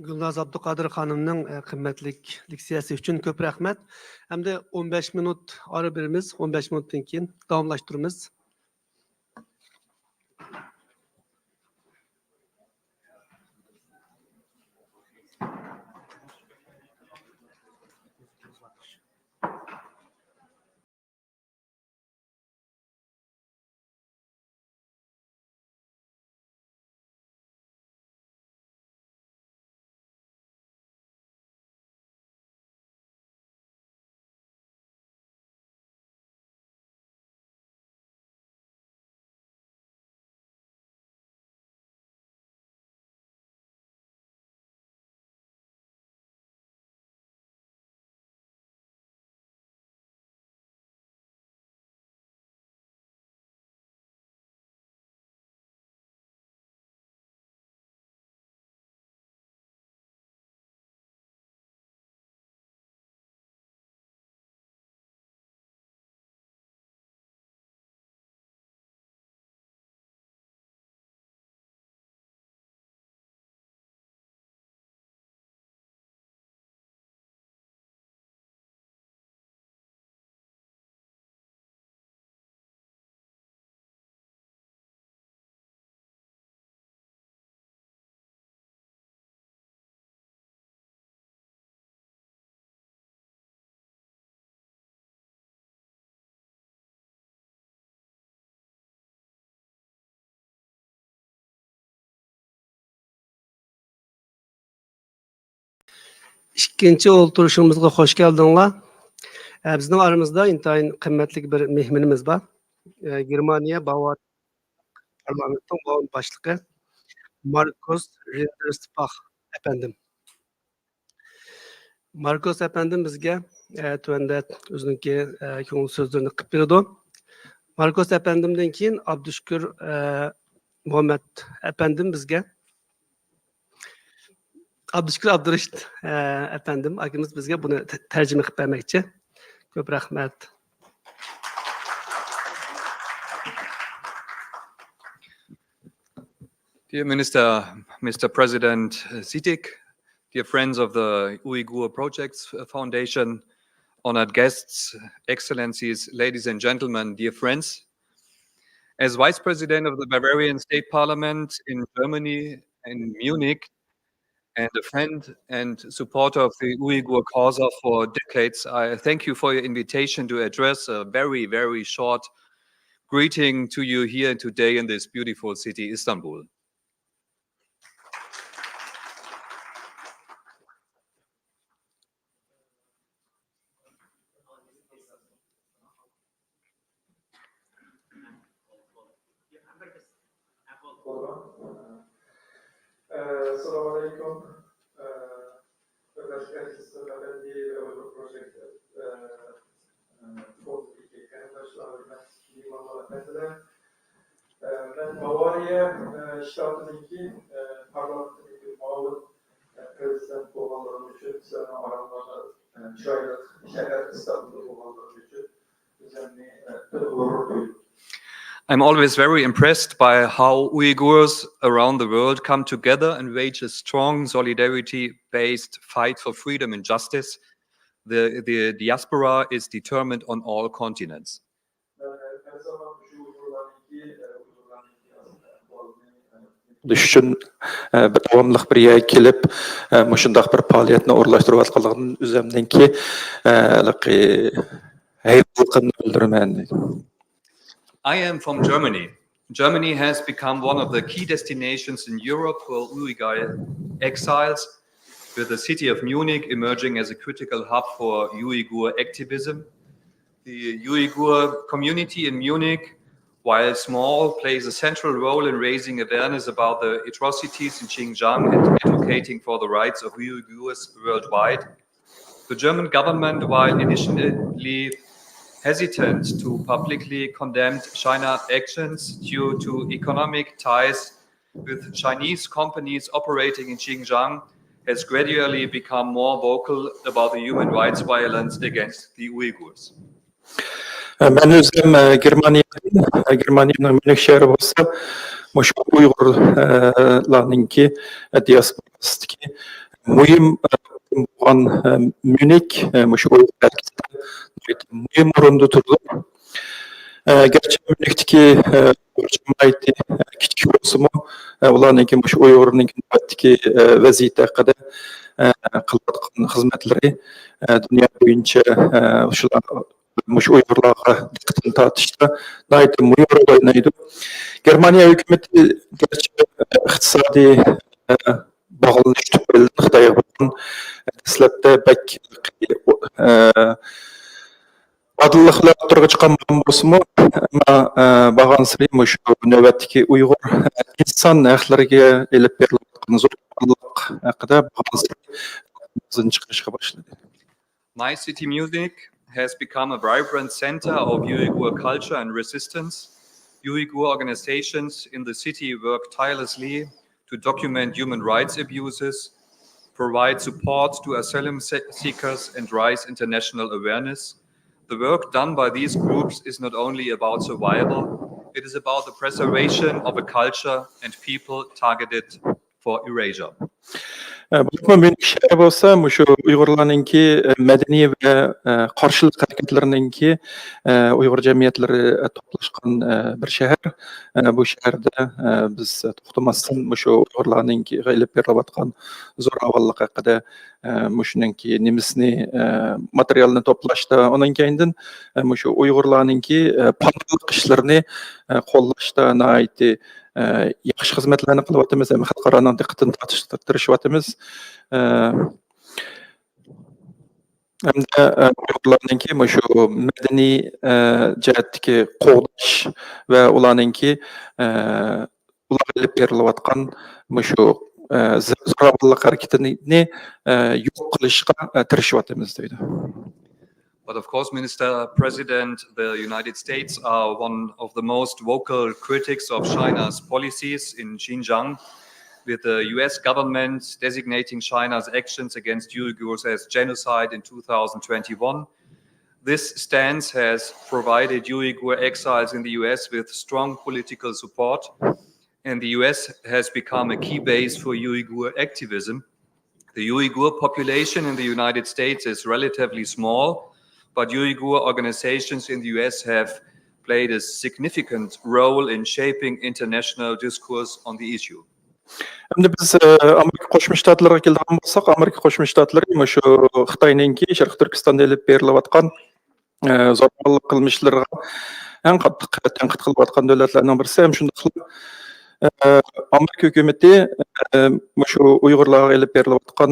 گۈلناز ئابدۇقادىر خانىمنىڭ، ئە، قىممەتلىك لېكسىيەسى ئۈچۈن كۆپ رەھمەت. ئەمدى ئون بەش مىنۇت ئارا بېرىمىز، ئون بەش مىنۇتتىن كېيىن داۋاملاشتۇرىمىز. ئىككىنچى ئولتۇرۇشىمىزغا خوش كەلدىڭلار. ئە، بىزنىڭ ئارىمىزدا ئىنتايىن قىممەتلىك بىر مېھمىنىمىز بار. ئە، گېرمانىيە باۋارىيە پارلامېنتىنىڭ مۇئاۋىن باشلىقى ماركوس رىندېرسپاخ ئەپەندىم. ماركوس ئەپەندىم بىزگە، ئە، تۆۋەندە ئۆزىنىڭكى، ئە، كۆڭۈل سۆزلىرىنى قىلىپ بېرىدۇ. ماركوس ئەپەندىمدىن كېيىن ئابدۇشۈكۈر، ئە، مۇھەممەت ئەپەندىم بىزگە، ئابدۇشۈكۈر ئابدۇرېشىت، ئە، ئەپەندىم، ئاكىمىز بىزگە بۇنى تە-، تەرجىمە قىلىپ بەرمەكچى. كۆپ رەھمەت. Dear Minister, Mister President Sitik, dear friends of the Uyghur Projects Foundation, honored guests, excellencies, ladies and gentlemen, dear friends. As Vice President of the Bavarian State Parliament in Germany, in Munich, and a friend and supporter of the Uyghur cause for decades, I thank you for your invitation to address a very, very short greeting to you here today in this beautiful city, Istanbul. ئەسسالامۇ ئەلەيكۇم. ھۆرمەتلىك ئەزىز ئەپەندى، ئۇيغۇر پروژېكت، ئە، ئە، فوندىدىكى قېرىنداشلار، ھۆرمەتلىك مېھمانلار، ئەپەندىلەر. ئە، مەن باۋارىيە، ئە، شتاتىنىڭكى، ئە، پارلامېنتىنىڭكى مۇئاۋىن، ئە، پرېزىدېنت بولغانلىقىم ئۈچۈن سىلەرنىڭ ئارىڭلاردا، ئە، چىرايلىق شەھەر ئىستانبۇلدا بولغانلىقىم ئۈچۈن ئۆزۈمنى، ئە، پۈتۈن غۇرۇر تۇيدۇم. I'm always very impressed by how Uyghurs around the world come together and wage a strong solidarity-based fight for freedom and justice. The, the diaspora is determined on all continents. قىلىش ئۈچۈن، ئە، بىر داۋاملىق بىر يەرگە كېلىپ، ئە، مۇشۇنداق بىر پائالىيەتنى ئورۇنلاشتۇرۇۋاتقانلىقىدىن ئۆزۈمنىڭكى، ئە، ھېلىقى ھەيرانلىقىمنى بىلدۈرىمەن. I am from Germany. Germany has become one of the key destinations in Europe for Uyghur exiles, with the city of Munich emerging as a critical hub for Uyghur activism. The Uyghur community in Munich, while small, plays a central role in raising awareness about the atrocities in Xinjiang and advocating for the rights of Uyghurs worldwide. The German government, while initially hesitant to publicly condemn China's actions due to economic ties with Chinese companies operating in Xinjiang, has gradually become more vocal about the human rights violence against the Uyghurs. مەن ئۆزۈم گېرمانىيەدىن، گېرمانىيەنىڭ ميۇنخ شەھىرى بولسا، مۇشۇ ئۇيغۇرلارنىڭكى دىياسپوراسىدىكى مۇھىم بولغان ميۇنخ، مۇشۇ ئۇيغۇر ھەرىكىتىدە مۇھىم ئورۇندا تۇرىدۇ. گەرچە ميۇنختىكى ئۇيغۇر جامائىتى كىچىك بولسىمۇ، ئۇلارنىڭكى مۇشۇ ئۇيغۇرنىڭكى نۆۋەتتىكى ۋەزىيىتى ھەققىدە قىلىۋاتقان خىزمەتلىرى دۇنيا بويىچە شۇلار مۇشۇ ئۇيغۇرلارغا دىققىتىنى تارتىشتا ناھايىتى مۇھىم رول ئوينايدۇ. گېرمانىيە ھۆكۈمىتى گەرچە ئىقتىسادىي باغلىنىش تۈپەيلىدىن خىتايغا بولغان دەسلەپتە بەك ئادىللىقلار ئوتتۇرىغا چىقارمىغان بولسىمۇ، ئەمما بارغانسېرى مۇشۇ نۆۋەتتىكى ئۇيغۇر ئىنسان ھەقلىرىگە ئېلىپ بېرىلىۋاتقان زور ھەققىدە بارغانسېرى ئاۋازىنى چىقىرىشقا باشلىدى. My city, Munich, has become a vibrant center of Uyghur culture and resistance. Uyghur organizations in the city work tirelessly to document human rights abuses, provide support to asylum se- seekers, and raise international awareness. The work done by these groups is not only about survival, it is about the preservation of a culture and people targeted for erasure. بولۇپمۇ ميۇنخ شەھىرى بولسا مۇشۇ ئۇيغۇرلارنىڭكى مەدەنىي ۋە قارشىلىق ھەرىكەتلىرىنىڭكى ئۇيغۇر جەمئىيەتلىرى توپلاشقان بىر شەھەر. بۇ شەھەردە بىز توختىماستىن مۇشۇ ئۇيغۇرلارنىڭكى ئېلىپ بېرىلىۋاتقان زوراۋانلىق ھەققىدە مۇشۇنىڭكى نېمىسىنى، ماتېرىيالنى توپلاشتا، ئۇنىڭ كەينىدىن مۇشۇ ئۇيغۇرلارنىڭكى پاناھلىق ئىشلىرىنى قوللاشتا ناھايىتى ياخشى خىزمەتلەرنى قىلىۋاتىمىز ھەم خەلقئارانىڭ دىققىتىنى تارتىشقا تىرىشىۋاتىمىز. ھەمدە ئۇيغۇرلارنىڭكى مۇشۇ مەدەنىي جەھەتتىكى قوغداش ۋە ئۇلارنىڭكى ئۇلارغا ئېلىپ بېرىلىۋاتقان مۇشۇ زوراۋانلىق ھەرىكىتىنى يوق قىلىشقا تىرىشىۋاتىمىز دەيدۇ. But of course, Minister President, the United States are one of the most vocal critics of China's policies in Xinjiang, with the U S government designating China's actions against Uyghurs as genocide in two thousand twenty-one. This stance has provided Uyghur exiles in the U S with strong political support, and the U S has become a key base for Uyghur activism. The Uyghur population in the United States is relatively small, but Uyghur organizations in the U S have played a significant role in shaping international discourse on the issue. ئەمدى بىز ئامېرىكا قوشما شتاتلىرىغا كېلىدىغان بولساق، ئامېرىكا قوشما شتاتلىرى مۇشۇ خىتاينىڭكى شەرقىي تۈركىستاندا ئېلىپ بېرىلىۋاتقان زوراۋانلىق قىلمىشلىرىغا ئەڭ قاتتىق تەنقىد قىلىۋاتقان دۆلەتلەرنىڭ بىرسى. ھەم شۇنداقلا ئامېرىكا ھۆكۈمىتى مۇشۇ ئۇيغۇرلارغا ئېلىپ بېرىلىۋاتقان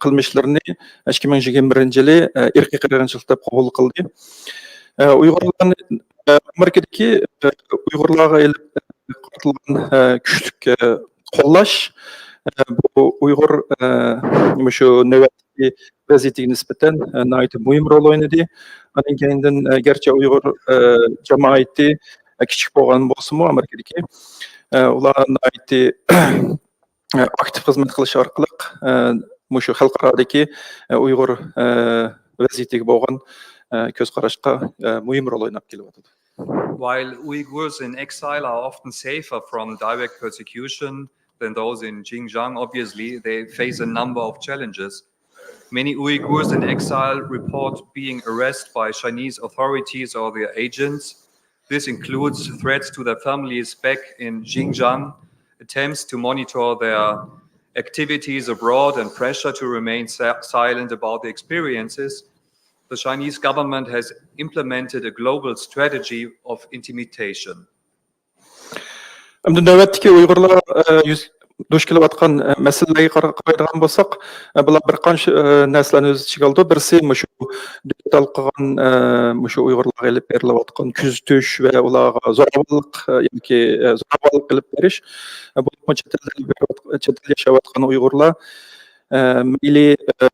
قىلمىشلىرىنى ئىككى مىڭ يىگىرمە بىرىنچى يىلى ئىرقىي قىرغىنچىلىق دەپ قوبۇل قىلدى. ئۇيغۇرلارنى ئامېرىكىدىكى ئۇيغۇرلارغا ئېلىپ قارىتىلغان كۈچلۈك قوللاش بۇ ئۇيغۇر مۇشۇ نۆۋەتتىكى ۋەزىيىتىگە نىسبەتەن ناھايىتى مۇھىم رول ئوينىدى. ئاندىن كەينىدىن گەرچە ئۇيغۇر جامائىتى كىچىك بولغان بولسىمۇ ئامېرىكىدىكى، ئۇلار ناھايىتى ئاكتىپ خىزمەت قىلىش ئارقىلىق مۇشۇ خەلقئارادىكى ئۇيغۇر ۋەزىيىتىگە بولغان كۆز قاراشقا مۇھىم رول ئويناپ كېلىۋاتىدۇ. While Uyghurs in exile are often safer from direct persecution than those in Xinjiang, obviously they face a number of challenges. Many Uyghurs in exile report being harassed by Chinese authorities or their agents. This includes threats to their families back in Xinjiang, attempts to monitor their activities abroad, and pressure to remain si- silent about the experiences. The Chinese government has implemented a global strategy of intimidation. ئەمدى نۆۋەتتىكى ئۇيغۇرلار ئە، يۈز دۇچ كېلىۋاتقان ئە، مەسىلىلەرگە قارا- قارايدىغان بولساق، ئە، بۇلار بىر قانچە ئە، نەرسىلەرنى ئۆز ئىچىگە ئالىدۇ. بىرسى مۇشۇ دۆلەت ھالقىغان ئە، مۇشۇ ئۇيغۇرلارغا ئېلىپ بېرىلىۋاتقان كۆزىتىش ۋە ئۇلارغا زوراۋانلىق ئە، ياكى ئە، زوراۋانلىق ئېلىپ بېرىش. ئە، بولۇپمۇ چەت ئەلدە بېرىۋاتق- چەت ئەلدە ياشاۋاتقان ئۇيغۇرلار ئە، مەيلى ئە،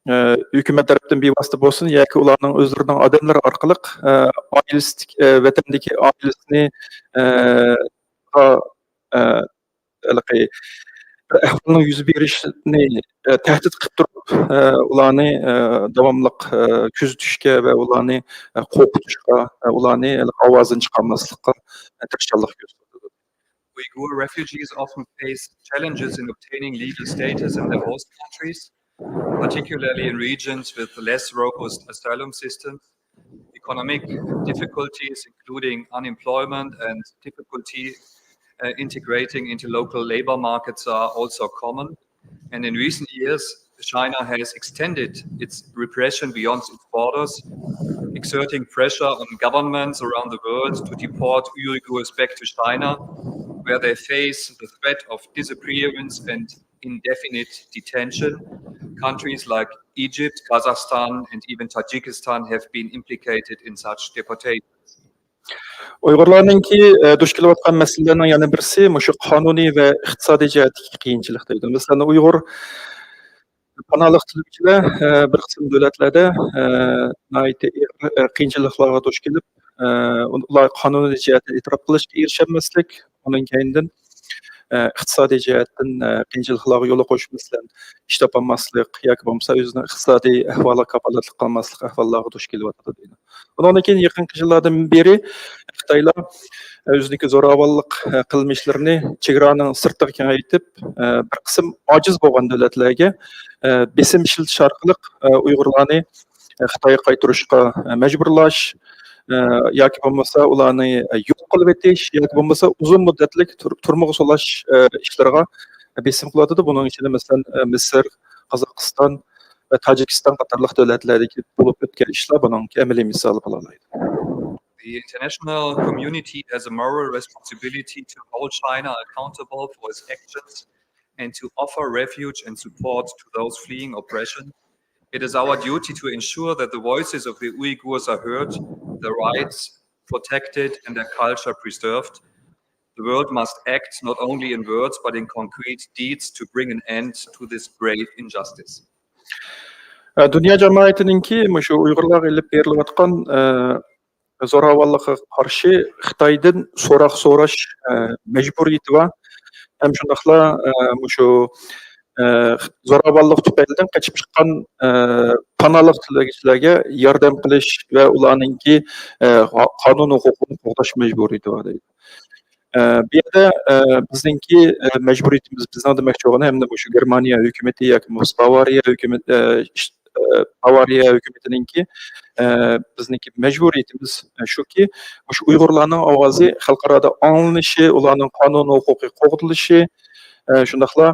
ئە، ھۆكۈمەت تەرەپتىن بىۋاسىتە بولسۇن ياكى ئۇلارنىڭ ئۆزلىرىنىڭ ئادەملىرى ئارقىلىق ئە، ئائىلىسىدىكى ئە، ۋەتەندىكى ئائىلىسىنى ئە، ئە، ھېلىقى بىر ئەھۋالنىڭ يۈز بېرىشىنى ئە، تەھدىت قىلىپ تۇرۇپ ئە، ئۇلارنى ئە، داۋاملىق ئە، كۆزىتىشكە ۋە ئۇلارنى ئە، قورقۇتۇشقا ئە، ئۇلارنى ھېلىقى ئاۋازىنى چىقارماسلىققا ئە، تىرىشچانلىق كۆرسىتىدۇ. Uyghur refugees often face challenges in obtaining legal status in their host countries, particularly in regions with less robust asylum systems. Economic difficulties, including unemployment and difficulty uh, integrating into local labor markets, are also common. And in recent years, China has extended its repression beyond its borders, exerting pressure on governments around the world to deport Uyghurs back to China, where they face the threat of disappearance and indefinite detention. Countries like Egypt, Kazakhstan, and even Tajikistan have been implicated in such deportations. ئۇيغۇرلارنىڭكى ئە، دۇچ كېلىۋاتقان مەسىلىلەرنىڭ يەنە بىرسى مۇشۇ قانۇنىي ۋە ئىقتىسادىي جەھەتتىكى قىيىنچىلىق دەيدۇ. مەسىلەن، ئۇيغۇر پاناھلىق تىلىگۈچىلەر ئە، بىر قىسىم دۆلەتلەردە ئە، ناھايىتى ئېغىر ئە، قىيىنچىلىقلارغا دۇچ كېلىپ، ئە، ئۇلار قانۇنىي جەھەتتىن ئېتىراپ قىلىشقا ئېرىشەلمەسلىك، ئۇنىڭ كەينىدىن ئە، ئىقتىسادىي جەھەتتىن ئە، قىيىنچىلىقلارغا يولۇقۇش، مەسىلەن، ئىش تاپالماسلىق ياكى بولمىسا ئۆزىنىڭ ئىقتىسادىي ئەھۋالىغا كاپالەتلىك قىلالماسلىق ئەھۋاللارغا دۇچ كېلىۋاتىدۇ دەيدۇ. ئۇنىڭدىن كېيىن يېقىنقى يىللاردىن بېرى خىتايلار ئۆزىنىڭكى زوراۋانلىق قىلمىشلىرىنى چېگرانىڭ سىرتىغا كېڭەيتىپ، بىر قىسىم ئاجىز بولغان دۆلەتلەرگە بېسىم ئىشلىتىش ئارقىلىق ئۇيغۇرلارنى خىتايغا قايتۇرۇشقا مەجبۇرلاش ياكى بولمىسا ئۇلارنى يوق قىلىۋېتىش ياكى بولمىسا ئۇزۇن مۇددەتلىك تۇر- تۈرمىگە سولاش ئىشلىرىغا بېسىم قىلىۋاتىدۇ. بۇنىڭ ئىچىدە مەسىلەن مىسىر، قازاقىستان، ۋە تاجىكىستان قاتارلىق دۆلەتلەردىكى بولۇپ ئۆتكەن ئىشلار بۇنىڭكى ئەمەلىي مىسالى بولالايدۇ. The international community has a moral responsibility to hold China accountable for its actions and to offer refuge and support to those fleeing oppression. It is our duty to ensure that the voices of the Uyghurs are heard, their rights protected, and their culture preserved. The world must act not only in words but in concrete deeds to bring an end to this grave injustice. دۇنيا جامائىتىنىڭكى مۇشۇ ئۇيغۇرلارغا ئېلىپ بېرىلىۋاتقان زوراۋانلىققا قارشى خىتايدىن سوراق سوراش مەجبۇرىيىتى بار. ھەم شۇنداقلا مۇشۇ زوراۋانلىق تۈپەيلىدىن قېچىپ چىققان پاناھلىق تىلەيدىغانلارغا ياردەم قىلىش ۋە ئۇلارنىڭكى قانۇن ھوقۇقىنى قوغداش مەجبۇرىيىتى بار دەيدۇ. بۇ يەردە بىزنىڭكى مەجبۇرىيىتىمىز، بىزنىڭ دېمەكچى بولغىنىم ھەمدە مۇشۇ گېرمانىيە ھۆكۈمىتى ياكى بولمىسا باۋارىيە ھۆكۈمىتى، باۋارىيە ھۆكۈمىتىنىڭكى بىزنىڭكى مەجبۇرىيىتىمىز شۇكى، مۇشۇ ئۇيغۇرلارنىڭ ئاۋازى خەلقئارادا ئاڭلىنىشى، ئۇلارنىڭ قانۇن ھوقۇقى قوغدىلىشى، شۇنداقلا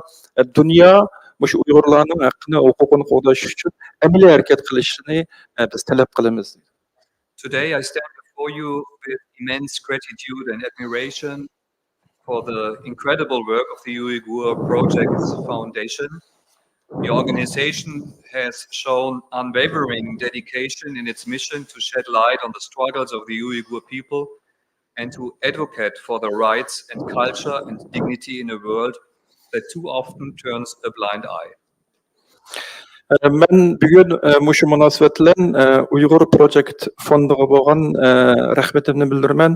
دۇنيا مۇشۇ ئۇيغۇرلارنىڭ ھەققىنى، ھوقۇقىنى قوغداش ئۈچۈن ئەمەلىي ھەرىكەت قىلىشىنى بىز تەلەپ قىلىمىز. Today, I stand before you with immense gratitude and admiration for the incredible work of the Uyghur Project's Foundation. The organization has shown unwavering dedication in its mission to shed light on the struggles of the Uyghur people and to advocate for their rights and culture and dignity in a world that too often turns a blind eye. مەن بۈگۈن مۇشۇ مۇناسىۋەت بىلەن ئۇيغۇر پروجېكت فوندىغا بولغان رەھمىتىمنى بىلدۈرىمەن.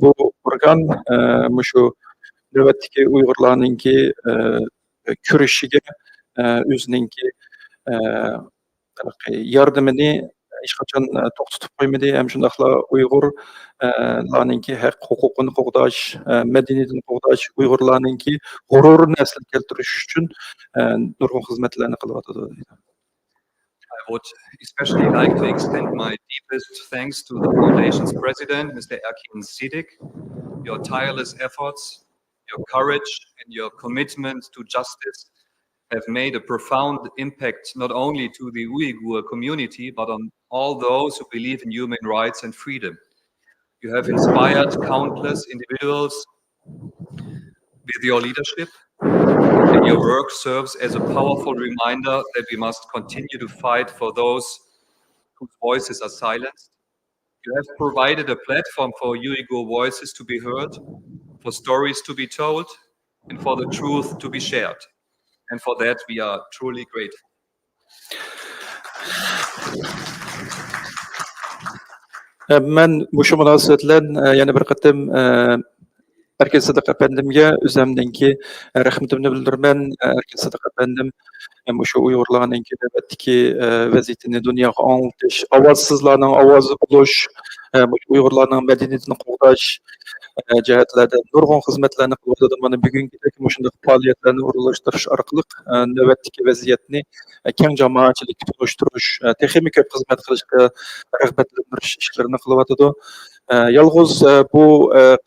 بۇ ئورگان مۇشۇ نۆۋەتتىكى ئۇيغۇرلارنىڭكى كۈرىشىگە ئۆزىنىڭكى ياردىمىنى ھېچقاچان توختىتىپ قويمىدى ھەم شۇنداقلا ئۇيغۇرلارنىڭكى ھەق ھوقۇقىنى قوغداش، مەدەنىيىتىنى قوغداش، ئۇيغۇرلارنىڭكى غۇرۇرىنى ئەسلىگە كەلتۈرۈش ئۈچۈن نۇرغۇن خىزمەتلەرنى قىلىۋاتىدۇ دەيدۇ. I would especially like to extend my deepest thanks to the Foundation's president, Mister Erkin Siddik. Your tireless efforts, your courage, and your commitment to justice have made a profound impact not only to the Uyghur community, but on all those who believe in human rights and freedom. You have inspired countless individuals with your leadership, and your work serves as a powerful reminder that we must continue to fight for those whose voices are silenced. You have provided a platform for Uyghur voices to be heard, for stories to be told, and for the truth to be shared. And for that, we are truly grateful. مەن مۇشۇ مۇناسىۋەت بىلەن يەنە بىر قېتىم ئەركىن سىدىق ئەپەندىمگە ئۆزۈمنىڭكى رەھمىتىمنى بىلدۈرىمەن. ئەركىن سىدىق ئەپەندىم مۇشۇ ئۇيغۇرلارنىڭكى نۆۋەتتىكى ۋەزىيىتىنى دۇنياغا ئاڭلىتىش، ئاۋازسىزلارنىڭ ئاۋازى بولۇش، مۇشۇ ئۇيغۇرلارنىڭ مەدەنىيىتىنى قوغداش جەھەتلەردە نۇرغۇن خىزمەتلەرنى قىلىۋاتىدۇ. مانا بۈگۈنكىدەك مۇشۇنداق پائالىيەتلەرنى ئورۇنلاشتۇرۇش ئارقىلىق نۆۋەتتىكى ۋەزىيەتنى كەڭ جامائەتچىلىككە تونۇشتۇرۇش، تېخىمۇ كۆپ خىزمەت قىلىشقا رىغبەتلەندۈرۈش ئىشلىرىنى قىلىۋاتىدۇ. يالغۇز بۇ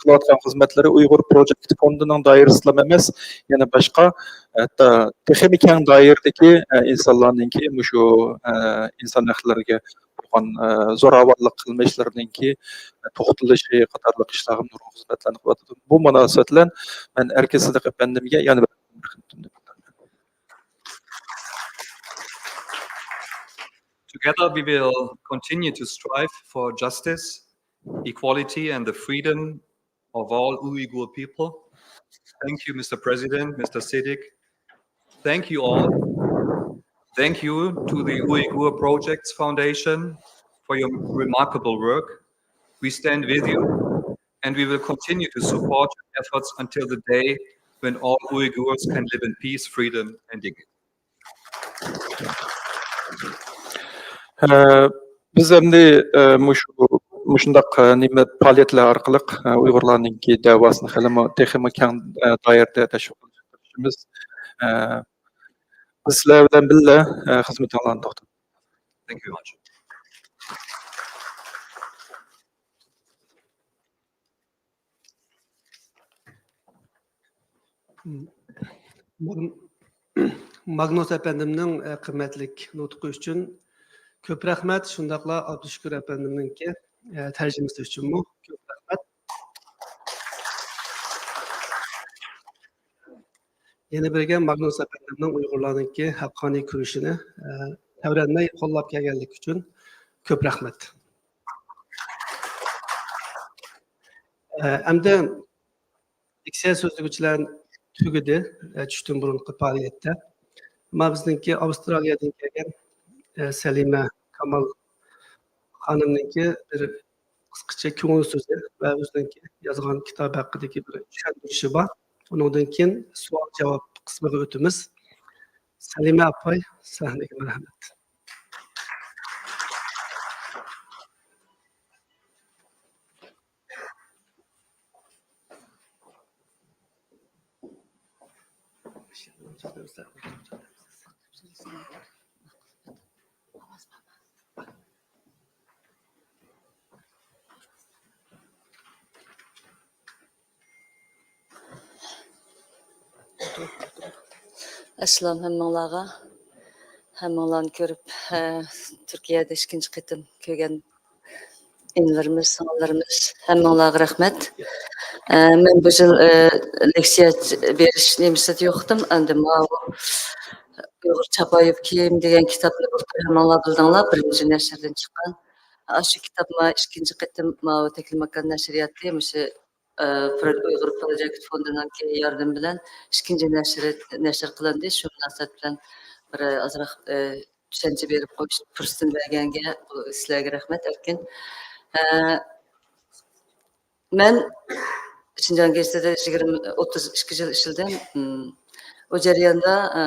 قىلىۋاتقان خىزمەتلىرى ئۇيغۇر پروجېكت فوندىنىڭ دائىرىسىدىلا ئەمەس، يەنە باشقا، ھەتتا تېخىمۇ كەڭ دائىرىدىكى ئىنسانلارنىڭكى مۇشۇ ئىنسان ھەقلىرىگە بولغان زوراۋانلىق قىلمىشلىرىنىڭكى توختىلىشى قاتارلىق ئىشلارغا نۇرغۇن خىزمەتلەرنى قىلىۋاتىدۇ. بۇ مۇناسىۋەت بىلەن مەن ئەركىن سىدىق ئەپەندىمگە يەنە بىر Together, we will continue to strive for justice, equality, and the freedom of all Uyghur people. Thank you, Mister President, Mister Siddik. Thank you all. Thank you to the Uyghur Projects Foundation for your remarkable work. We stand with you, and we will continue to support your efforts until the day when all Uyghurs can live in peace, freedom, and dignity. بىز ئەمدى مۇشۇ مۇشۇنداق نېمە پائالىيەتلەر ئارقىلىق ئۇيغۇرلارنىڭكى دەۋاسىنى خېلىمۇ تېخىمۇ كەڭ دائىرىدە تەشۋىق قىلىشقا تىرىشىمىز. بىز سىلەر بىلەن بىللە خىزمىتىڭلارنى توختىتىمىز. Thank you very much. ماگنۇس ئەپەندىمنىڭ قىممەتلىك نۇتقى ئۈچۈن كۆپ رەھمەت. شۇنداقلا ئابدۇشۈكۈر ئەپەندىمنىڭكى تەرجىمىسى ئۈچۈنمۇ كۆپ رەھمەت. يەنە بىرگە ماگنۇس ئەپەندىمنىڭ ئۇيغۇرلارنىڭكى ھەققانىي كۈرىشىنى تەۋرەنمەي قوللاپ كەلگەنلىكى ئۈچۈن كۆپ رەھمەت. ئەمدى لېكسىيە سۆزلىگۈچىلەر تۈگىدى، چۈشتىن بۇرۇنقى پائالىيەتتە. ئەمما بىزنىڭكى ئاۋسترالىيەدىن كەلگەن سەلىمە كامال خانىمنىڭكى بىر قىسقىچە كۆڭۈل سۆزى ۋە ئۆزىنىڭكى يازغان كىتابى ھەققىدىكى بىر چۈشەندۈرۈشى بار. ئۇنىڭدىن كېيىن سوئال جاۋاب قىسمىغا ئۆتىمىز. سەلىمە ئاپاي، سەھنىگە مەرھەمەت. ئەسسالام ھەممىڭلارغا. ھەممىڭلارنى كۆرۈپ، ھە، تۈركىيەدە ئىككىنچى قېتىم كۆرگەن ئىنىلىرىمىز، سىڭىللىرىمىز، ھەممىڭلارغا رەھمەت. ئە، مەن بۇ يىل، ئە، لېكسىيە بېرىش نېمىسىدە يوقتۇم. ئەمدى ماۋۇ ئۇيغۇر چاپايىپ كىيىم دېگەن كىتابنى بۇلتۇر ھەممىڭلار بىلدىڭلار، بىرىنچى نەشردىن چىققان. ئاشۇ كىتاب ما ئىككىنچى قېتىم ماۋۇ تەكلىماكان نەشرىياتى مۇشۇ، ئە، پرو-، ئۇيغۇر پروجېكت فوندىنىڭكى ياردىمى بىلەن ئىككىنچى نەشرى نەشر قىلىندى. شۇ مۇناسىۋەت بىلەن بىر ئازراق، ئە، چۈشەنچە بېرىپ قويۇش پۇرسىتىنى بەرگەنگە، بۇ سىلەرگە رەھمەت، ئەركىن. ئە، مەن شىنجاڭ گېزىتىدە يىگىرمە، ئوتتۇز ئىككى يىل ئىشلىدىم. ئۇ جەرياندا، ئە،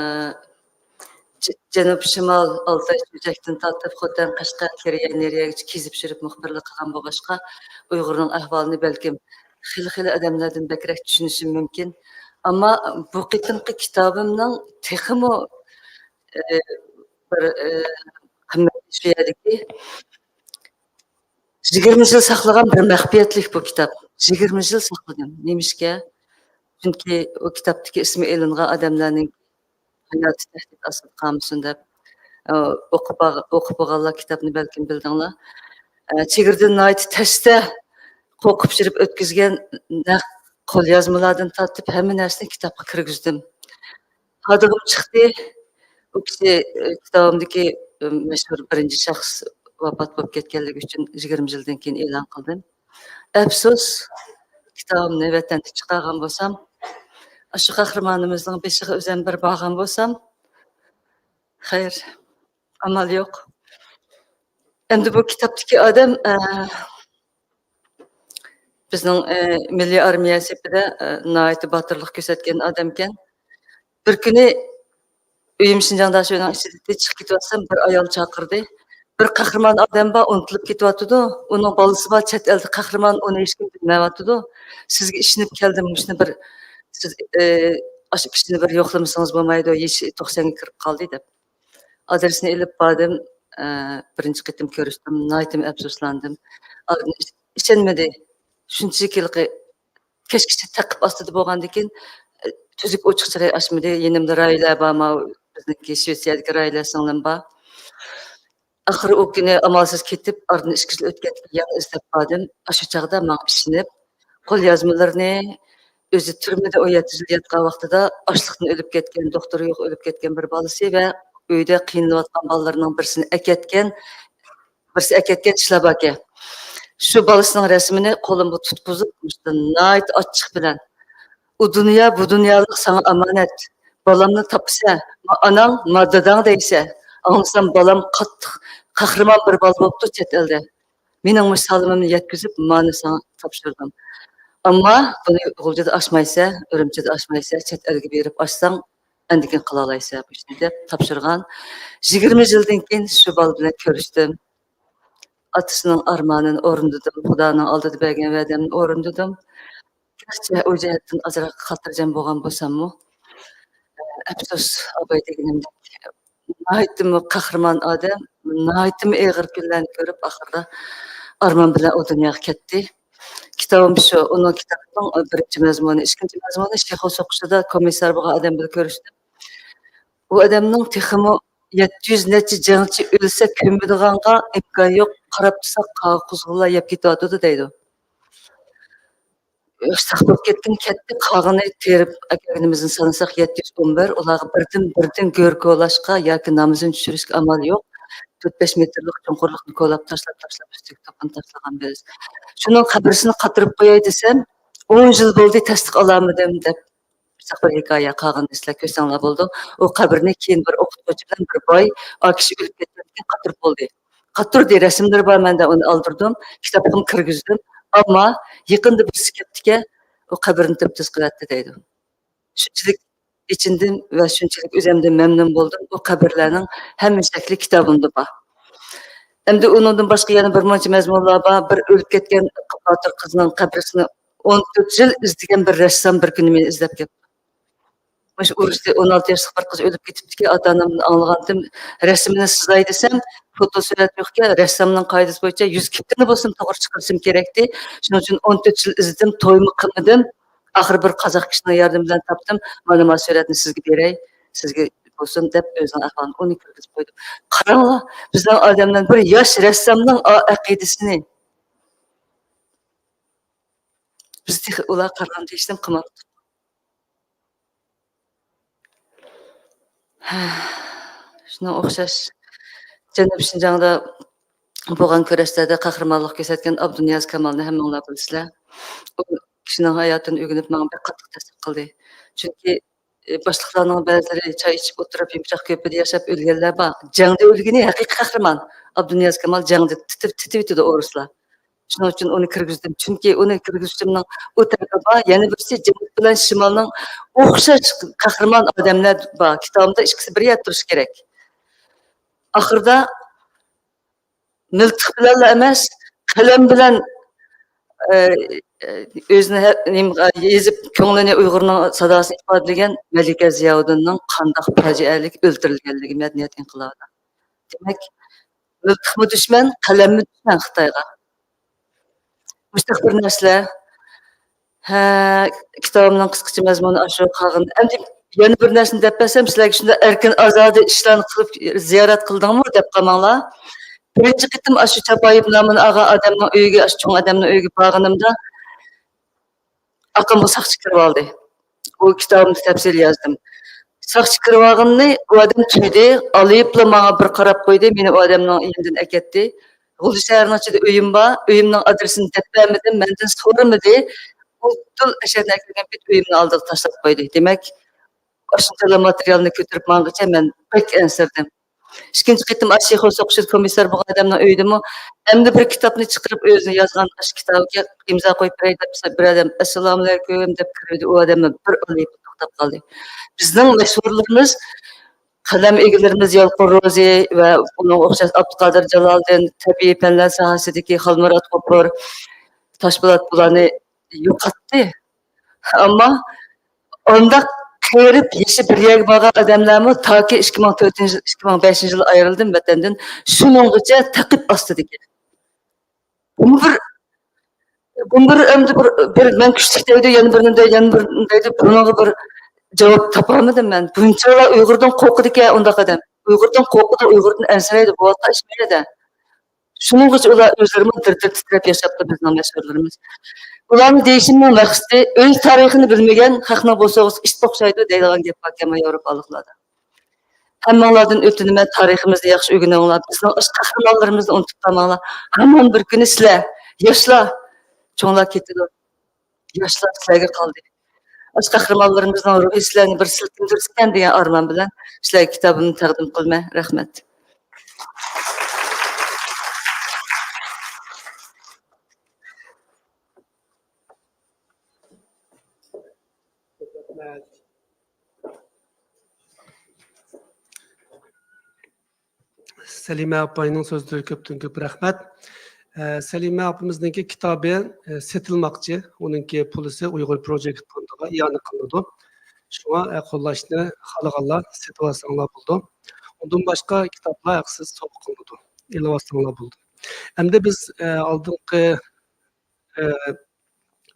ج-، جەنۇب، شىمال، ئالتاي، چۆچەكتىن تارتىپ خوتەن، قەشقەر، كېرىيە، نېرىيەگىچە كېزىپ يۈرۈپ مۇخبىرلىق قىلغان بولغاچقا، ئۇيغۇرنىڭ ئەھۋالىنى بەلكىم خېلى، خېلى ئادەملەردىن بەكرەك چۈشىنىشىم مۇمكىن. ئەمما بۇ قېتىمقى كىتابىمنىڭ تېخىمۇ، ئە، بىر، ئە، قىممەتلىك شۇ يەردىكى، يىگىرمە يىل ساقلىغان بىر مەخپىيەتلىك بۇ كىتاب. يىگىرمە يىل ساقلىدىم. نېمىشقا؟ چۈنكى ئۇ كىتابتىكى ئىسمى ئېلىنغان ئادەملەرنىڭ ھاياتى تەھدىت ئاستىدا قالمىسۇن دەپ، ئە، ئوقۇپ باغ-، ئوقۇپ بولغانلار كىتابنى بەلكىم بىلدىڭلار. ئە، چېگرىدىن ناھايىتى تەستە قورقۇپ يۈرۈپ ئۆتكۈزگەن نەق قوليازمىلاردىن تارتىپ ھەممە نەرسىنى كىتابقا كىرگۈزدۈم. ھادىغىم چىقتى. ئۇ كىشى، ئە، كىتابىمدىكى، ئە، مەشھۇر بىرىنچى شەخس ۋاپات بولۇپ كەتكەنلىكى ئۈچۈن يىگىرمە يىلدىن كېيىن ئېلان قىلدىم. ئەپسۇس، كىتابىمنى ۋەتەندىن چىقارغان بولسام، ئاشۇ قەھرىمانىمىزنىڭ بېشىغا ئۆزۈم بىر بارغان بولسام، خەير، ئامال يوق. ئەمدى بۇ كىتابتىكى ئادەم، ئە، بىزنىڭ، ئە، مىللىي ئارمىيە سېپىدە، ئە، ناھايىتى باتۇرلۇق كۆرسەتكەن ئادەمكەن. بىر كۈنى ئۆيۈم شىنجاڭدا شۇنىڭ ئىچىدە چىقىپ كېتىۋاتسام، بىر ئايال چاقىردى. «بىر قەھرىمان ئادەم بار، ئۇنتۇلۇپ كېتىۋاتىدۇ. ئۇنىڭ بالىسى بار، چەت ئەلدە قەھرىمان، ئۇنى ھېچكىم بىلمەيۋاتىدۇ. سىزگە ئىشىنىپ كەلدىم، مۇشۇنى بىر، سىز، ئى، ئاشۇ كىشىنى بىر يوقلىمىسىڭىز بولمايدۇ، يېشى توقسانغا كىرىپ قالدى» دەپ. ئادرېسىنى ئېلىپ باردىم. ئە، بىرىنچى قېتىم كۆرۈشتۈم. ناھايىتىمۇ ئەپسۇسلاندىم. ئاندىن ئىش-، ئىشەنمىدى. شۇنچىلىك ھېلىقى كەچكىچە تەقىپ ئاستىدا بولغاندىكىن، ئە، تۈزۈك ئوچۇق چىراي ئاچمىدى. يېنىمدا راھىلە بار، ماۋۇ بىزنىڭكى شىۋېتسىيەدىكى راھىلە سىڭلىم بار. ئاخىرى ئۇ كۈنى ئامالسىز كېتىپ، ئارىدىن ئىككى يىل ئۆتكەندىكىن يەنە ئىزدەپ باردىم. ئاشۇ چاغدا ماڭا ئىشىنىپ، قوليازمىلىرىنى، ئۆزى تۈرمىدە ئون يەتتە يىل ياتقان ۋاقتىدا ئاچلىقتىن ئۆلۈپ كەتكەن، دوختۇرى يوق ئۆلۈپ كەتكەن بىر بالىسى ۋە ئۆيدە قىينىلىۋاتقان بالىلىرىنىڭ بىرسىنى ئەكەتكەن، بىرسى ئەكەتكەن ئىشلار باركەن. شۇ بالىسىنىڭ رەسىمىنى قولۇمغا تۇتقۇزۇپ، مۇشۇنداق ناھايىتى ئاچچىق بىلەن، «ئۇ دۇنيا، بۇ دۇنيالىق ساڭا ئامانەت. بالامنى تاپىسەن، ما ئاناڭ، ما داداڭ دەيسەن.» ئاڭلىسام، بالام قاتتىق قەھرىمان بىر بالا بوپتۇ چەت ئەلدە. مېنىڭ مۇشۇ سالىمىمنى يەتكۈزۈپ، مانا ساڭا تاپشۇردۇم. ئەمما بۇنى غۇلجىدا ئاچمايسەن، ئۈرۈمچىدە ئاچمايسەن، چەت ئەلگە بېرىپ ئاچساڭ، ئاندىن كېيىن قىلالايسەن بۇ ئىشنى دەپ تاپشۇرغان. يىگىرمە يىلدىن كېيىن شۇ بالا بىلەن كۆرۈشتۈم. ئاتىسىنىڭ ئارمانىنى ئورۇندىدىم، خۇدانىڭ ئالدىدا بەرگەن ۋەدەمنى ئورۇندىدىم. گەرچە ئۇ جەھەتتىن ئازراق خاتىرجەم بولغان بولساممۇ، ئەپسۇس، ئاباي دېگىنىمدەك ناھايىتىمۇ قەھرىمان ئادەم، ناھايىتىمۇ ئېغىر كۈنلەرنى كۆرۈپ، ئاخىرىدا ئارمان بىلەن ئۇ دۇنياغا كەتتى. كىتابىم شۇ، ئۇنىڭ كىتابىنىڭ بىرىنچى مەزمۇنى. ئىككىنچى مەزمۇنى شېخۇل سوقۇشىدا كومىسسار بولغان ئادەم بىلەن كۆرۈشتۈم. ئۇ ئادەمنىڭ تېخىمۇ يەتتە يۈز نەچچە جەڭچى ئۆلسە كۆمىدىغانغا ئىمكان يوق، قاراپ تۇرساق قاغا قۇزغۇنلار يەپ كېتىۋاتىدۇ دەيدۇ. ساق بولۇپ كەتكىنى كەتتى، قالغىنى تېرىپ ئەكەلگىنىمىزنى سانىساق يەتتە يۈز ئون بىر، ئۇلارغا بىردىن بىردىن گۆر كولاشقا ياكى نامىزىنى چۈشۈرۈشكە ئامال يوق. تۆت بەش مېتىرلىق چوڭقۇرلۇقنى كولاپ تاشلاپ، تاشلاپ، ئۈستىگە توپىنى تاشلىغان بىز. شۇنىڭ قەبرىسىنى قاتۇرۇپ قوياي دېسەم، ئون يىل بولدى، تەستىق ئالالمىدىم دەپ، بىر ھېكايە، قالغىنىنى سىلەر كۆرسەڭلار بولىدۇ. ئۇ قەبرىنى كېيىن بىر ئوقۇتقۇچى بىلەن بىر باي، ئا كىشى ئۆلۈپ كەتكەندىن كېيىن قاتۇرۇپ بولدى. قاتۇردى، رەسىملىرى بار مەندە، ئۇنى ئالدۇردۇم، كىتابقىمۇ كىرگۈزدۈم. ئەمما يېقىندا بىرسى كەپتىكەن، ئۇ قەبرىنى تىپتىز قىلىۋەتتى دەيدۇ. شۇنچىلىك ئېچىندىم ۋە شۇنچىلىك ئۆزۈمدىن مەمنۇن بولدۇم. ئۇ قەبرىلەرنىڭ ھەممە شەكلى كىتابىمدا بار. ئەمدى ئۇنىڭدىن باشقا يەنە بىر مۇنچە مەزمۇنلار بار. بىر ئۆلۈپ كەتكەن باتۇر قىزنىڭ قەبرىسىنى ئون تۆت يىل ئىزدىگەن بىر رەسسام بىر كۈنى مېنى ئىزدەپ كەپتۇ. مۇشۇ ئۇرۇشتا ئون ئالتە ياشلىق بىر قىز ئۆلۈپ كېتىپتىكەن، ئاتا-ئانامدىن ئاڭلىغانتىم، رەسىمىنى سىزاي دېسەم، فوتو سۈرەت يوقكەن، رەسسامنىڭ قائىدىسى بويىچە يۈز كېپىنى بولسىمۇ توغرا چىقىرىشىم كېرەكتى. شۇنىڭ ئۈچۈن ئون تۆت يىل ئىزدىدىم، تويمۇ قىلمىدىم. ئاخىرى بىر قازاق كىشىنىڭ ياردىمى بىلەن تاپتىم. مانا، مانا سۈرەتنى سىزگە بېرەي، سىزگە بولسۇن دەپ ئۆزىنىڭ ئەھۋالىنى ئۇنى كىرگۈزۈپ قويدۇم. قاراڭلار، بىزنىڭ ئادەملەر بىر ياش رەسسامنىڭ ئا-، ئەقىدىسىنى. بىز تېخى ئۇلار قارىغاندا ھېچنېمە قىلماپتۇق. شۇنىڭ ئوخشاش جەنۇبىي شىنجاڭدا بولغان كۈرەشلەردە قەھرىمانلىق كۆرسەتكەن ئابدۇنىياز كامالنى ھەممىڭلار بىلىسىلەر. ئۇ كىشىنىڭ ھاياتىنى ئۆگىنىپ ماڭا بەك قاتتىق تەسىر قىلدى. چۈنكى، ئى، باشلىقلارنىڭ بەزىلىرى چاي ئىچىپ ئولتۇرۇپ، يۇمشاق كۆرپىدە ياشاپ ئۆلگەنلەر بار. جەڭدە ئۆلگىنى ھەقىقىي قەھرىمان. ئابدۇنىياز كامال جەڭدە تىتىپ، تىتىۋېتىدۇ ئورۇسلار. شۇنىڭ ئۈچۈن ئۇنى كىرگۈزدۈم. چۈنكى ئۇنى كىرگۈزۈشۈمنىڭ ئۇ تەرىپى بار، يەنە بىرسى جەنۇب بىلەن شىمالنىڭ ئوخشاش قەھرىمان ئادەملەر بار. كىتابىمدا ئىككىسى بىر يەردە تۇرۇشى كېرەك. ئاخىرىدا مىلتىق بىلەنلا ئەمەس، قەلەم بىلەن، ئە، ئە، ئۆزىنى ھە-، نېمە، يېزىپ، كۆڭلىنى ئۇيغۇرنىڭ ساداسىنى ئىپادىلىگەن مەلىكە زىياۋۇدۇننىڭ قانداق پاجىئەلىك ئۆلتۈرۈلگەنلىكى مەدەنىيەت ئىنقىلابىدا. دېمەك، مىلتىقمۇ دۈشمەن، قەلەممۇ دۈشمەن خىتايغا. مۇشۇنداق بىر نەرسىلەر. ھە، كىتابىمنىڭ قىسقىچە مەزمۇنى ئاشۇ قالغان. ئەمدى يەنە بىر نەرسىنى دەپ بەرسەم، سىلەرگە شۇنداق ئەركىن ئازادە ئىشلارنى قىلىپ زىيارەت قىلدىڭمۇ دەپ قالماڭلار. بىرىنچى قېتىم ئاشۇ چاپايېۋ نامىنى ئالغان ئادەمنىڭ ئۆيىگە، ئاشۇ چوڭ ئادەمنىڭ ئۆيىگە بارغىنىمدا، ئاكامغا ساقچى كىرىۋالدى. بۇ كىتابىمدا تەپسىلىي يازدىم. ساقچى كىرىۋالغىنىنى ئۇ ئادەم تۇيدى، ئالىيىپلا ماڭا بىر قاراپ قويدى، مېنى ئۇ ئادەمنىڭ يېنىدىن ئەكەتتى. غۇلجا شەھىرىنىڭ ئىچىدە ئۆيۈم بار، ئۆيۈمنىڭ ئادرېسىنى دەپ بەرمىدىم، مەندىن سورىمىدى. ئۇدۇل ئەشەدىن ئەكەلگەن پېتى ئۆيۈمنىڭ ئالدىغا تاشلاپ قويدى. دېمەك، ئاشۇنچىلا ماتېرىيالنى كۆتۈرۈپ ماڭغىچە مەن بەك ئەنسىرىدىم. ئىككىنچى قېتىم ئاشۇ شىخۇ سوقۇشىدا كومىسسار بولغان ئادەمنىڭ ئۆيىدىمۇ ئەمدى بىر كىتابنى چىقىرىپ، ئۆزىنىڭ يازغان ئاشۇ كىتابىغا ئىمزا قويۇپ بېرەي دەپ بىر ئادەم «ئەسسالامۇئەلەيكۇم» دەپ كىرىۋىدى، ئۇ ئادەممۇ بىر ئالىيىپ توختاپ قالدى. بىزنىڭ مەشھۇرلىرىمىز، قەلەم ئىگىلىرىمىز يالقۇن روزى ۋە ئۇنىڭغا ئوخشاش ئابدۇقادىر جالالىدىن، تەبىئىي پەنلەر ساھەسىدىكى خالمۇرات غوپۇر، تاشپولات بۇلارنى يوقاتتى. ئەمما ئانداق قېرىپ يېشى بىر يەرگە بارغان ئادەملەرمۇ تاكى ئىككى مىڭ تۆتىنچى يىل، ئىككى مىڭ بەشىنچى يىلى ئايرىلدىم ۋەتەندىن، شۇنىڭغىچە تەقىپ ئاستىدىكەن. بۇمۇ بىر، بۇمۇ بىر ئەمدى بىر، بىر مەن كۈچلۈك دەيدۇ، يەنە بىرنى دەيدۇ، يەنە بىرنى دەيدۇ. بۇنىڭغا بىر جاۋاب تاپالمىدىم مەن. بۇنچىلا ئۇيغۇردىن قورقىدىكەن ئۇنداق ئادەم. ئۇيغۇردىن قورقىدۇ، ئۇيغۇردىن ئەنسىرەيدۇ. بولۇۋاتقان ئىش مەيلىدە. شۇنىڭغىچە ئۇلار ئۆزلىرىمۇ دىر-دىر تىترەپ ياشاپتۇ، بىزنىڭ مەشھۇرلىرىمىز. بۇلارنى دېيىشىمنىڭ مەقسىتى، ئۆز تارىخىنى بىلمىگەن خەقنىڭ بوسۇغىسى ئىتقا ئوخشايدۇ دەيدىغان گەپ باركەن ياۋروپالىقلاردا. ھەممىڭلاردىن ئۆتۈنىمەن، تارىخىمىزنى ياخشى ئۆگىنىڭلار، بىزنىڭ ئاشۇ قەھرىمانلىرىمىزنى ئۇنتۇپ قالماڭلار. ھامان بىر كۈنى سىلەر، ياشلار، چوڭلار كېتىدۇ. ياشلار سىلەرگە قالدى. ئاشۇ قەھرىمانلىرىمىزنىڭ روھى سىلەرنى بىر سىلكىندۈرسىكەن دېگەن ئارمان بىلەن سىلەرگە كىتابىمنى تەقدىم قىلىمەن. رەھمەت. سەلىمە ئاپاينىڭ سۆزلىرىگە كۆپتىن كۆپ رەھمەت. ئە، سەلىمە ئاپىمىزنىڭكى كىتابى، ئە، سېتىلماقچى. ئۇنىڭكى پولىسى ئۇيغۇر پروجېكت فوندىغا ئىئانە قىلىنىدۇ. شۇڭا، ئە، قوللاشنى خالىغانلار سېتىۋالساڭلار بولىدۇ. ئۇندىن باشقا كىتابلار ھەقسىز سوۋغا قىلىنىدۇ. ئېلىۋالساڭلار بولىدۇ. ئەمدى بىز، ئە، ئالدىنقى، ئە،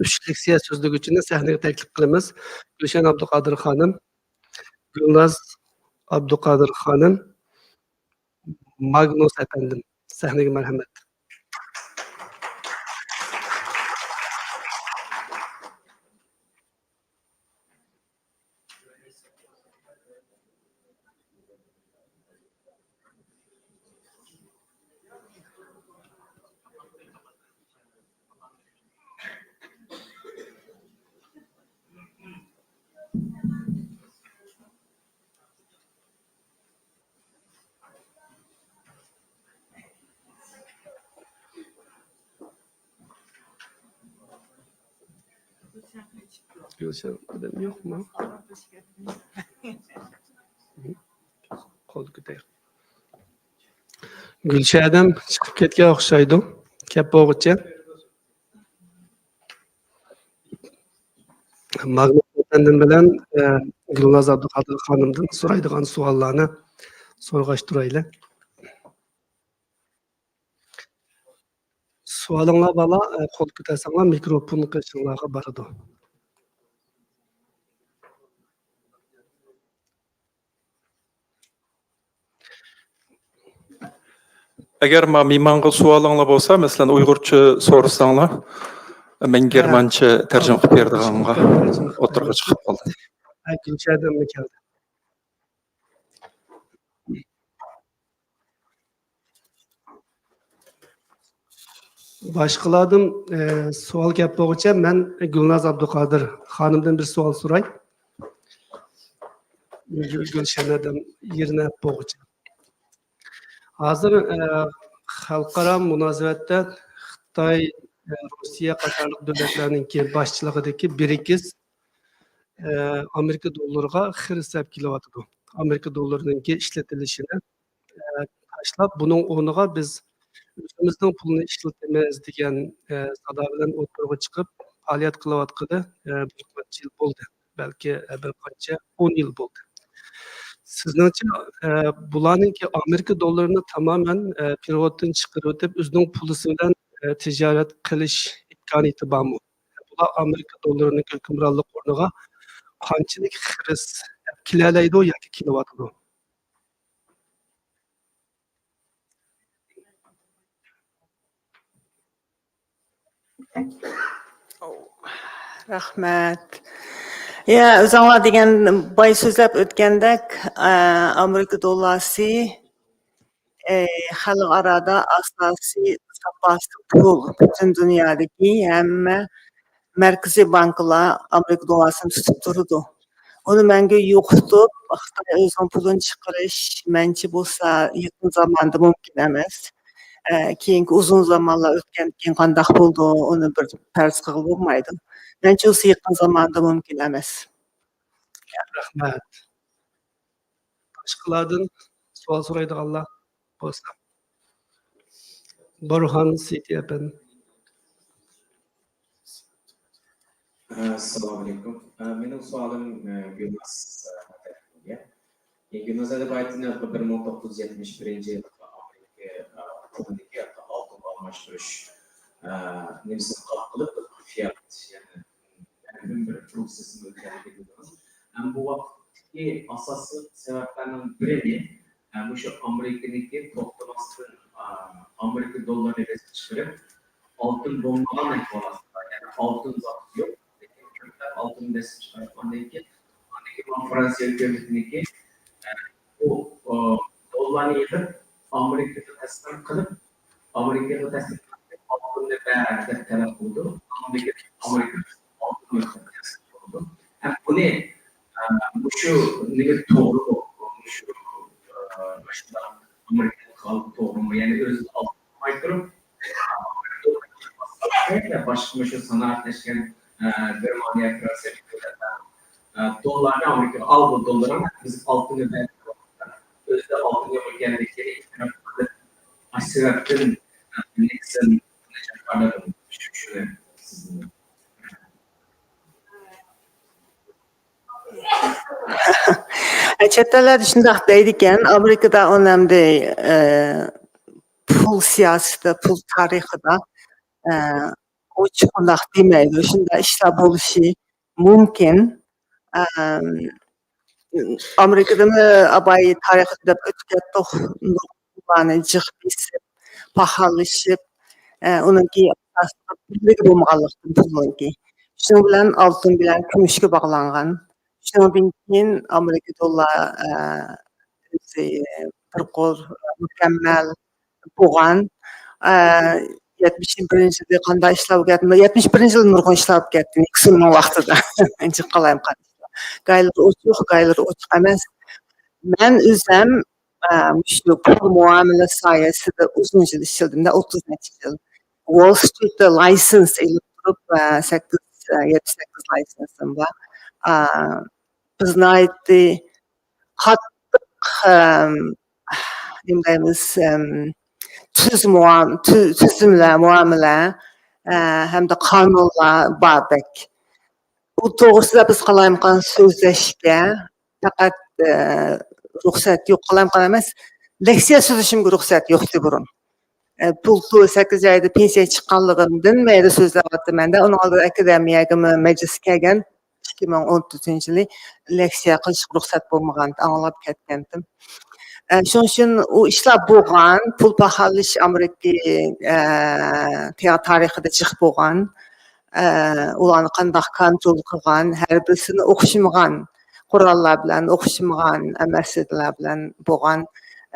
ئۈچ لېكسىيە سۆزلىگۈچىنى سەھنىگە تەكلىپ قىلىمىز. گۈلشەن ئابدۇقادىر خانىم، گۈلناز ئابدۇقادىر خانىم، ماگنۇس ئەپەندىم، سەھنىگە مەرھەمەت. گۈلشەن ئادەم يوقمۇ؟ قول كۆتەر. گۈلشەن ئادەم چىقىپ كەتكەن ئوخشايدۇ. كەپ بولغۇچە. ماگنۇس ئەپەندىم بىلەن، ئە، گۈلناز ئابدۇقادىر خانىمدىن سورايدىغان سوئاللارنى سورىغاچ تۇرايلى. سوئالىڭلار بارلا، ئە، قول كۆتەرسەڭلار مىكروفون قېشىڭلارغا بارىدۇ. ئەگەر ما مېھمانغا سوئالىڭلار بولسا، مەسىلەن، ئۇيغۇرچە سورىساڭلار، مەن ھە. گېرمانچە تەرجىمە قىلىپ بېرىدىغانغا ئوتتۇرىغا چىقىپ قالدى. ھە، گۈلشەدىنمۇ كەلدى. باشقىلاردىن، ئە، سوئال گەپ بولغۇچە، مەن گۈلناز ئابدۇقادىر خانىمدىن بىر سوئال سوراي. گۈل-، گۈلشەنەدىن يېرىنى ئەپ بولغۇچە. ھازىر، ئە، خەلقئارا مۇناسىۋەتتە خىتاي، ئە، روسىيە قاتارلىق دۆلەتلەرنىڭكى باشچىلىقىدىكى برىكس، ئە، ئامېرىكا دوللىرىغا خېرىدار سېلىپ كېلىۋاتىدۇ. ئامېرىكا دوللىرىنىڭكى ئىشلىتىلىشىنى، ئە، تاشلاپ، بۇنىڭ ئورنىغا بىز ئۆزىمىزنىڭ پۇلىنى ئىشلىتىمىز دېگەن، ئە، سادا بىلەن ئوتتۇرىغا چىقىپ پائالىيەت قىلىۋاتقىلى، ئە، بىر قانچە يىل بولدى. بەلكى، ئە، بىر قانچە ئون يىل بولدى. سىزنىڭچە، ئە، بۇلارنىڭكى ئامېرىكا دوللىرىنى تامامەن، ئە، پېرېۋوتتىن چىقىرىۋېتىپ، ئۆزىنىڭ پۇلىسى بىلەن، ئە، تىجارەت قىلىش ئىمكانىيىتى بارمۇ؟ بۇلار ئامېرىكا دوللىرىنىڭ ھۆكۈمرانلىق ئورنىغا قانچىلىك خىرىس كېلەلەيدۇ ياكى كېلىۋاتىدۇ؟ رەھمەت. يا، ئۆزۈڭلار دېگەن باي سۆزلەپ ئۆتكەندەك، ئە، ئامېرىكا دوللارسى، ئە، خەلقئارادا ئاساسىي زاپاس پۇل، پۈتۈن دۇنيادىكى ھەممە مەركىزىي بانكىلار ئامېرىكا دوللارسىنى تۇتۇپ تۇرىدۇ. ئۇنى مەڭگۈ يوقىتىپ، خىتاي ئۆزىنىڭ پۇلىنى چىقىرىش، مەنچە بولسا يېقىن زاماندا مۇمكىن ئەمەس. ئە، كېيىنكى ئۇزۇن زامانلار ئۆتكەندىن كېيىن قانداق بولىدۇ، ئۇنى بىر پەرەز قىلغىلى بولمايدۇ. مەنچە بولسا يېقىن زاماندا مۇمكىن ئەمەس. رەھمەت. باشقىلاردىن سوئال سورايدىغانلار بولسا. بۇرھان سىتى ئەپەندى. ئەسسالامۇئەلەيكۇم. ئە، مېنىڭ سوئالىم، ئە، گۈلناز، ئە، تەرەپىگە. يەنى گۈلناز ئەدەبىياتىنى بىر مىڭ توققۇز يۈز يەتمىش بىرىنچى يىلى ئامېرىكا، ئە، پۇلىنىڭكى ئالتۇنغا ئالماشتۇرۇش، ئە، نېمىسىنى قاپ قىلىپ، فىئات، يەنى بىر پروسېسنى ئۆتكەنلىكىنى بىلىمىز. ھەم بۇ ۋاقىتتىكى ئاساسلىق سەۋەبلەرنىڭ بىرىنى، ھە، مۇشۇ ئامېرىكىنىڭكى توختىماستىن، ئا، ئامېرىكا دوللىرىنى بېسىپ چىقىرىپ، ئالتۇن بولمىغان ئەھۋال ئاستىدا، يەنى ئالتۇن زادى يوق، لېكىن كۆپلەپ ئالتۇن بېسىپ چىقىرىپ، ئاندىن كېيىن، ئاندىن كېيىن مانا فرانسىيە ھۆكۈمىتىنىڭكى، ھە، بۇ، ئا، دوللارنى يىغىپ، ئامېرىكىغا تەسلىم قىلىپ، ئامېرىكىغا تەسلىم قىلىپ، ئالتۇننى بەر دەپ تەلەپ قىلىدۇ. ئاندىن كېيىن ئامېرىكا ئالتۇن يوق دەپ تەسلىم قىلىدۇ. ھەم بۇنى، ئە، مۇشۇ نېمە توغرىمۇ؟ مۇشۇ، ئە، مۇشۇنداق ئامېرىكا خەلقى توغرىمۇ؟ يەنى ئۆزىدە ئالتۇن بولماي تۇرۇپ، ئە، باشقا مۇشۇ سانائەتلەشكەن، ئە، گېرمانىيە، فرانسىيە دۆلەتلەر، ئە، دوللارنى ئامېرىكىغا ئال، بۇ دوللارنى بىز ئالتۇننى بەر، ئۆزىدە ئالتۇن يوق ئىكەنلىكىنى ئېتىراپ قىلىپ، ئاشۇ سەۋەبتىن، ئە، نىكسون بۇنى جاكارلىدى. شۇ، شۇنى سىزدىن. چەت ئەللەردە شۇنداق دەيدىكەن، ئامېرىكىدا ئۇنى ئەمدى، ئە، پۇل سىياسىتى، پۇل تارىخىدا، ئە، ئوچۇق ئۇنداق دېمەيدۇ. شۇنداق ئىشلار بولۇشى مۇمكىن. ئەم، ئامېرىكىدىمۇ ئاباي تارىخىدا دەپ ئۆتۈپ كەتتۇق. نۇرغۇنلارنى جىق بېسىپ، پاخاللىشىپ، ئە، ئۇنىڭكى ئاساسلىق بىرلىكى بولمىغانلىقتىن پۇلنىڭكى. شۇنىڭ بىلەن ئالتۇن بىلەن كۈمۈشكە باغلانغان. شۇنىڭدىن كېيىن ئامېرىكا دوللار، ئە، ئۆزى بىر قۇر مۇكەممەل بولغان. ئە، يەتمىش بىرىنچى يىلى قانداق ئىشلار بولۇپ كەتتى؟ يەتمىش بىرىنچى يىلى نۇرغۇن ئىشلار بولۇپ كەتتى. نىكسوننىڭ ۋاقتىدا. جىق قالايمىقان ئىشلار. گايلىرى ئوچۇق، گايلىرى ئوچۇق ئەمەس. مەن ئۆزۈم، ئە، مۇشۇ پۇل مۇئامىلە ساھەسىدە ئۇزۇن يىل ئىشلىدىم، ئوتتۇز نەچچە يىل. ۋول سترىتتا لايسېنس ئېلىپ تۇرۇپ، ئە، سەككىز، ئە، يەتتە سەككىز لايسېنسىم بار. ئە، بىز ناھايىتى قاتتىق، ئەم، نېمە دەيمىز، ئەم، تۈز مۇئام-، تۈ-، تۈزۈملەر، مۇئامىلە، ئە، ھەمدە قانۇنلار بار بەك. ئۇ توغرىسىدا بىز قالايمىقان سۆزلەشكە پەقەت، ئە، رۇخسەت يوق، قالايمىقان ئەمەس، لېكسىيە سۆزلىشىمگە رۇخسەت يوقتى بۇرۇن. ئە، بۇلتۇر سەككىز ئايدا پېنسىيەگە چىققانلىقىمدىن مەيلى سۆزلەۋاتىمەن-دە، ئۇنىڭ ئالدىدا ئاكادېمىيەگىمۇ مەجلىسكە كەلگەن، ئىككى مىڭ ئون تۆتىنچى يىلى لېكسىيە قىلىشقا رۇخسەت بولمىغان، ئاڭلاپ كەتكەنتىم. ئە، شۇنىڭ ئۈچۈن ئۇ ئىشلار بولغان، پۇل پاخاللىشى ئامېرىكا، ئە، تارىخىدا جىق بولغان. ئە، ئۇلارنى قانداق كونترول قىلغان، ھەر بىرسىنى ئوخشىمىغان قوراللار بىلەن، ئوخشىمىغان، ئە، مەسىلىلەر بىلەن بولغان.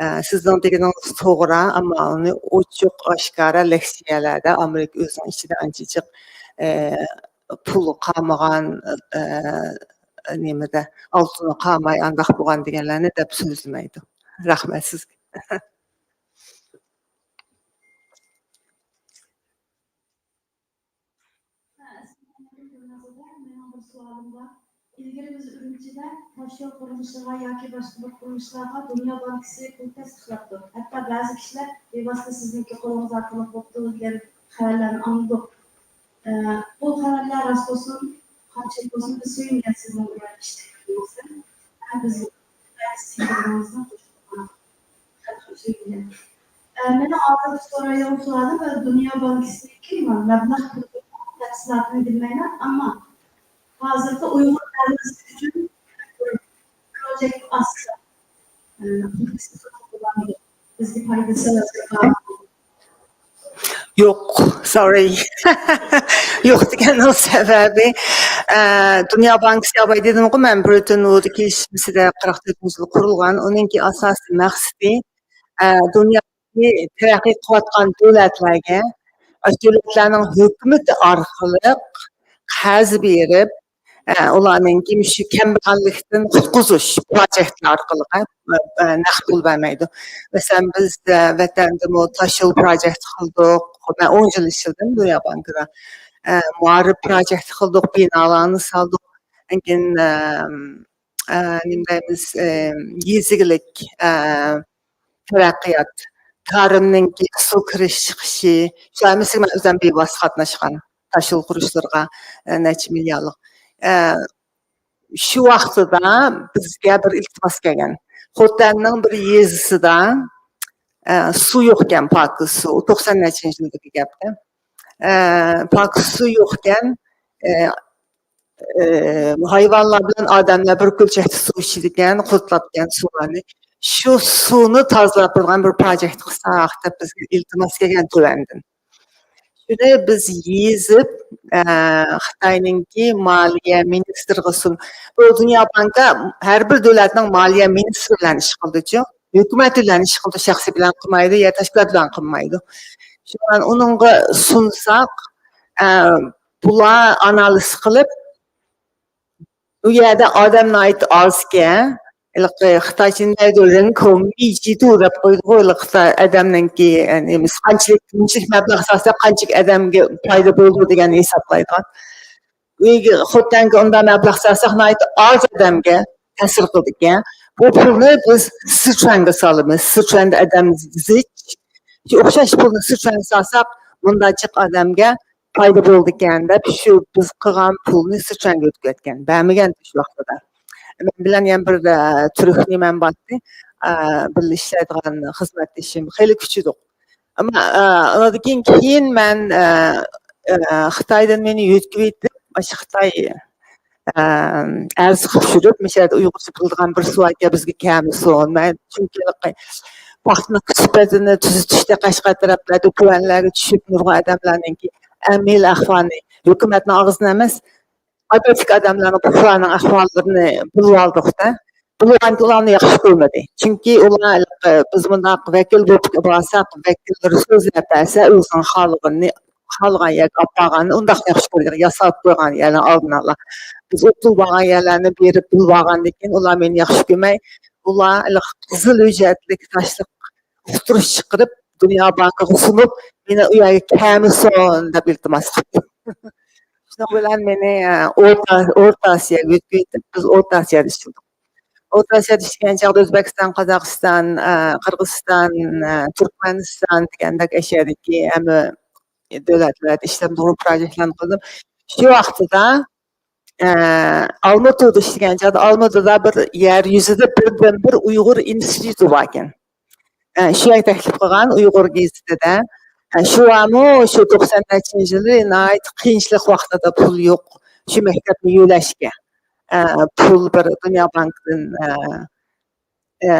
ئە، سىزنىڭ دېگىنىڭىز توغرا، ئەمما ئۇنى ئوچۇق ئاشكارا لېكسىيەلەردە ئامېرىكا ئۆزىنىڭ ئىچىدە ئانچە جىق، ئە، پۇلى قالمىغان، ئە، نېمىدە، ئالتۇنى قالماي ئانداق بولغان دېگەنلەرنى دەپ سۆزلىمەيدۇ. رەھمەت سىزگە. مېنىڭ بىر سوئالىم بار. ئىلگىرى بىز ئۈرۈمچىدە تاشيول قۇرۇلۇشىغا ياكى باشقا بىر قۇرۇلۇشلارغا دۇنيا بانكىسى پۇل تەستىقلاپتۇ. ھەتتا بەزى كىشىلەر بىۋاسىتە سىزنىڭكى قولىڭىز ئارقىلىق بوپتۇ دېگەن خەۋەرلەرنى ئاڭلىدۇق. ئە، بۇ خەۋەرلەر راست بولسۇن، قانچىلىك بولسۇن، بىز سۆيۈنگەن سىزنىڭ بۇ يەردە ئىشلەپ كەتكىنىڭىزدىن. ھەم بىز ئە، مېنىڭ ھازىر سورايدىغان سوئالىم، دۇنيا بانكىسىنىڭكى مەبلەغ تەپسىلاتىنى بىلمەيمەن، ئەمما ھازىرقى ئۇيغۇر ئەھلىسى ئۈچۈن بىر پروجېكت ئاچسا، ئە، بىزگە پايدىسى بار. يوق، سوري. يوق دېگەننىڭ سەۋەبى، ئە، دۇنيا بانكىسى، ئاۋاي دېدىمغۇ، مەن برېتون ۋۇد كېلىشمىسىدە قىرىق تۆتىنچى يىل قۇرۇلغان. ئۇنىڭكى ئاساسىي مەقسىتى، ئە، دۇنيادىكى تەرەققىي قىلىۋاتقان دۆلەتلەرگە، ئاشۇ دۆلەتلەرنىڭ ھۆكۈمىتى ئارقىلىق قەرز بېرىپ، ئە، ئۇلارنىڭكى مۇشۇ كەمبەغەللىكتىن قۇتقۇزۇش پروجېكتلار ئارقىلىق، ئە، ئە، نەق پۇل بەرمەيدۇ. مەسىلەن، بىز، ئە، ۋەتەندىمۇ تاشيول پروجېكتى قىلدۇق. مەن ئون يىل ئىشلىدىم دۇنيا بانكىدا. ئە، مائارىپ پروجېكتى قىلدۇق، بىنالارنى سالدۇق. كېيىن، ئە، ئە، نېمە دەيمىز، ئە، يېزا ئىگىلىك، ئە، تەرەققىيات، تارىمنىڭكى سۇ كىرىش چىقىشى، شۇ ھەممىسىگە مەن ئۆزۈم بىۋاسىتە قاتناشقان، تاشيول قۇرۇشلىرىغا، ئە، نەچچە مىليارلىق. ئە، شۇ ۋاقتىدا بىزگە بىر ئىلتىماس كەلگەن. خوتەننىڭ بىر يېزىسىدا، ئە، سۇ يوقكەن، پاكىز سۇ. توقسان نەچچىنچى يىلدىكى گەپتە. ئە، پاكىز سۇ يوقكەن. ئە، ئى، ھايۋانلار بىلەن ئادەملەر بىر كۆلچەكتە سۇ ئىچىدىكەن، قۇدۇقلاپتىكەن سۇلارنى. شۇ سۇنى تازىلاپ بولىدىغان بىر پروجېكت قىلساق دەپ بىزگە ئىلتىماس كەلگەن تۆۋەندىن. شۇنى بىز يېزىپ، ئە، خىتاينىڭكى مالىيە مىنىستىرىغا سۇن-، بۇ دۇنيا بانكا ھەر بىر دۆلەتنىڭ مالىيە مىنىستىرى بىلەن ئىش قىلىدۇچۇ. ھۆكۈمەت بىلەن ئىش قىلىدۇ، شەخسىي بىلەن قىلمايدۇ، يا تەشكىلات بىلەن قىلمايدۇ. شۇڭا ئۇنىڭغا سۇنساق، ئە، بۇلار ئانالىز قىلىپ، ئۇ يەردە ئادەم ناھايىتى ئازكەن. ھېلىقى خىتايچە نېمە دەيدۇ، رېنكومىجىدۇ دەپ قويىدىغۇ، ھېلىقى خىتاي ئادەمنىڭكى، نېمىسى، قانچىلىك، قانچىلىك مەبلەغ سالسا قانچىلىك ئادەمگە پايدا بولىدۇ دېگەننى ھېسابلايدىغان. ئۆيگە، خوتەنگە ئۇنداق مەبلەغ سالساق ناھايىتى ئاز ئادەمگە تەسىر قىلىدىكەن. بۇ پۇلنى بىز سىچۈەنگە سالىمىز. سىچۈەندە ئادەم زىچ. شۇ ئوخشاش پۇلنى سىچۈەنگە سالساق مۇنداق جىق ئادەمگە پايدا بولىدىكەن دەپ، شۇ بىز قىلغان پۇلنى سىچۈەنگە ئۆتكۈزۈۋەتكەن، بەرمىگەن شۇ ۋاقتىدا. مەن بىلەن يەنە بىر، ئە، تۈرك نېمەم بارتى، ئە، بىللە ئىشلەيدىغان خىزمەتدىشىم، خېلى كۈچىدۇق. ئەمما، ئە، ئۇنىڭدىن كېيىن، كېيىن مەن، ئە، ئە، خىتايدىن مېنى يۆتكىۋېتىپ، ئاشۇ خىتاي ئەرز قىلىپ يۈرۈپ، مۇشۇ يەردە ئۇيغۇرچە بىلىدىغان بىرسى باركەن، بىزگە كەلمىسۇن. مەن چۈنكى پاختىنىڭ سۈپىتىنى تۈزىتىشتە قەشقەر تەرەپلەردە كۆۋەنلەرگە چۈشۈپ نۇرغۇن ئادەملەرنىڭكى ئەمەلىي ئەھۋالىنى، ھۆكۈمەتنىڭ ئاغزىدىن ئەمەس، ئادەتتىكى ئادەملەرنىڭ، پۇقرانىڭ ئەھۋاللىرىنى بىلىۋالدۇق-دە. بىلىۋالغاندىكىن ئۇلارنى ياخشى كۆرمىدى. چۈنكى ئۇلار، بىز مۇنداق ۋەكىل بولۇپ بارساق، ۋەكىللىرى سۆزلەپ بەرسە، ئۆزىنىڭ خالىغىنىنى خالىغان يەرگە ئاپارغاننى ئۇنداق ياخشى كۆرگەن، ياساپ قويغان يەرنىڭ ئالدىنى ئالا. بىز ئۇ پۇل بارغان يەرلەرنى بېرىپ بىلىۋالغاندىكىن ئۇلار مېنى ياخشى كۆرمەي، ئۇلار ھېلىقى قىزىل ھۆججەتلىك تاشلىق ئۇقتۇرۇش چىقىرىپ، دۇنيا بانكىغا سۇنۇپ، مېنى ئۇ يەرگە كەلمىسۇن دەپ ئىلتىماس قىپتۇ. شۇنىڭ بىلەن مېنى، ئە، ئورتا، ئورتا ئاسىياغا يۆتكىۋېتىپ، بىز ئورتا ئاسىيادا ئىشلىدۇق. ئورتا ئاسىيادا ئىشلىگەن چاغدا ئۆزبېكىستان، قازاقىستان، ئە، قىرغىزىستان، ئە، تۈركمەنىستان دېگەندەك ئەشيادىكى ھەممە دۆلەتلەردە ئىشلەپ نۇرغۇن پروژېكتلارنى قىلدىم. شۇ ۋاقتىدا، ئە، ئالمۇتىدا ئىشلىگەن چاغدا ئالمۇتىدا بىر يەر يۈزىدە بىردىنبىر ئۇيغۇر ئىنستىتۇتى باركەن. ئە، شۇ يەرگە تەكلىپ قىلغان ئۇيغۇر گېزىتىدە. ئە، شۇ ۋامۇ شۇ توقسان نەچچىنچى يىلى ناھايىتى قىيىنچىلىق ۋاقتىدا پۇل يوق. شۇ مەكتەپنى يۆلەشكە، ئە، پۇل بىر دۇنيا بانكىدىن، ئە، ئە،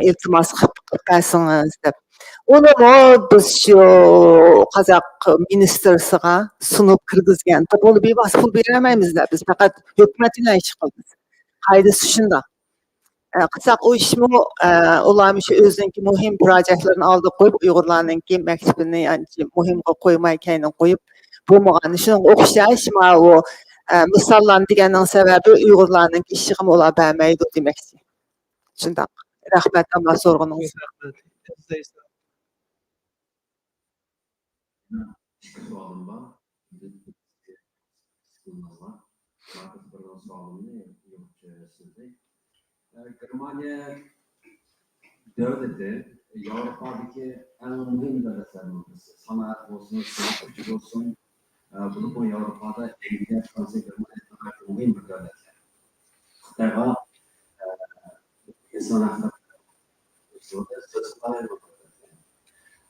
ئىلتىماس قىلىپ، قىلىپ بەرسىڭىز دەپ. ئۇنىمۇ بىز شۇ قازاق مىنىستىرسىغا سۇنۇپ كىرگۈزگەن. بۇنى بىۋاسىتە پۇل بېرەلمەيمىز دەپ، بىز پەقەت ھۆكۈمەت بىلەن ئىش قىلىمىز. قائىدىسى شۇنداق. ئە، قىلساق ئۇ ئىشمۇ، ئە، ئۇلار مۇشۇ ئۆزىنىڭكى مۇھىم پروژېكتلىرىنى ئالدىغا قويۇپ، ئۇيغۇرلارنىڭكى مەكتىپىنى ئانچە مۇھىمغا قويماي، كەينىگە قويۇپ بولمىغان. شۇنىڭغا ئوخشاش ماۋۇ، ئە، مىساللارنى دېگەننىڭ سەۋەبى ئۇيغۇرلارنىڭكى ئىشىغىمۇ ئۇلار بەرمەيدۇ دېمەكچى. شۇنداق. رەھمەت، ئەمما سورىغىنىڭىز. رەھمەت. ئىككى سوئالىم بار. ماركوس بىرنىڭ سوئالىنى يوق سۆزلىدى. ئە، گېرمانىيە دۆلىتى ياۋروپادىكى ئەڭ مۇھىم دۆلەتلەرنىڭ بىرسى. سانائەت بولسۇن، سانائەت كۈچى بولسۇن، ئە، بولۇپمۇ ياۋروپادا ئەنگلىيە، فرانسىيە، گېرمانىيە ناھايىتى مۇھىم بىر دۆلەتلەر. خىتايغا، ئە، ئىنسان ھەقلىرى.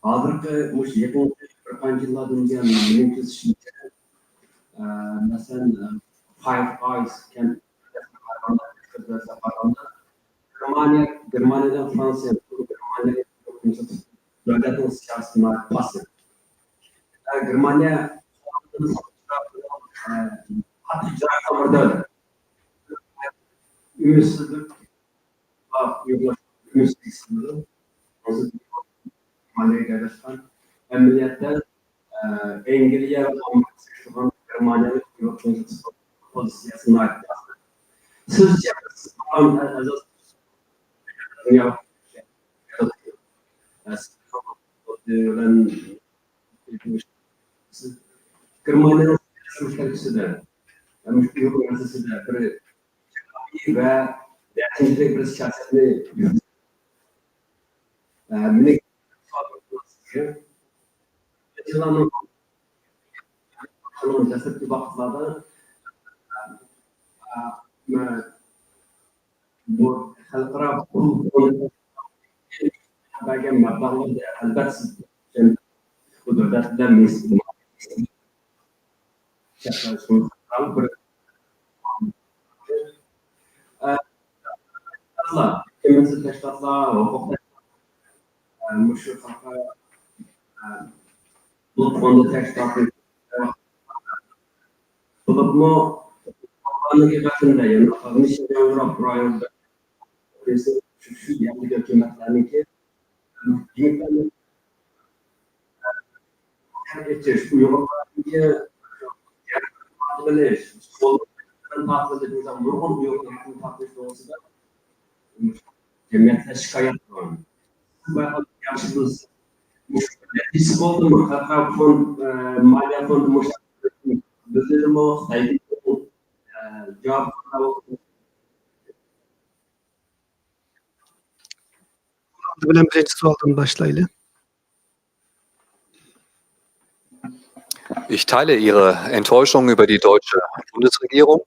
ھازىرقى مۇشۇ يېقىنقى بىر قانچە يىللاردىن بۇيان مېنىڭ كۆزىتىشىمچە، ئە، مەسىلەن، ئە، فايىۋ ئايز كەنتىگە قارىغاندا، گېرمانىيە، گېرمانىيەدىن فرانسىيە، گېرمانىيە دۆلەتنىڭ سىياسىتى ناھايىتى پاسسىپ. ئە، گېرمانىيە، ئە، قاتتىق ئىجرا قىلغان بىر دۆلەت. ئۈمىدسىزلىك ئۇيغۇرلار ئۈمىدسىزلىك سىزىدۇ. ھازىر ئەمەلىيەتتە، ئە، ئەنگلىيە ۋە ئامېرىكا سېلىشتۇرغاندا گېرمانىيەنىڭ ئۇيغۇر پوزىتسىيەسى ناھايىتى ياخشى. سىزچە، سىز ئاساسەن دۇنيا بىلەن سىز گېرمانىيەنىڭ سىياسىي مۇشتەرىكىسىدە، مۇشۇ ئۇيغۇر مەسىلىسىدە بىر ئىجابىي ۋە نەتىجىلىك بىر سىياسەتنى يۈرۈتۈپ، ئە، مېنىڭ سوئالىم سىزگە، دەسلەپكى ۋاقىتلاردا، ئە، بۇ خەلقئارا پۇل فوندى بەرگەن مەبلەغلەردە ئەلۋەتتە سىز بۇ دۆلەت بىلەن مۇناسىۋەت بىر، ئە، تەشكىلاتلار، ھوقۇق تەشكىلاتلار، ئە، مۇشۇ خەلقئارا، ئە، پۇل فوندى تەشكىلاتى بولۇپمۇ، ئامېرىكا ۋەتىنىدە، يەنى شىنجاڭ ياۋروپ رايونىدا، شۇ، شۇ يەردىكى ھۆكۈمەتلەرنىڭكى ئېچىش، ئۇيغۇرلارنىڭكى يەر تارتىۋېلىش، نۇرغۇن ئۇيغۇر يەرنى تارتىۋېلىش توغرىسىدا جەمئىيەتلەر شىكايەت قىلغان. ياخشى بىلسە، مۇشۇ نەتىجىسى بولدىمۇ؟ خەلقئارا فوند، ئە، مالىيە فوندى مۇشۇ بىزدىمۇ، خىتايدىمۇ، ئە، جاۋاب بىلەن بىرىنچى سوئالدىن باشلايلى. Ich teile Ihre Enttäuschung über die deutsche Bundesregierung.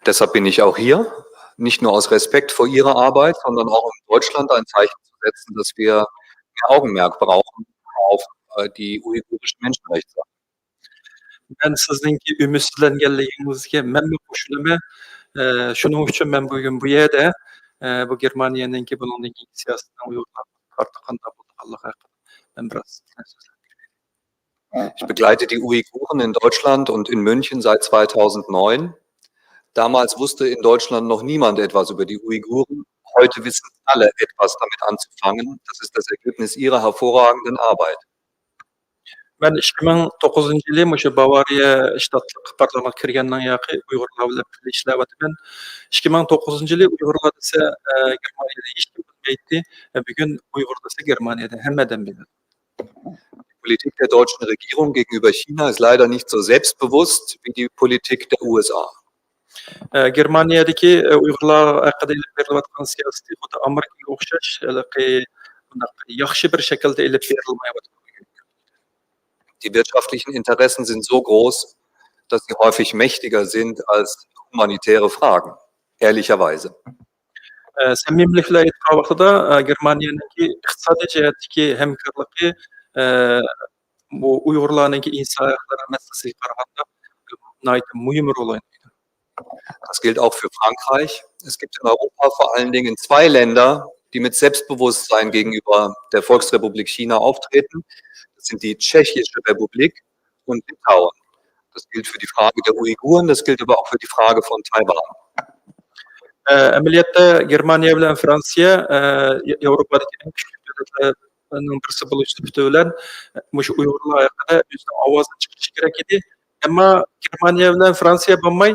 Deshalb bin ich auch hier. Nicht nur aus Respekt vor Ihrer Arbeit, sondern auch um Deutschland ein Zeichen zu setzen, dass wir mehr Augenmerk brauchen auf, äh, die uigurischen Menschenrechte. مەن سىزنىڭكى ئۈمىدسىزلەنگەنلىكىڭىزگە مەنمۇ قوشۇلىمەن. ئە، شۇنىڭ ئۈچۈن مەن بۈگۈن بۇ يەردە، ئە، بۇ گېرمانىيەنىڭكى بۇنىڭدىن كېيىنكى سىياسىتىنىڭ ئۇيغۇرلارغا قارىتا قانداق بولىدىغانلىقى ھەققىدە مەن بىراز سۆزلەپ بېرەي. Ich begleite die Uiguren in Deutschland und in München seit zweitausendneun. Damals wusste in Deutschland noch niemand etwas über die Uiguren. Heute wissen alle etwas damit anzufangen. Das ist das Ergebnis Ihrer hervorragenden Arbeit. مەن ئىككى مىڭ توققۇزىنچى يىلى مۇشۇ باۋارىيە شتاتلىق پارلامېنتقا كىرگەندىن ياقى ئۇيغۇرلار بىلەن بىللە ئىشلەۋاتىمەن. ئىككى مىڭ توققۇزىنچى يىلى ئۇيغۇرلار دېسە، ئە، گېرمانىيەدە ھېچكىم بىلمەيتتى. بۈگۈن ئۇيغۇر دېسە گېرمانىيەدە ھەممە ئادەم بىلىدۇ. Die Politik der deutschen Regierung gegenüber China ist leider nicht so selbstbewusst wie die Politik der U S A. ئە، گېرمانىيەدىكى، ئە، ئۇيغۇرلار ھەققىدە ئېلىپ بېرىلىۋاتقان سىياسىتى خۇددى ئامېرىكىغا ئوخشاش، ھېلىقى بۇنداق ياخشى بىر شەكىلدە ئېلىپ بېرىلمايۋاتىدۇ. Die wirtschaftlichen Interessen sind so groß, dass sie häufig mächtiger sind als humanitäre Fragen, ehrlicherweise. ئە، سەمىمىيلىك بىلەن ئېيتقان ۋاقتىدا، ئە، گېرمانىيەنىڭكى ئىقتىسادىي جەھەتتىكى ھەمكارلىقى، ئە، بۇ ئۇيغۇرلارنىڭكى ئىنسان ھەقلىرى مەسىلىسىگە قارىغاندا ناھايىتى مۇھىم رول ئوينايدۇ. Das gilt auch für Frankreich. Es gibt in Europa vor allen Dingen zwei Länder, die mit Selbstbewusstsein gegenüber der Volksrepublik China auftreten. Das sind die Tschechische Republik und Litauen. Das gilt für die Frage der Uiguren, das gilt aber auch für die Frage von Taiwan. ئە، ئەمەلىيەتتە گېرمانىيە بىلەن فرانسىيە، ئە، ياۋروپادىكى ئەڭ كۈچلۈك دۆلەتلەرنىڭ بىرسى بولۇش سۈپىتى بىلەن مۇشۇ ئۇيغۇرلار ھەققىدە ئۆزىنىڭ ئاۋازىنى چىقىرىشى كېرەك ئىدى. ئەمما گېرمانىيە بىلەن فرانسىيە بولماي،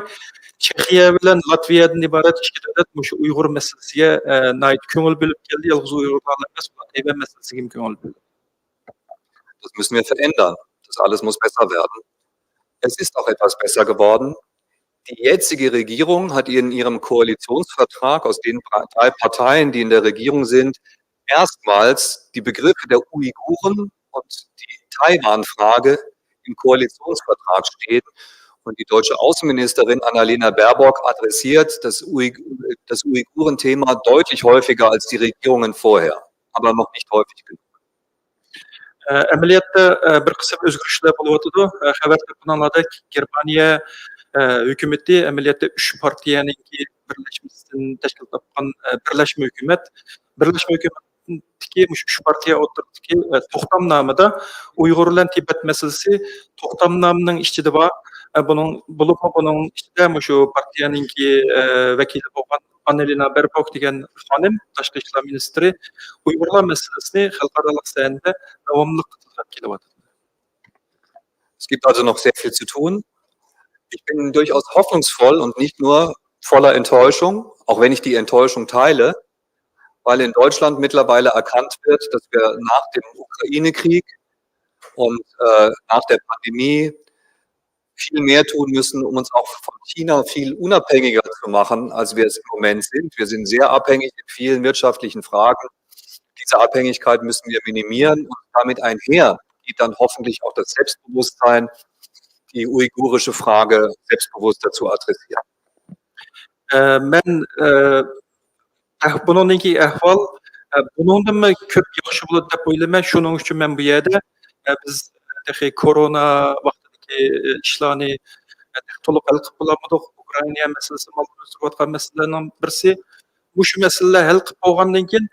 چېخىيە بىلەن لاتۋىيەدىن ئىبارەت ئىككى دۆلەت مۇشۇ ئۇيغۇر مەسىلىسىگە، ئە، ناھايىتى كۆڭۈل بۆلۈپ كەلدى. يالغۇز ئۇيغۇرلارلا ئەمەس، ئۇلار تەيۋەن مەسىلىسىگە ھەم كۆڭۈل بۆلدى. Das müssen wir verändern. Das alles muss besser werden. Es ist auch etwas besser geworden. Die jetzige Regierung hat in ihrem Koalitionsvertrag aus den drei Parteien, die in der Regierung sind, erstmals die Begriffe der Uiguren und die Taiwan-Frage im Koalitionsvertrag stehen. Und die deutsche Außenministerin Annalena Baerbock adressiert das, Uig das Uiguren-Thema deutlich häufiger als die Regierungen vorher, aber noch nicht häufig genug. ئەمەلىيەتتە بىر قىسىم ئۆزگىرىشلەر بولۇۋاتىدۇ. خەۋەردە بۇنىڭلاردەك، گېرمانىيە ھۆكۈمىتى ئەمەلىيەتتە ئۈچ پارتىيەنىڭكى بىرلەشمىسىدىن تەشكىل تاپقان بىرلەشمە ھۆكۈمەت. بىرلەشمە ھۆكۈمەتتىكى مۇشۇ ئۈچ پارتىيە ئوتتۇرىسىدىكى توختامنامىدا ئۇيغۇر بىلەن تىبەت مەسىلىسى توختامنامىنىڭ ئىچىدە بار. بۇنىڭ، بولۇپمۇ بۇنىڭ ئىچىدە مۇشۇ پارتىيەنىڭكى ۋەكىلى بولغان ئاننىلېنا بېربوك دېگەن خانىم، تاشقى ئىشلار مىنىستىرى، ئۇيغۇرلار مەسىلىسىنى خەلقئارالىق سەھنىدە داۋاملىق تىلغا كېلىۋاتىدۇ. Es gibt also noch sehr viel zu tun. Ich bin durchaus hoffnungsvoll und nicht nur voller Enttäuschung, auch wenn ich die Enttäuschung teile, weil in Deutschland mittlerweile erkannt wird, dass wir nach dem Ukraine-Krieg und äh, nach der Pandemie viel mehr tun müssen, um uns auch von China viel unabhängiger zu machen, als wir es im Moment sind. Wir sind sehr abhängig in vielen wirtschaftlichen Fragen. Diese Abhängigkeit müssen wir minimieren und damit einher geht dann hoffentlich auch das Selbstbewusstsein, die uigurische Frage selbstbewusster zu adressieren. Äh, men äh, بۇنىڭدىن كېيىن ئەھۋال بۇنىڭدىنمۇ كۆپ ياخشى بولىدۇ دەپ ئويلايمەن. شۇنىڭ ئۈچۈن مەن بۇ يەردە بىز تېخى كورونا ۋاقتىدىكى ئىشلارنى تولۇق ھەل قىلىپ بولالمىدۇق. ئۇكرائىنا مەسىلىسى، مال ئۆستۈرۈۋاتقان مەسىلىلەرنىڭ بىرسى. مۇشۇ مەسىلىلەر ھەل قىلىپ بولغاندىن كېيىن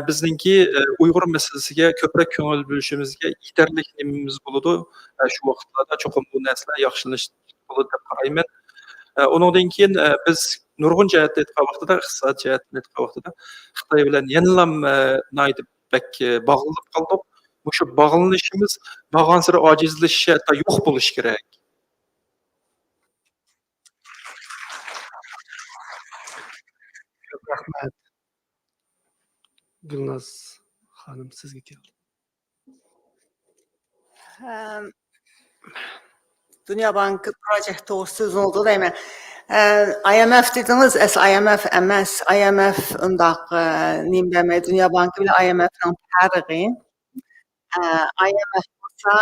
بىزنىڭكى ئۇيغۇر مەسىلىسىگە كۆپرەك كۆڭۈل بۆلۈشىمىزگە يېتەرلىك نېمىمىز بولىدۇ. شۇ ۋاقىتلاردا چوقۇم بۇ نەرسىلەر ياخشىلىنىش بولىدۇ دەپ قارايمەن. ئۇنىڭدىن كېيىن بىز نۇرغۇن جەھەتتىن ئېيتقان ۋاقتىدا، ئىقتىساد جەھەتتىن ئېيتقان ۋاقتىدا خىتاي بىلەن يەنىلا ناھايىتى بەك باغلىنىپ قالدۇق. مۇشۇ باغلىنىشىمىز بارغانسېرى ئاجىزلىشىشى، ھەتتا يوق بولۇشى كېرەك. كۆپ رەھمەت. گۈلناز خانىم، سىزگە كەلدى. دۇنيا بانكى پروجېكت توغرىسىدا سۆزلىدى دەيمەن. ئاي ئەم ئەف دېدىڭىز، ئەسلى ئاي ئەم ئەف ئەمەس. ئاي ئەم ئەف ئۇنداق نېمە دەيمەن، دۇنيا بانكى بىلەن ئاي ئەم ئەفنىڭ پەرقى. ئاي ئەم ئەف بولسا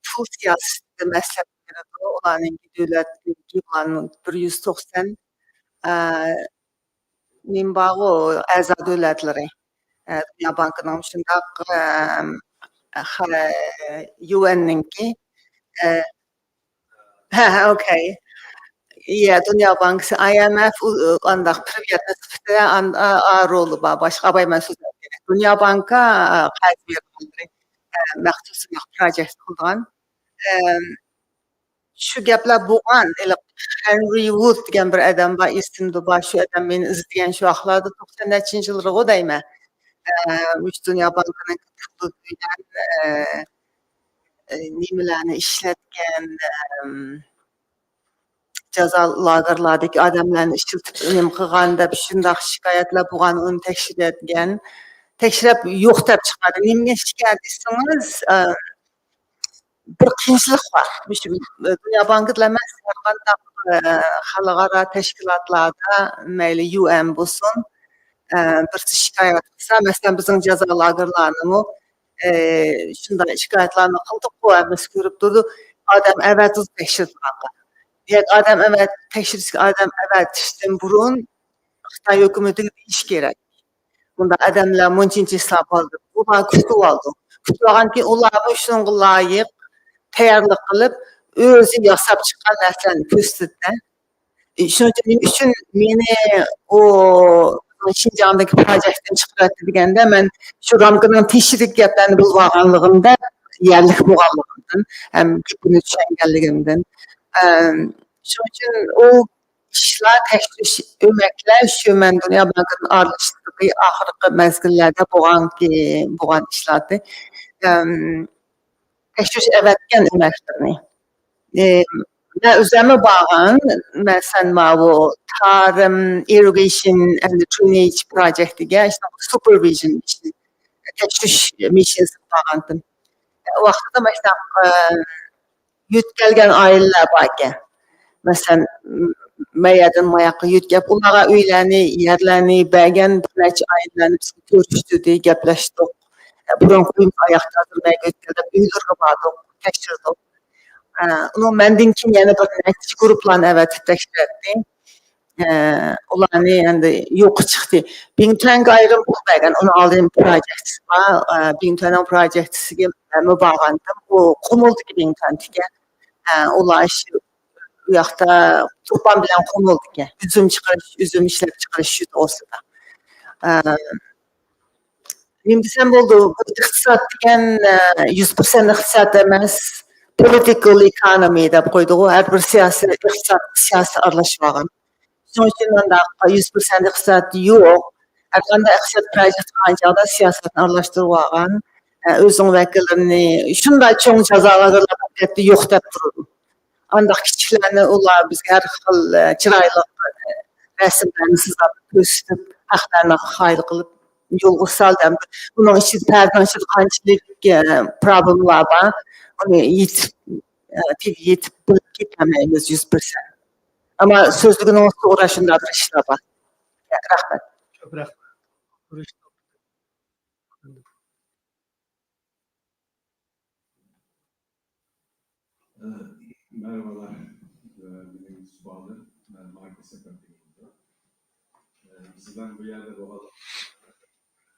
پۇل سىياسىتىدە مەسلىھەت بېرىدۇ. ئۇلارنىڭكى دۆلەتنىڭكى بۇلارنىڭ بىر يۈز توقسان نېمە بارغۇ، ئەزا دۆلەتلىرى، دۇنيا بانكىنىڭ شۇنداق، يۇ ئېننىڭكى، ھە، ھە، ئوكەي. يە، دۇنيا بانكىسى، ئاي ئەم ئەف ئانداق پرىۋاتنىي سۈپىتىدە رولى بار، باشقا ئابايمەن سۆزلەپ كېرەك. دۇنيا بانكا قەرز بېرىدىغانلىرى مەخسۇس پروجېكت قىلىدىغان. شۇ گەپلەر بولغان، ھېلىقى ھېنرى ۋۇد دېگەن بىر ئادەم بار، ئېسىمدە بار، شۇ ئادەم مېنى ئىزدىگەن شۇ ۋاقىتلاردا، توقسان نەچچىنچى يىللىرىغۇ دەيمەن. مۇشۇ دۇنيا بانكىنىڭ پۇلى بىلەن نېمىلەرنى ئىشلەتكەن، جازا لاگېرلاردىكى ئادەملەرنى ئىشلىتىپ نېمە قىلغان دەپ شۇنداق شىكايەتلەر بولغان، ئۇنى تەكشۈرگەن. تەكشۈرۈپ يوق دەپ چىقاردى. نېمىگە شىكايەت دېسىڭىز، بىر قىيىنچىلىق بار. مۇشۇ دۇنيا بانكىدا ئەمەس، ھەر قانداق خەلقئارا تەشكىلاتلاردا، مەيلى يۇ ئېن بولسۇن، بىرسى شىكايەت قىلسا، مەسىلەن، بىزنىڭ جازا لاگېرلارنىمۇ شۇنداق شىكايەتلەرنى قىلدۇققۇ، ھەممىسى كۆرۈپ تۇرىدۇ. ئادەم ئەۋەتىدۇ تەكشۈرىدىغانغا. يەنى ئادەم ئەۋەت-، تەكشۈرۈشكە ئادەم ئەۋەتىشتىن بۇرۇن خىتاي ھۆكۈمىتىگە دېيىش كېرەك. بۇنداق ئادەملەر مۇنچىنچە ھېساب ئالدى. ئۇلار كۈتۈۋالدى. كۈتۈۋالغاندىن كېيىن ئۇلارمۇ شۇنىڭغا لايىق تەييارلىق قىلىپ، ئۆزى ياساپ چىققان نەرسىلەرنى كۆرسىتىدۇ. شۇنىڭ ئۈچۈن نېمە ئۈچۈن مېنى ئۇ شىنجاڭدىكى پروجېكتتىن چىقىرىۋەتتى دېگەندە، مەن شۇ رامكىنىڭ تېشىدىكى گەپلەرنى بىلىۋالغانلىقىمدا، يەرلىك بولغانلىقىمدىن ھەم گېپىنى چۈشەنگەنلىكىمدىن. ئەم، شۇنىڭ ئۈچۈن ئۇ ئىشلار، تەكشۈرۈش، ئۆمەكلەر شۇ مەن دۇنيا بانكىدىن ئايرىلىشتىكى ئاخىرقى مەزگىللەردە بولغانكى، بولغان ئىشلاردى. ئەم، تەكشۈرۈش ئەۋەتكەن ئۆمەكلىرىنى. ئى، مەن ئۆزۈممۇ بارغان، مەسىلەن، ماۋۇ تارىم irrigation and drainage projectىگە supervision، تەكشۈرۈش مىسسىيىسىگە بارغانتىم. ئۇ ۋاقىتتا مۇشۇنداق، ئى، يۆتكەلگەن ئائىلىلەر باركەن. مەسىلەن، مەيەردىن ماياققا يۆتكەپ، ئۇلارغا ئۆيلەرنى، يەرلەرنى بەرگەن بىر نەچچە ئائىلىلەرنى بىز كۆرۈشتۈردى، گەپلەشتۇق. بۇرۇنقى ئۆيىمىز ئاياغ تازىلىماي يۆتكەلدى دەپ ئۆيلىرىگە باردۇق، تەكشۈردۇق. ئۇنىڭ مەندىن كېيىن يەنە بىر نەچچە گۇرۇپپىلارنى ئەۋەتىپ تەكشۈرەتتى. ئۇلارنى ئەمدى يوققا چىقتى. بىڭتۈەنگە ئايرىم پۇل بەرگەن، ئۇنىڭ ئالدىن پروجېكتىسى بار. بىڭتۈەننىڭ پروجېكتىسىگە مەنمۇ بارغانتىم. ئۇ قۇمۇلدىكى بىڭتۈەنتىكەن. ئۇلار شۇ، ئۇ ياقتا تۇرپان بىلەن قۇمۇلدىكەن. ئۈزۈم چىقىرىش، ئۈزۈم ئىشلەپچىقىرىش شۇ توغرىسىدا. نېمە دېسەم بولىدۇ؟ بۇ ئىقتىساد دېگەن، ئە، يۈز پىرسەنت ئىقتىساد ئەمەس، پولىتىكال ئېكونومى دەپ قويدىغۇ. ھەر بىر سىياسىي، ئىقتىساد، سىياسەت ئارىلاشمىغان. شۇنىڭ ئۈچۈن مۇنداق يۈز پىرسەنت ئىقتىساد يوق. ھەر قانداق ئىقتىساد خىراجەت قىلغان چاغدا سىياسەتنى ئارىلاشتۇرۇۋالغان. ئە، ئۆزىنىڭ ۋەكىللىرىنى شۇنداق چوڭ جازاغا ھازىرلاپ ئەتتى يوق دەپ تۇرىدۇ. ئانداق كىچىكلەرنى ئۇلار بىزگە ھەر خىل، ئە، چىرايلىق، ئە، رەسىملەرنى سىزىپ كۆرسىتىپ، ھەقلەرنى قايىل قىلىپ يولغا سالدى. بۇنىڭ ئىچىدە، پەردىنىڭ ئىچىدە قانچىلىك، ئە، پروبلېمىلار بار، ئۇنى يېتىپ، ئە، تېگى يېتىپ بىلىپ كېتەلمەيمىز يۈز پىرسەنت. ئەمما سۆزلىگىنىڭىز توغرا، شۇنداق بىر ئىشلار بار. رەھمەت. كۆپ رەھمەت. Merhabalar, e, benim ismim Bahadır. Ben Marka Sefer deyildi. E, bizden bu yerde bu kadar,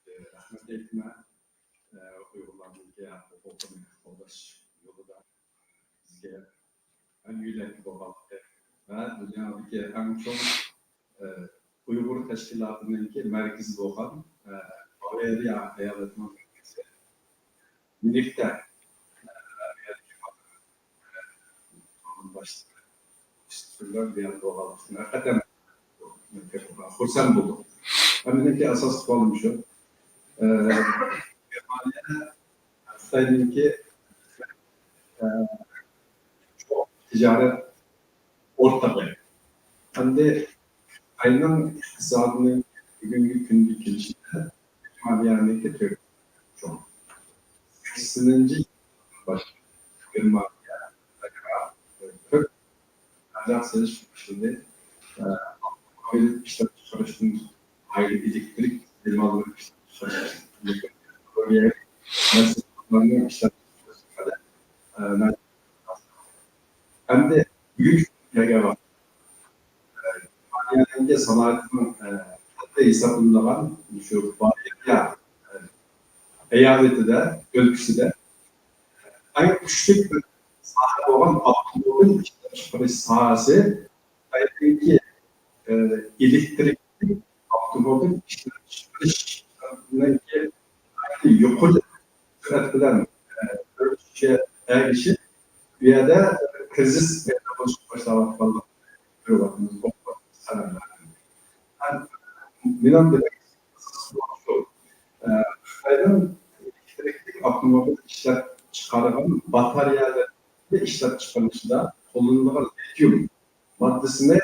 e, rahmet etme, e, Uygurlar'daki hukuku kollaş yolu da bizge ئەڭ يۈرەككە بولغانلىقى ۋە دۇنيادىكى ئەڭ چوڭ، ئە، ئۇيغۇر تەشكىلاتىنىڭكى مەركىزى بولغان، ئە، باۋېرىيە ئايالىتىنىڭ مەركىزى ميۇنختا، ئە، بۇ يەردىكى، ئە، باشلىقى، ئىستىفلار بۇ يەردە بولغانلىقى ھەقىقەتەن خۇرسەن بولدۇم. ھەم مېنىڭكى ئاساسلىق سوئالىم شۇ. ئە، گېرمانىيە خىتاينىڭكى، ئە، چوڭ تىجارەت ئورتىقى. ئەمدى خىتاينىڭ ئىقتىسادىنىڭ بۈگۈنكى كۈندە كېلىشىدە گېرمانىيەنىڭكى تۆت چوڭ. سەكسىنىنچى يىلدىن باشلاپ گېرمانىيە تۆت ئاياغ سېلىش باشلىدى. ئە، ئاپتوموبىل ئىشلەپچىقىرىشتىن ئايرىپ ئېلېكتىرىك بۇيۇملارنى ئىشلەپچىقىرىش، مەھسۇلاتلارنى ئىشلەپچىقىرىشقا قەدەر، ئە، ئەمدى بۈگۈنكى كۈنگە كەلگەن ۋاقىت، ئە، گېرمانىيەنىڭكى سانائەتنىڭ، ئە، قەدرى ھېسابلىنىدىغان شۇ بايېرىيە، ئە، ئەيالىتىدە، ئۆلكىسىدە ئەڭ كۈچلۈك بىر ساھە بولغان ئاپتوموبىل ئىشلەپچىقىرىش ساھەسى خىتايدىكى، ئە، ئېلېكتىرىكلىق ئاپتوموبىل ئىشلەپچىقىرىشنىڭكى يۇقىرى سۈرئەت بىلەن، ئە، ئۆرلىشىشىگە ئەگىشىپ، بۇ يەردە كىرىزىس پەيدا بولۇشقا باشلاۋاتقانلىقىنى كۆرۈۋاتىمىز. مېنىڭ دېمەك، ئاساسلىق سوئال شۇ. ئە، خىتاينىڭ ئېلېكتىرىكلىك ئاپتوموبىل ئىشلەپ چىقارغان باتارېيەلىرىنى ئىشلەپچىقىرىشىدا قوللىنىلىدىغان لىتىيۇم ماددىسىنى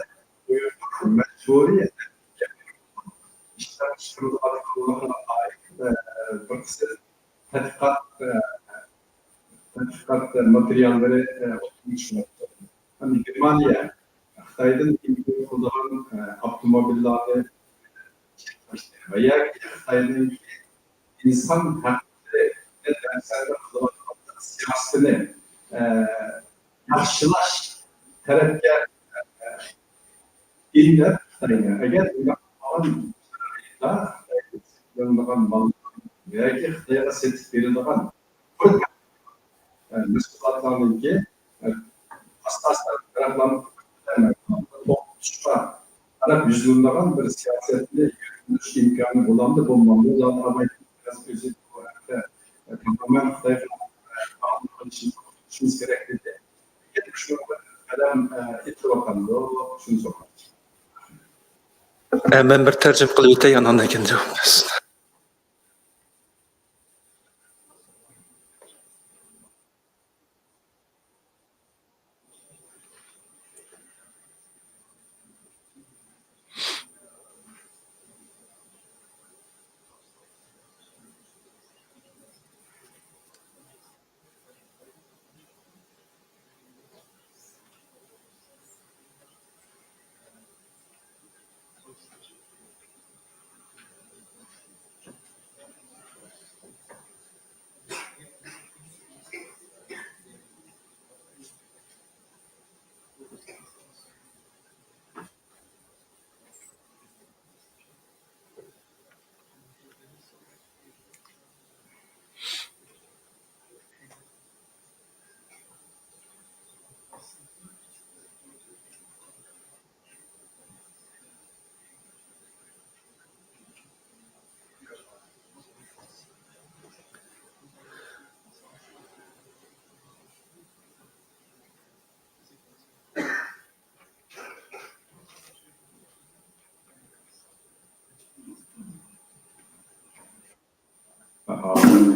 ئۇيغۇر مەجبۇرىي ئىشلەپچىقىرىلىدىغانلىقىغا ئائىت، ئە، بىر قىسىم تەتقىقات، ئە، تەتقىقات ماتېرىياللىرى، ئە، ئوتتۇرىغا چىقىۋاتىدۇ. ھەم گېرمانىيە خىتايدىن ئىمپورت قىلىدىغان، ئە، ئاپتوموبىللارنى ۋە ياكى خىتاينىڭكى ئىنسان ھەقلىرى نەرسىلەرنى قىلىۋاتقان سىياسىتىنى، ئە، ياخشىلاش تەرەپكە، ئە، ئىللەت خىتاينى. ئەگەر بۇنداق قىلغان شارائىتتا خىتايدىن سېتىلىنىدىغان ماللار ياكى خىتايغا سېتىپ بېرىلىدىغان بىر، ئە، مەھسۇلاتلارنىڭكى، ئە، ئاستا-ئاستا تەرەپلەرنى توختىتىشقا قاراپ يۈزلىنىدىغان بىر سىياسەتنى يۈرگۈزۈش ئىمكانى بولامدۇ، بولمامدۇ؟ زادى ئالايتىن بىراز ئۆزى بۇ ھەقتە، ئە، تامامەن خىتايغا، ئە، باغلىنىپ قېلىشىمىز كېرەك دېدى. شۇ قەدەم، ئە، ئېتىلىۋاتامدۇ؟ شۇنى سورايمەن. ئە، مەن بىر تەرجىمە قىلىپ ئۆتەي، ئاندىن كېيىن جاۋاب بەرسۇن.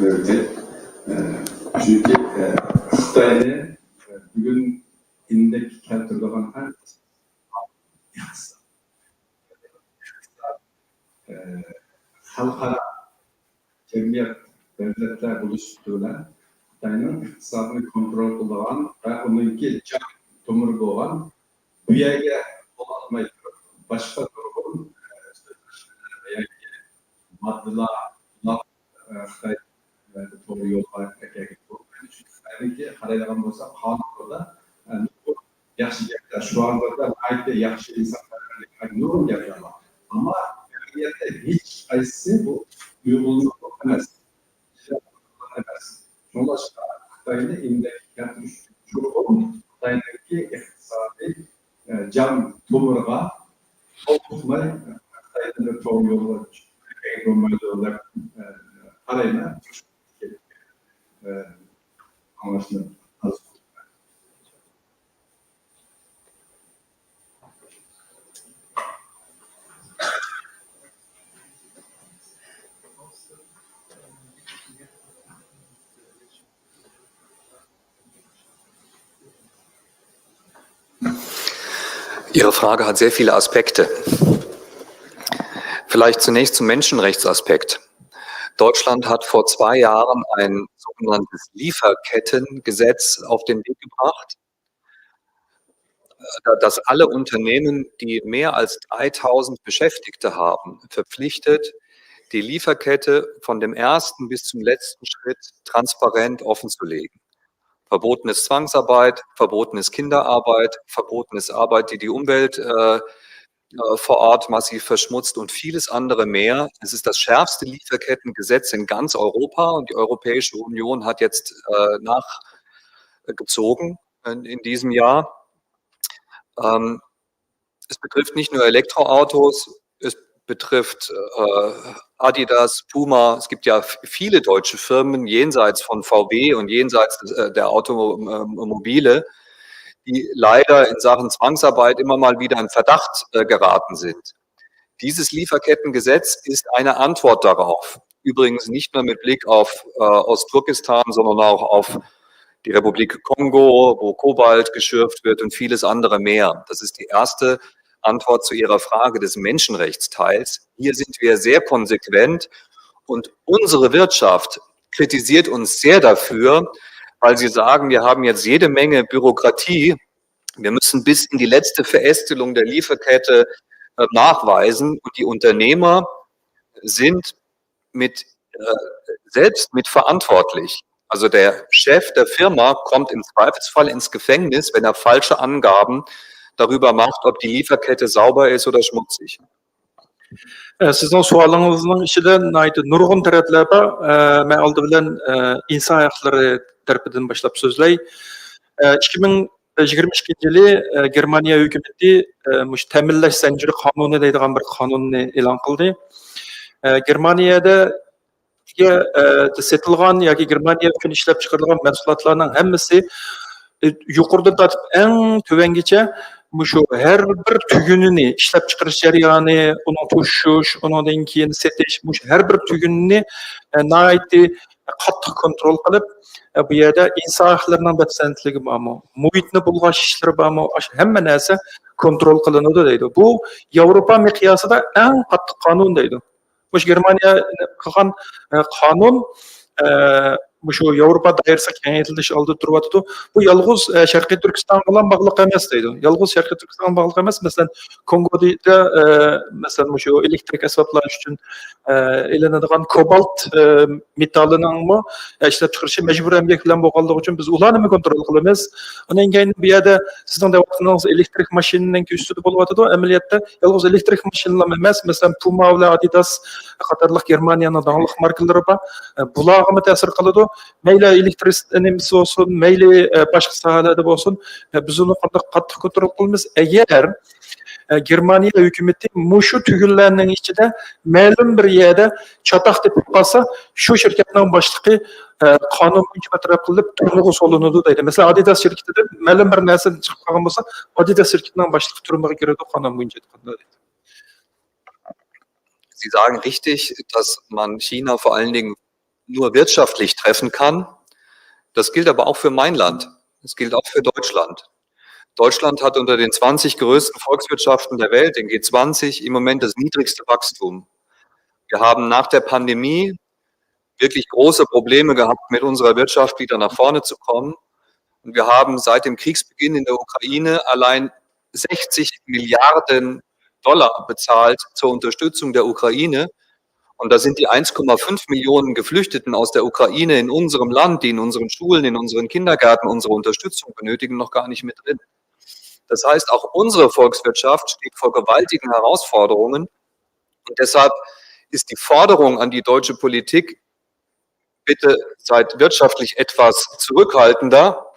بەردى. ئە، چۈنكى، ئە، خىتاينى، ئە، بۈگۈن ئىندەككە كەلتۈرىدىغان ھەر ئىقتىساد، ئە، خەلقئارا جەمئىيەت، دۆلەتلەر بولۇشى بىلەن خىتاينىڭ ئىقتىسادىنى كونترول قىلىدىغان ۋە ئۇنىڭكى جان تومۇرى بولغان بۇ يەرگە قول ئاتماي تۇرۇپ، باشقا نۇرغۇن، ئە، ياكى ماددىلار، بۇلار، ئە، خىتاي، ئە، توغرا يولغا ئەكەلگىلى بولمايدۇ. چۈنكى خىتاينىڭكى قارايدىغان بولسا، قانۇندا، ئە، نۇرغۇن ياخشى گەپلەر، شۇ ھازىردا ناھايىتى ياخشى ئىنسان نۇرغۇن گەپلەر بار. ئەمما ئەمەلىيەتتە ھېچقايسىسى بۇ ئۇيغۇرلۇق ئەمەس. ئەمەس. شۇڭلاشقا خىتاينى ئىندەككە كەلتۈرۈش چوقۇم خىتاينىڭكى ئىقتىسادىي، ئە، جان تومۇرىغا قول تۇتماي، خىتاينى بىر توغرا يولغا چۈشۈرۈپ بولمايدۇ دەپ، ئە، قارايمەن. ئە، ئاڭلاشنى ئارزۇ قىلىمەن. Ihre Frage hat sehr viele Aspekte. Vielleicht zunächst zum Menschenrechtsaspekt. Deutschland hat vor zwei Jahren ein sogenanntes Lieferkettengesetz auf den Weg gebracht, das alle Unternehmen, die mehr als dreitausend Beschäftigte haben, verpflichtet, die Lieferkette von dem ersten bis zum letzten Schritt transparent offenzulegen. Verboten ist Zwangsarbeit, verboten ist Kinderarbeit, verboten ist Arbeit, die die Umwelt, äh, äh, vor Ort massiv verschmutzt und vieles andere mehr. Es ist das schärfste Lieferkettengesetz in ganz Europa und die Europäische Union hat jetzt, äh, nachgezogen in, in diesem Jahr. Ähm, es betrifft nicht nur Elektroautos, es betrifft, äh, Adidas, Puma. Es gibt ja f-, viele deutsche Firmen jenseits von V W und jenseits des, äh, der Automobile, die leider in Sachen Zwangsarbeit immer mal wieder in Verdacht, äh, geraten sind. Dieses Lieferkettengesetz ist eine Antwort darauf. Übrigens nicht nur mit Blick auf, äh, Ostturkestan, sondern auch auf die Republik Kongo, wo Kobalt geschürft wird und vieles andere mehr. Das ist die erste Antwort zu Ihrer Frage des Menschenrechtsteils. Hier sind wir sehr konsequent und unsere Wirtschaft kritisiert uns sehr dafür, weil sie sagen, wir haben jetzt jede Menge Bürokratie, wir müssen bis in die letzte Verästelung der Lieferkette, äh, nachweisen und die Unternehmer sind mit, äh, selbst mit verantwortlich. Also der Chef der Firma kommt im Zweifelsfall ins Gefängnis, wenn er falsche Angaben darüber macht, ob die Lieferkette sauber ist oder schmutzig. ئە، سىزنىڭ سوئالىڭىزنىڭ ئىچىدە ناھايىتى نۇرغۇن تەرەپلەر بار. ئە، مەن ئالدى بىلەن، ئە، ئىنسان ھەقلىرى تەرىپىدىن باشلاپ سۆزلەي. ئە، ئىككى مىڭ يىگىرمە ئىككىنچى يىلى، ئە، گېرمانىيە ھۆكۈمىتى، ئە، مۇشۇ تەمىنلەش زەنجىرى قانۇنى دەيدىغان بىر قانۇننى ئېلان قىلدى. ئە، گېرمانىيەدە، ئە، سېتىلغان ياكى گېرمانىيە ئۈچۈن ئىشلەپچىقىرىلغان مەھسۇلاتلارنىڭ ھەممىسى، ئە، يۇقىرىدىن تارتىپ ئەڭ تۆۋەنگىچە مۇشۇ ھەر بىر تۈگۈنىنى، ئىشلەپچىقىرىش جەريانى، ئۇنىڭ توشۇش، ئۇنىڭدىن كېيىن سېتىش، مۇشۇ ھەر بىر تۈگۈننى، ئە، ناھايىتى قاتتىق كونترول قىلىپ، ئە، بۇ يەردە ئىنسان ھەقلىرىنىڭ بەپسەندىلىكى بارمۇ، مۇھىتنى بۇلغاش ئىشلىرى بارمۇ، ئاشۇ ھەممە نەرسە كونترول قىلىنىدۇ دەيدۇ. بۇ ياۋروپا مىقياسىدا ئەڭ قاتتىق قانۇن دەيدۇ. مۇشۇ گېرمانىيە قىلغان، ئە، قانۇن، ئە، مۇشۇ ياۋروپا دائىرىسىغا كېڭەيتىلىش ئالدىدا تۇرۇۋاتىدۇ. بۇ يالغۇز، ئە، شەرقىي تۈركىستانغىلا باغلىق ئەمەس دەيدۇ. يالغۇز شەرقىي تۈركىستانغا باغلىق ئەمەس. مەسىلەن، كونگودا، ئە، مەسىلەن، مۇشۇ ئېلېكتىرىك ئەسۋابلار ئۈچۈن، ئە، ئېلىنىدىغان كوبالت، ئە، مېتالىنىڭمۇ، ئە، ئىشلەپچىقىرىشى مەجبۇرىي ئەمگەك بىلەن بولغانلىقى ئۈچۈن بىز ئۇلارنىمۇ كونترول قىلىمىز. ئۇنىڭ كەينىدىن بۇ يەردە سىزنىڭ دەۋاتقىنىڭىز ئېلېكتىرىك ماشىنىنىڭكى ئۈستىدە بولۇۋاتىدۇ. ئەمەلىيەتتە يالغۇز ئېلېكتىرىك ماشىنىلارمۇ ئەمەس، مەسىلەن، پۇما بىلەن ئادىداس قاتارلىق گېرمانىيەنىڭ داڭلىق ماركىلىرى بار. ئە، بۇلارغىمۇ تەسىر قىلىدۇ. مەيلى ئېلېكترىس-، نېمىسى بولسۇن، مەيلى، ئە، باشقا ساھەلەردە بولسۇن، ئە، بىز ئۇنى قانداق قاتتىق كونترول قىلىمىز؟ ئەگەر، ئە، گېرمانىيە ھۆكۈمىتى مۇشۇ تۈگۈنلەرنىڭ ئىچىدە مەلۇم بىر يەردە چاتاق تېپىپ قالسا، شۇ شىركەتنىڭ باشلىقى، ئە، قانۇن بويىچە بىر تەرەپ قىلىپ، تۈرمىگە سولىنىدۇ دەيدۇ. مەسىلەن، ئادىداس شىركىتىدە مەلۇم بىر نەرسە چىقىپ قالغان بولسا، ئادىداس شىركىتىنىڭ باشلىقى تۈرمىگە كىرىدۇ، قانۇن بويىچە ئېيتقاندا دەيدۇ. Sie sagen richtig, dass man China vor allen Dingen nur wirtschaftlich treffen kann. Das gilt aber auch für mein Land. Das gilt auch für Deutschland. Deutschland hat unter den zwanzig größten Volkswirtschaften der Welt, den G zwanzig, im Moment das niedrigste Wachstum. Wir haben nach der Pandemie wirklich große Probleme gehabt, mit unserer Wirtschaft wieder nach vorne zu kommen. Und wir haben seit dem Kriegsbeginn in der Ukraine allein sechzig Milliarden Dollar bezahlt zur Unterstützung der Ukraine. Und da sind die eins Komma fünf Millionen Geflüchteten aus der Ukraine in unserem Land, die in unseren Schulen, in unseren Kindergärten unsere Unterstützung benötigen, noch gar nicht mit drin. Das heißt, auch unsere Volkswirtschaft steht vor gewaltigen Herausforderungen. Und deshalb ist die Forderung an die deutsche Politik, bitte seid wirtschaftlich etwas zurückhaltender,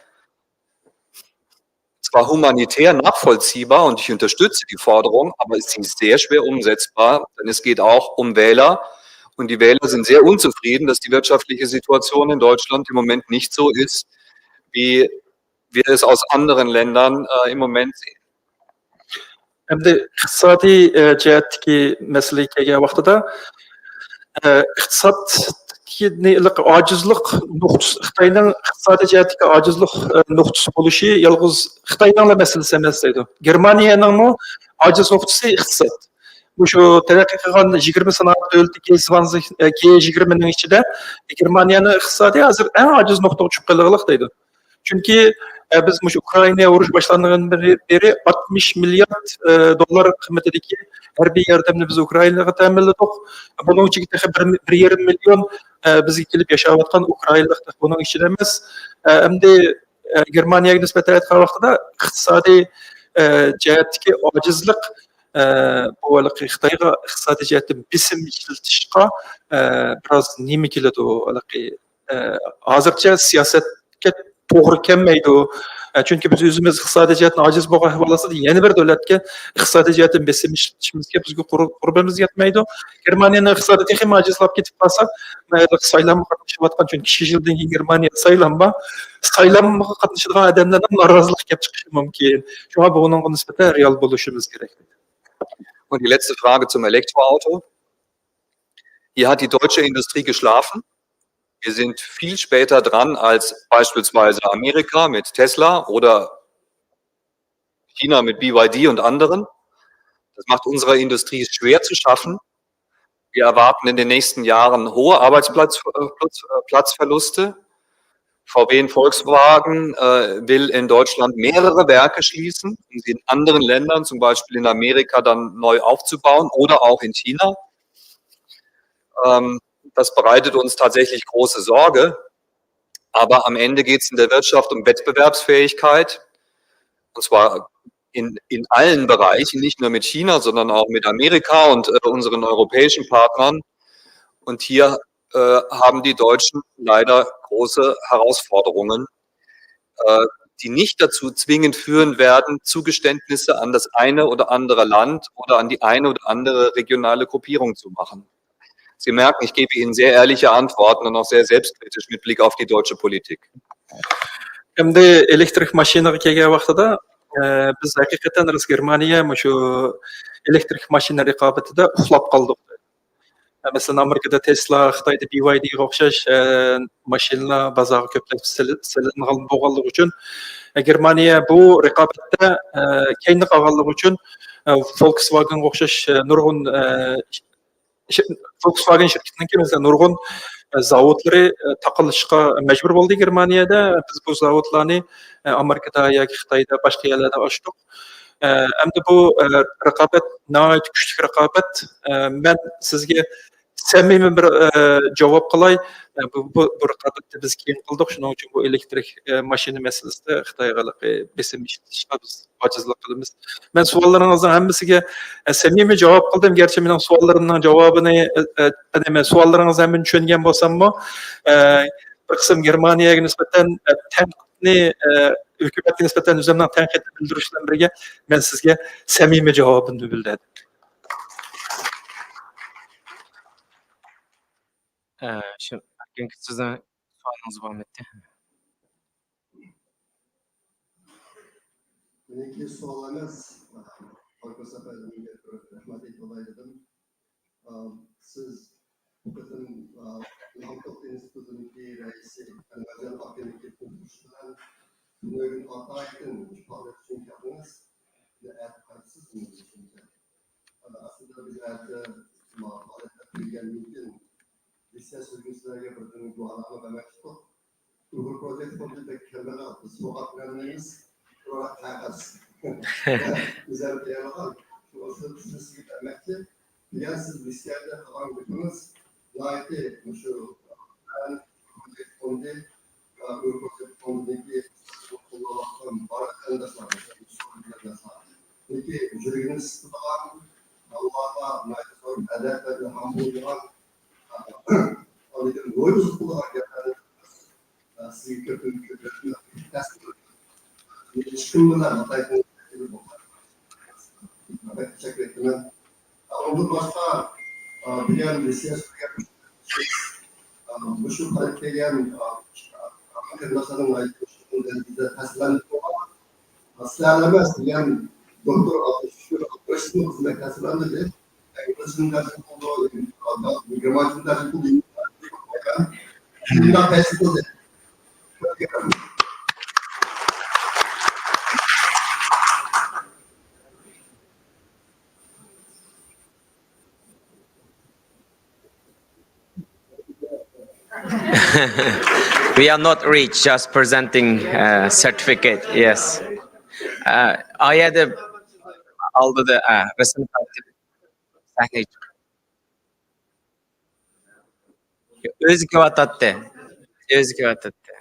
zwar humanitär nachvollziehbar und ich unterstütze die Forderung, aber sie ist sehr schwer umsetzbar, denn es geht auch um Wähler. Und die Wähler sind sehr unzufrieden, dass die wirtschaftliche Situation in Deutschland im Moment nicht so ist, wie wir es aus anderen Ländern äh, im Moment sehen. ئەمدى ئىقتىسادىي ئە، جەھەتتىكى مەسىلىگە كەلگەن ۋاقتىدا، ئە، ئىقتىسادنى ئاجىزلىق نۇقتىسى، خىتاينىڭ ئىقتىسادىي جەھەتتىكى ئاجىزلىق ئە، نۇقتىسى بولۇشى يالغۇز خىتاينىڭلا مەسىلىسى ئەمەس دەيدۇ. گېرمانىيەنىڭمۇ ئاجىز نۇقتىسى ئىقتىساد. مۇشۇ تەرەققىي قىلغان يىگىرمە سانائەت دۆلىتى، جى يىگىرمىنىڭ ئىچىدە گېرمانىيەنىڭ ئىقتىسادى ھازىر ئەڭ ئاجىز نۇقتىغا چۈشۈپ قېلىغلىق دەيدۇ. چۈنكى ئە، بىز مۇشۇ ئۇكرائىنا ئۇرۇش باشلانغاندىن بېرى، بېرى ئاتمىش مىليارد ئە، دوللار قىممىتىدىكى ھەربىي ياردەمنى بىز ئۇكرائىناغا تەمىنلىدۇق. بۇنىڭ ئىچىدە تېخى بىر، بىر يېرىم مىليون ئە، بىزگە كېلىپ ياشاۋاتقان ئۇكرائىنلىق تېخى بۇنىڭ ئىچىدە ئەمەس. ئە، ئەمدى ئە، گېرمانىيەگە نىسبەتەن ئېيتقان ۋاقتىدا ئىقتىسادىي ئە، جەھەتتىكى ئاجىزلىق ئە، بۇ ھېلىقى خىتايغا ئىقتىسادىي جەھەتتىن بېسىم ئىشلىتىشقا ئە، بىراز نېمە كېلىدۇ؟ ھېلىقى ئە، ھازىرچە سىياسەتكە توغرا كەلمەيدۇ. ئە، چۈنكى بىز ئۆزىمىز ئىقتىسادىي جەھەتتىن ئاجىز بولغان ئەھۋال ئاستىدا يەنە بىر دۆلەتكە ئىقتىسادىي جەھەتتىن بېسىم ئىشلىتىشىمىزگە بىزگە قۇر-، قۇربىمىز يەتمەيدۇ. گېرمانىيەنىڭ ئىقتىسادى تېخىمۇ ئاجىزلاپ كېتىپ قالسا، مەيلى سايلامغا قاتنىشىۋاتقان، چۈنكى ئىككى يىلدىن كېيىن گېرمانىيەدە سايلام بار. سايلامغا قاتنىشىدىغان ئادەملەرنىڭ نارازىلىقى كېلىپ چىقىشى مۇمكىن. شۇڭا بۇنىڭغا نىسبەتەن رېئال بولۇشىمىز كېرەك. Und die letzte Frage zum Elektroauto. Hier hat die deutsche Industrie geschlafen. Wir sind viel später dran als beispielsweise Amerika mit Tesla oder China mit B Y D und anderen. Das macht unserer Industrie schwer zu schaffen. Wir erwarten in den nächsten Jahren hohe Arbeitsplatzverluste. V W und Volkswagen äh, will in Deutschland mehrere Werke schließen, um sie in anderen Ländern, zum Beispiel in Amerika, dann neu aufzubauen oder auch in China. Ähm, das bereitet uns tatsächlich große Sorge. Aber am Ende geht es in der Wirtschaft um Wettbewerbsfähigkeit, und zwar in, in allen Bereichen, nicht nur mit China, sondern auch mit Amerika und äh, unseren europäischen Partnern. Und hier äh, haben die Deutschen leider große Herausforderungen, äh, die nicht dazu zwingend führen werden, Zugeständnisse an das eine oder andere Land oder an die eine oder andere regionale Gruppierung zu machen. Sie merken, ich gebe Ihnen sehr ehrliche Antworten und auch sehr selbstkritisch mit Blick auf die deutsche Politik. ئەمدى ئېلېكتىرىك ماشىنىغا كەلگەن ۋاقتىدا، ئە، بىز ھەقىقەتەن راست گېرمانىيە مۇشۇ ئېلېكتىرىك ماشىنا رىقابىتىدە ئۇخلاپ قالدۇق. ئە، مەسىلەن، ئامېرىكىدا تېسلا، خىتايدا بى ۋاي دىغا ئوخشاش ئە، ماشىنىلار بازارغا كۆپلەپ سېلىنغان بولغانلىقى ئۈچۈن، ئە، گېرمانىيە بۇ رىقابەتتە ئە، كەينىدە قالغانلىقى ئۈچۈن، ئە، فولكسۋاگېنغا ئوخشاش ئە، نۇرغۇن ئە، فولكسۋاگېن شىركىتىنىڭكى مەسىلەن نۇرغۇن زاۋۇتلىرى تاقىلىشقا مەجبۇر بولدى گېرمانىيەدە. بىز بۇ زاۋۇتلارنى ئامېرىكىدا ياكى خىتايدا، باشقا يەرلەردە ئاچتۇق. ئەمدى بۇ رىقابەت ناھايىتى كۈچلۈك رىقابەت. مەن سىزگە سەمىمىي بىر جاۋاب قىلاي. بۇ، بۇ، بۇ رىقابەتنى بىز كېيىن قىلدۇق. شۇنىڭ ئۈچۈن بۇ ئېلېكتىرىك ماشىنا مەسىلىسىدە خىتايغا بېسىم ئىشلىتىشقا بىز ئاجىزلىق قىلىمىز. مەن سوئاللىرىڭىزنىڭ ھەممىسىگە ئە، سەمىمىي جاۋاب قىلدىم. گەرچە مېنىڭ سوئاللىرىمنىڭ جاۋابىنى، ئە، ئە، ئەنە مەن سوئاللىرىڭىزنى ھەممىنى چۈشەنگەن بولساممۇ، ئە، بىر قىسىم گېرمانىيەگە نىسبەتەن، ئە، تەنقىدنى، ئە، ھۆكۈمەتكە نىسبەتەن ئۆزۈمنىڭ تەنقىدنى بىلدۈرۈش بىلەن بىرگە، مەن سىزگە سەمىمىي جاۋابىمنى بىلدۈردۈم. ئە، شۇ، كېيىنكى سىزنىڭ سوئالىڭىز بولمىدى. مېنىڭكى سوئال ئەمەس، باركوس ئەپەندىمگە رەھمەت ئېيتىپ ئالاي دېدىم. ئا، سىز بۇ قېتىم، ئا، ئىلھام توختى ئىنستىتۇتىنىڭكى رەئىسى ئەنۋەرجان ئاكىنىڭكى ئۇقتۇرۇشى بىلەن تۈنۈگۈن ئاتايىتىن ئىپادە ئۈچۈن كەلدىڭىز. ئەتە قايتىسىز مۇمكىنكەن. ئەسلىدە بىز ئەتە ماقالە كىرگەندىن كېيىن لىسېنس سۈرگۈنچىلەرگە بىردىن گۇۋاھنامە بەرمەكچىدۇق. ئۇيغۇر پروجېكت فوندى بەك كەمبەغەل، بىز سوۋغات بېرەلمەيمىز. بۇلار قەغەز. ئۆزلەر تەييارلىغان. شۇ ئۇسۇل سىزگە بەرمەكچى. دېگەن سىز لىستەدە قىلغان گېپىڭىز ناھايىتى مۇشۇ پروجېكت فوندى ۋە ئۇيغۇر پروجېكت فوندىدىكى قوللاۋاتقان بارلىق قېرىنداشلار، مۇشۇ قېرىنداشلار. چۈنكى يۈرىكىنى سىقىدىغان، بالىلارغا ناھايىتى زور ئەدەپ ۋە ئىلھام بولىدىغان، ئاندىن روھى ئوزۇق بولىدىغان گەپلەرنى سىزگە كۆپتىن كۆپ رەھمەت. چىقىم بىلەن بەك تەشەككۈر ئېيتىمەن. ئۇنىڭدىن باشقا، بۈگۈن مۇشۇ قاراپ كەلگەن قېرىنداشلارنىڭ ئايتىشىدىن بىزدە تەسىرلەندۇق. سىلەرلا ئەمەس، دېگەن دوكتور ئابدۇشۈكۈر ئابدۇرېشىتمۇ بىزدەك تەسىرلەندى. ئىنگلىزچىنى تەرجىمە قىلدى، گېرمانچىنى تەرجىمە قىلدى، شۇنداق تەسىر قىلدى. We are not rich, just presenting uh, certificate. Yes. Uh, ئايەدە ئالدىدا ئە، رەسىم تارتىپ سەھنىگە چىقىپ. ئۆزى كېلىۋاتاتتى. ئۆزى كېلىۋاتاتتى.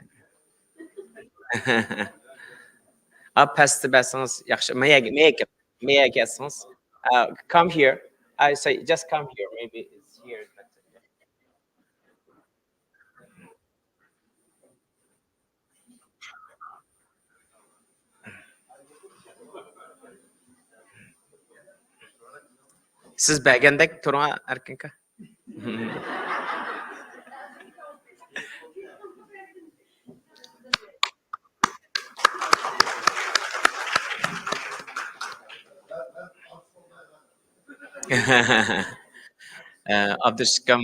ئا، پەستە بەرسىڭىز ياخشى. مەيەگە، مەيەگە، مەيەگە كەلسىڭىز. Uh, come here. I say, just come here. Maybe it's here. سىز بەرگەندەك تۇرۇڭ، ئەركىنكا. ئابدۇشكام.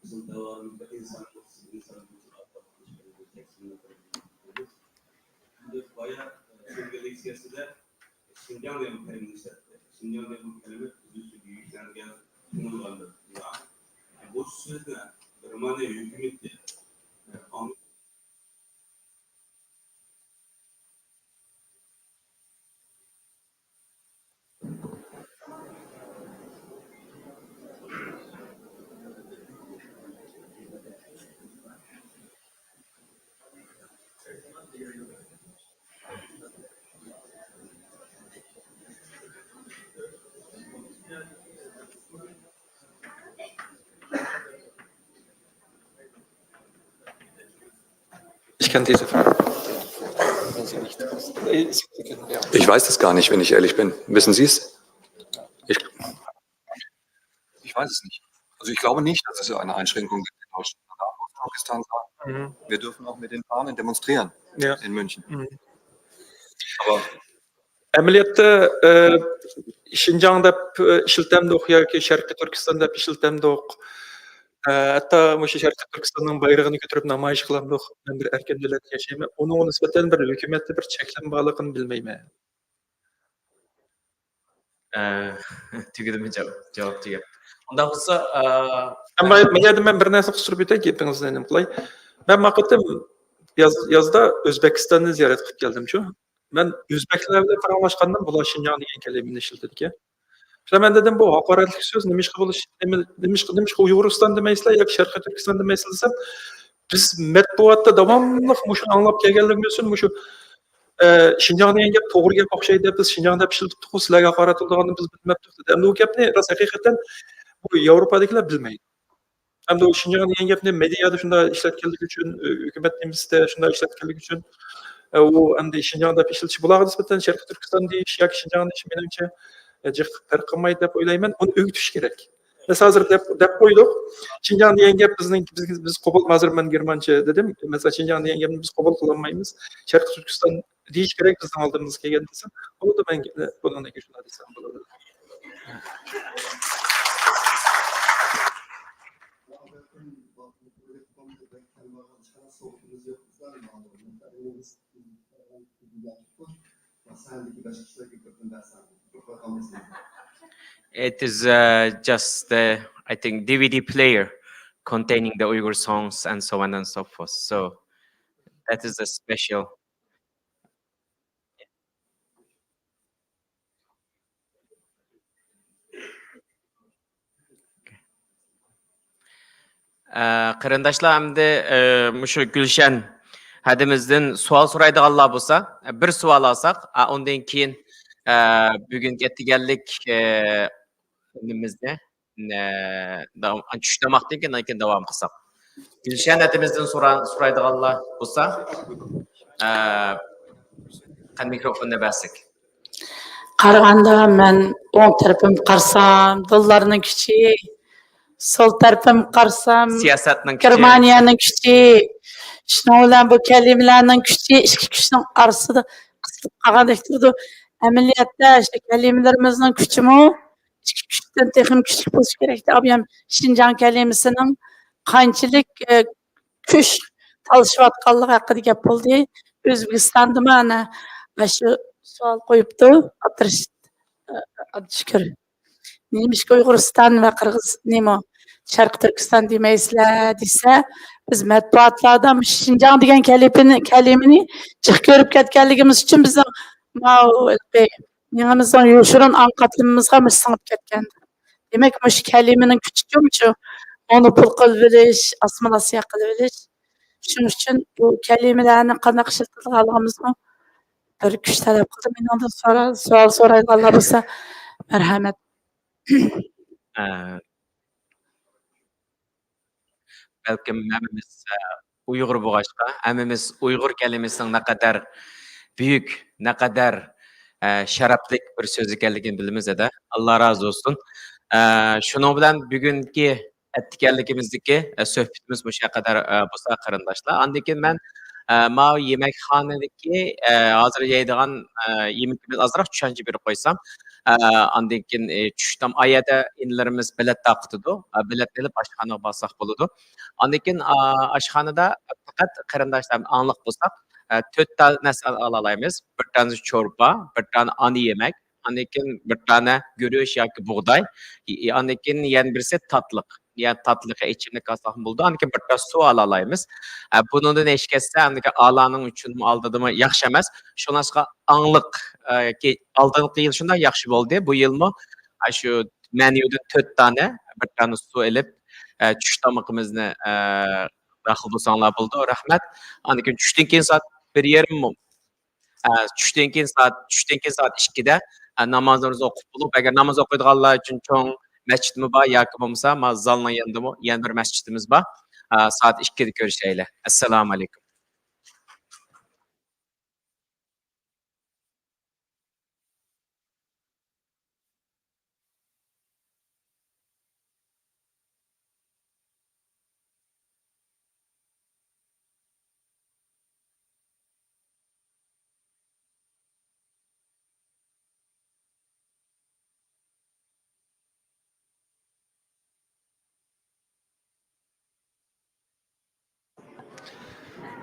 بىزنىڭ دەۋرىمىزدە ئىنسان ھوقۇقى، ئىنسان ھوقۇقى تەقسىملەپ بېرىلگەن. ئەمدى بايا سۆزگە لېكسىيەسىدە شىنجاڭ دېگەن كەلىمىنى ئىشلەتتى. شىنجاڭ دېگەن بۇ كەلىمە بىز ئۈچۈن يۈكلەنگەن، تونۇلغاندۇر. بۇ سۆزنى گېرمانىيە ھۆكۈمىتى Ich kann diese Frage. Wenn Sie nicht. Ich weiß es gar nicht, wenn ich ehrlich bin. Wissen Sie es? Ich, ich weiß es nicht. Also ich glaube nicht, dass es eine Einschränkung gibt in Deutschland. Man darf aus Turkestan sagen, mhm, wir dürfen auch mit den Fahnen demonstrieren, ja, in München. Mhm. Aber ئەمەلىيەتتە، ئە، شىنجاڭ دەپ، ئە، ئىشلىتەمدۇق ياكى شەرقىي تۈركىستان دەپ ئىشلىتەمدۇق؟ ئە، ھەتتا مۇشۇ شەرقىي تۈركىستاننىڭ بايرىقىنى كۆتۈرۈپ نامايىش قىلامدۇق؟ مەن بىر ئەركىن دۆلەتتە ياشايمەن. ئۇنىڭغا نىسبەتەن بىر ھۆكۈمەتتە بىر چەكلىمە بارلىقىنى بىلمەيمەن. ئە، تۈگىدىمۇ جاۋاب، جاۋاب تۈگەپ. ئۇنداق بولسا، ئە، ئەمما مەن، مەن يەردە مەن بىر نەرسە قىستۇرۇپ ئۆتەي، گېپىڭىزنى نېمە قىلاي. مەن ما قېتىم ياز، يازدا ئۆزبېكىستاننى زىيارەت قىلىپ كەلدىمچۇ. مەن ئۆزبېكلەر بىلەن پاراڭلاشقاندا بۇلار شىنجاڭ دېگەن كەلىمىنى ئىشلىتىدىكەن. شۇڭا مەن دېدىم، بۇ ھاقارەتلىك سۆز، نېمىشقا بولۇش، نېمە، نېمىشقا، نېمىشقا ئۇيغۇرىستان دېمەيسىلەر ياكى شەرقىي تۈركىستان دېمەيسىلەر دېسەم، بىز مەتبۇئاتتا داۋاملىق مۇشۇنى ئاڭلاپ كەلگەنلىكىمىز ئۈچۈن مۇشۇ، ئە، شىنجاڭ دېگەن گەپ توغرا گەپ ئوخشايدۇ دەپ بىز شىنجاڭ دەپ ئىشلىتىپتۇققۇ، سىلەرگە ھاقارەت قىلىدىغاننى بىز بىلمەپتۇق دېدى. ئەمدى ئۇ گەپنى راست ھەقىقەتەن بۇ ياۋروپادىكىلەر بىلمەيدۇ. ئەمدى ئۇ شىنجاڭ دېگەن گەپنى مېدىيادا شۇنداق ئىشلەتكەنلىكى ئۈچۈن، ھۆكۈمەت نېمىسىدە شۇنداق ئىشلەتكەنلىكى ئۈچۈن، ئۇ ئەمدى شىنجاڭ دەپ ئىشلىتىش، بۇلارغا نىسبەتەن شەرقىي تۈركىستان دېيىش ياكى شىنجاڭ دېيىش، مېنىڭچە، جىق پەرق قىلمايدۇ دەپ ئويلايمەن. ئۇنى ئۆگىتىش كېرەك. بىز ھازىر دەپ، دەپ قويدۇق. شىنجاڭ دېگەن گەپ بىزنىڭ، بىز، بىز قوبۇل، ھازىر مەن گېرمانچە دېدىم. مەسىلەن، شىنجاڭ دېگەن گەپنى بىز قوبۇل قىلالمايمىز. شەرقىي تۈركىستان دېيىش كېرەك بىزنىڭ ئالدىمىزغا كەلگەن دېسەم، بولىدۇ، مەن بۇنىڭدىن كېيىن شۇنداق دېسەم بولىدۇ. It is uh, just, uh, I think, D V D player containing the Uyghur songs and so on and so forth. So that is a special. ئە، قېرىنداشلار، ئەمدى، ئە، مۇشۇ گۈلشەن ھەدىمىزدىن سوئال سورايدىغانلار بولسا، ئە، بىر سوئال ئالساق، ئە، ئۇندىن كېيىن، ئە، بۈگۈنكى ئەتىگەنلىك، ئە، نېمىمىزنى، ئە، داۋام، چۈش تاماقتىن كېيىن، كېيىن داۋام قىلساق. گۈلشەن ھەدىمىزدىن سورا-، سورايدىغانلار بولسا، ئە، قېنى مىكروفوننى بەرسەك. قارىغاندا مەن ئوڭ تەرىپىمگە قارىسام، دوللارنىڭ كۈچى، سول تەرىپىمگە قارىسام، سىياسەتنىڭ كۈچى. گېرمانىيەنىڭ كۈچى، شۇنىڭ بىلەن بۇ كەلىمىلەرنىڭ كۈچى ئىككى كۈچنىڭ ئارىسىدا قىسىلىپ قالغاندەك تۇرىدۇ. ئەمەلىيەتتە شۇ كەلىمىلىرىمىزنىڭ كۈچىمۇ ئىككى كۈچتىن تېخىمۇ كۈچلۈك بولۇشى كېرەكتى. ئابىيام شىنجاڭ كەلىمىسىنىڭ قانچىلىك، ئە، كۈچ تالىشىۋاتقانلىقى ھەققىدە گەپ بولدى. ئۆزبېكىستاندىمۇ ئەنە شۇ سوئال قويۇپتۇ ئابدۇرېشىت، ئە، ئابدۇشۈكۈر. نېمىشقا ئۇيغۇرىستان ۋە قىرغىز، نېمە، شەرقىي تۈركىستان دېمەيسىلەر دېسە، بىز مەتبۇئاتلاردا مۇشۇ شىنجاڭ دېگەن كەلىپىنى، كەلىمىنى جىق كۆرۈپ كەتكەنلىكىمىز ئۈچۈن بىزنىڭ ماۋۇ ھېلىقى مېڭىمىزنىڭ يوشۇرۇن ئاڭ قاتلىمىمىزغا مۇشۇ سىڭىپ كەتكەن. دېمەك، مۇشۇ كەلىمىنىڭ كۈچىچۇ مۇشۇ مونوپول قىلىۋېلىش، ئاسسىمىلياتسىيە قىلىۋېلىش. شۇنىڭ ئۈچۈن بۇ كەلىمىلەرنى قانداق ئىشلىتىدىغانلىقىمىزمۇ بىر كۈچ تەلەپ قىلىدۇ. مېنىڭدىن سورا-، سوئال سورايدىغانلار بولسا، مەرھەمەت. ئە، بەلكىم ھەممىمىز، ئە، ئۇيغۇر بولغاچقا، ھەممىمىز ئۇيغۇر كەلىمىسىنىڭ نەقەدەر بۈيۈك، نەقەدەر، ئە، شەرەپلىك بىر سۆز ئىكەنلىكىنى بىلىمىز، ھەدە. ئاللا رازى بولسۇن. ئە، شۇنىڭ بىلەن بۈگۈنكى ئەتىكەنلىكىمىزدىكى، ئە، سۆھبىتىمىز مۇشۇ قەدەر، ئە، بولسا، قېرىنداشلار. ئاندىن كېيىن مەن، ئە، ماۋۇ يېمەكخانىدىكى، ئە، ھازىر يەيدىغان، ئە، يېمىكىمىز ئازراق چۈشەنچە بېرىپ قويسام، ئە، ئاندىن كېيىن، ئە، چۈشتىن ئايەدە ئىنىلىرىمىز بېلەت تارقىتىدۇ. ئە، بېلەتنى ئېلىپ ئاشخانىغا بارساق بولىدۇ. ئاندىن كېيىن، ئا، ئاشخانىدا پەقەت قېرىنداشلار ئاڭلىق بولساق، ئە، تۆت تال نەرسە ئالالايمىز. بىر تانىسى چورپا، بىر تانە ئانا يېمەك، ئاندىن كېيىن بىر دانە گۈرۈچ ياكى بۇغداي، ئاندىن كېيىن يەنە بىرسى تاتلىق. يا تاتلىق ئىچىملىك ئالساقمۇ بولىدۇ. ئاندىن كېيىن بىر تال سۇ ئالالايمىز. ئە، بۇنىڭدىن ئېشىپ كەتسە، ئاندىن كېيىن ئالانىڭ ئۈچۈنمۇ ئالدىدىمۇ ياخشى ئەمەس. شۇڭلاشقا ئاڭلىق، ئە، كى-، ئالدىنقى يىل شۇنداق ياخشى بولدى. بۇ يىلمۇ، ئە، شۇ مەنيۇدىن تۆت دانە، بىر دانە سۇ ئېلىپ، ئە، چۈش تامىقىمىزنى، ئە، داخىل بولساڭلار بولىدۇ. رەھمەت. ئاندىن كېيىن چۈشتىن كېيىن سائەت بىر يېرىم ئە، چۈشتىن كېيىن سائەت، چۈشتىن كېيىن سائەت ئىككىدە، ئە، نامازىمىزنى ئوقۇپ بولۇپ، ئەگەر ناماز ئوقۇيدىغانلار ئۈچۈن چوڭ مەسچىتمۇ بار ياكى بولمىسا، ما زالنىڭ يېنىدىمۇ يەنە بىر مەسچىتىمىز بار. ئە، سائەت ئىككىدە كۆرۈشەيلى. ئەسسالامۇ ئەلەيكۇم.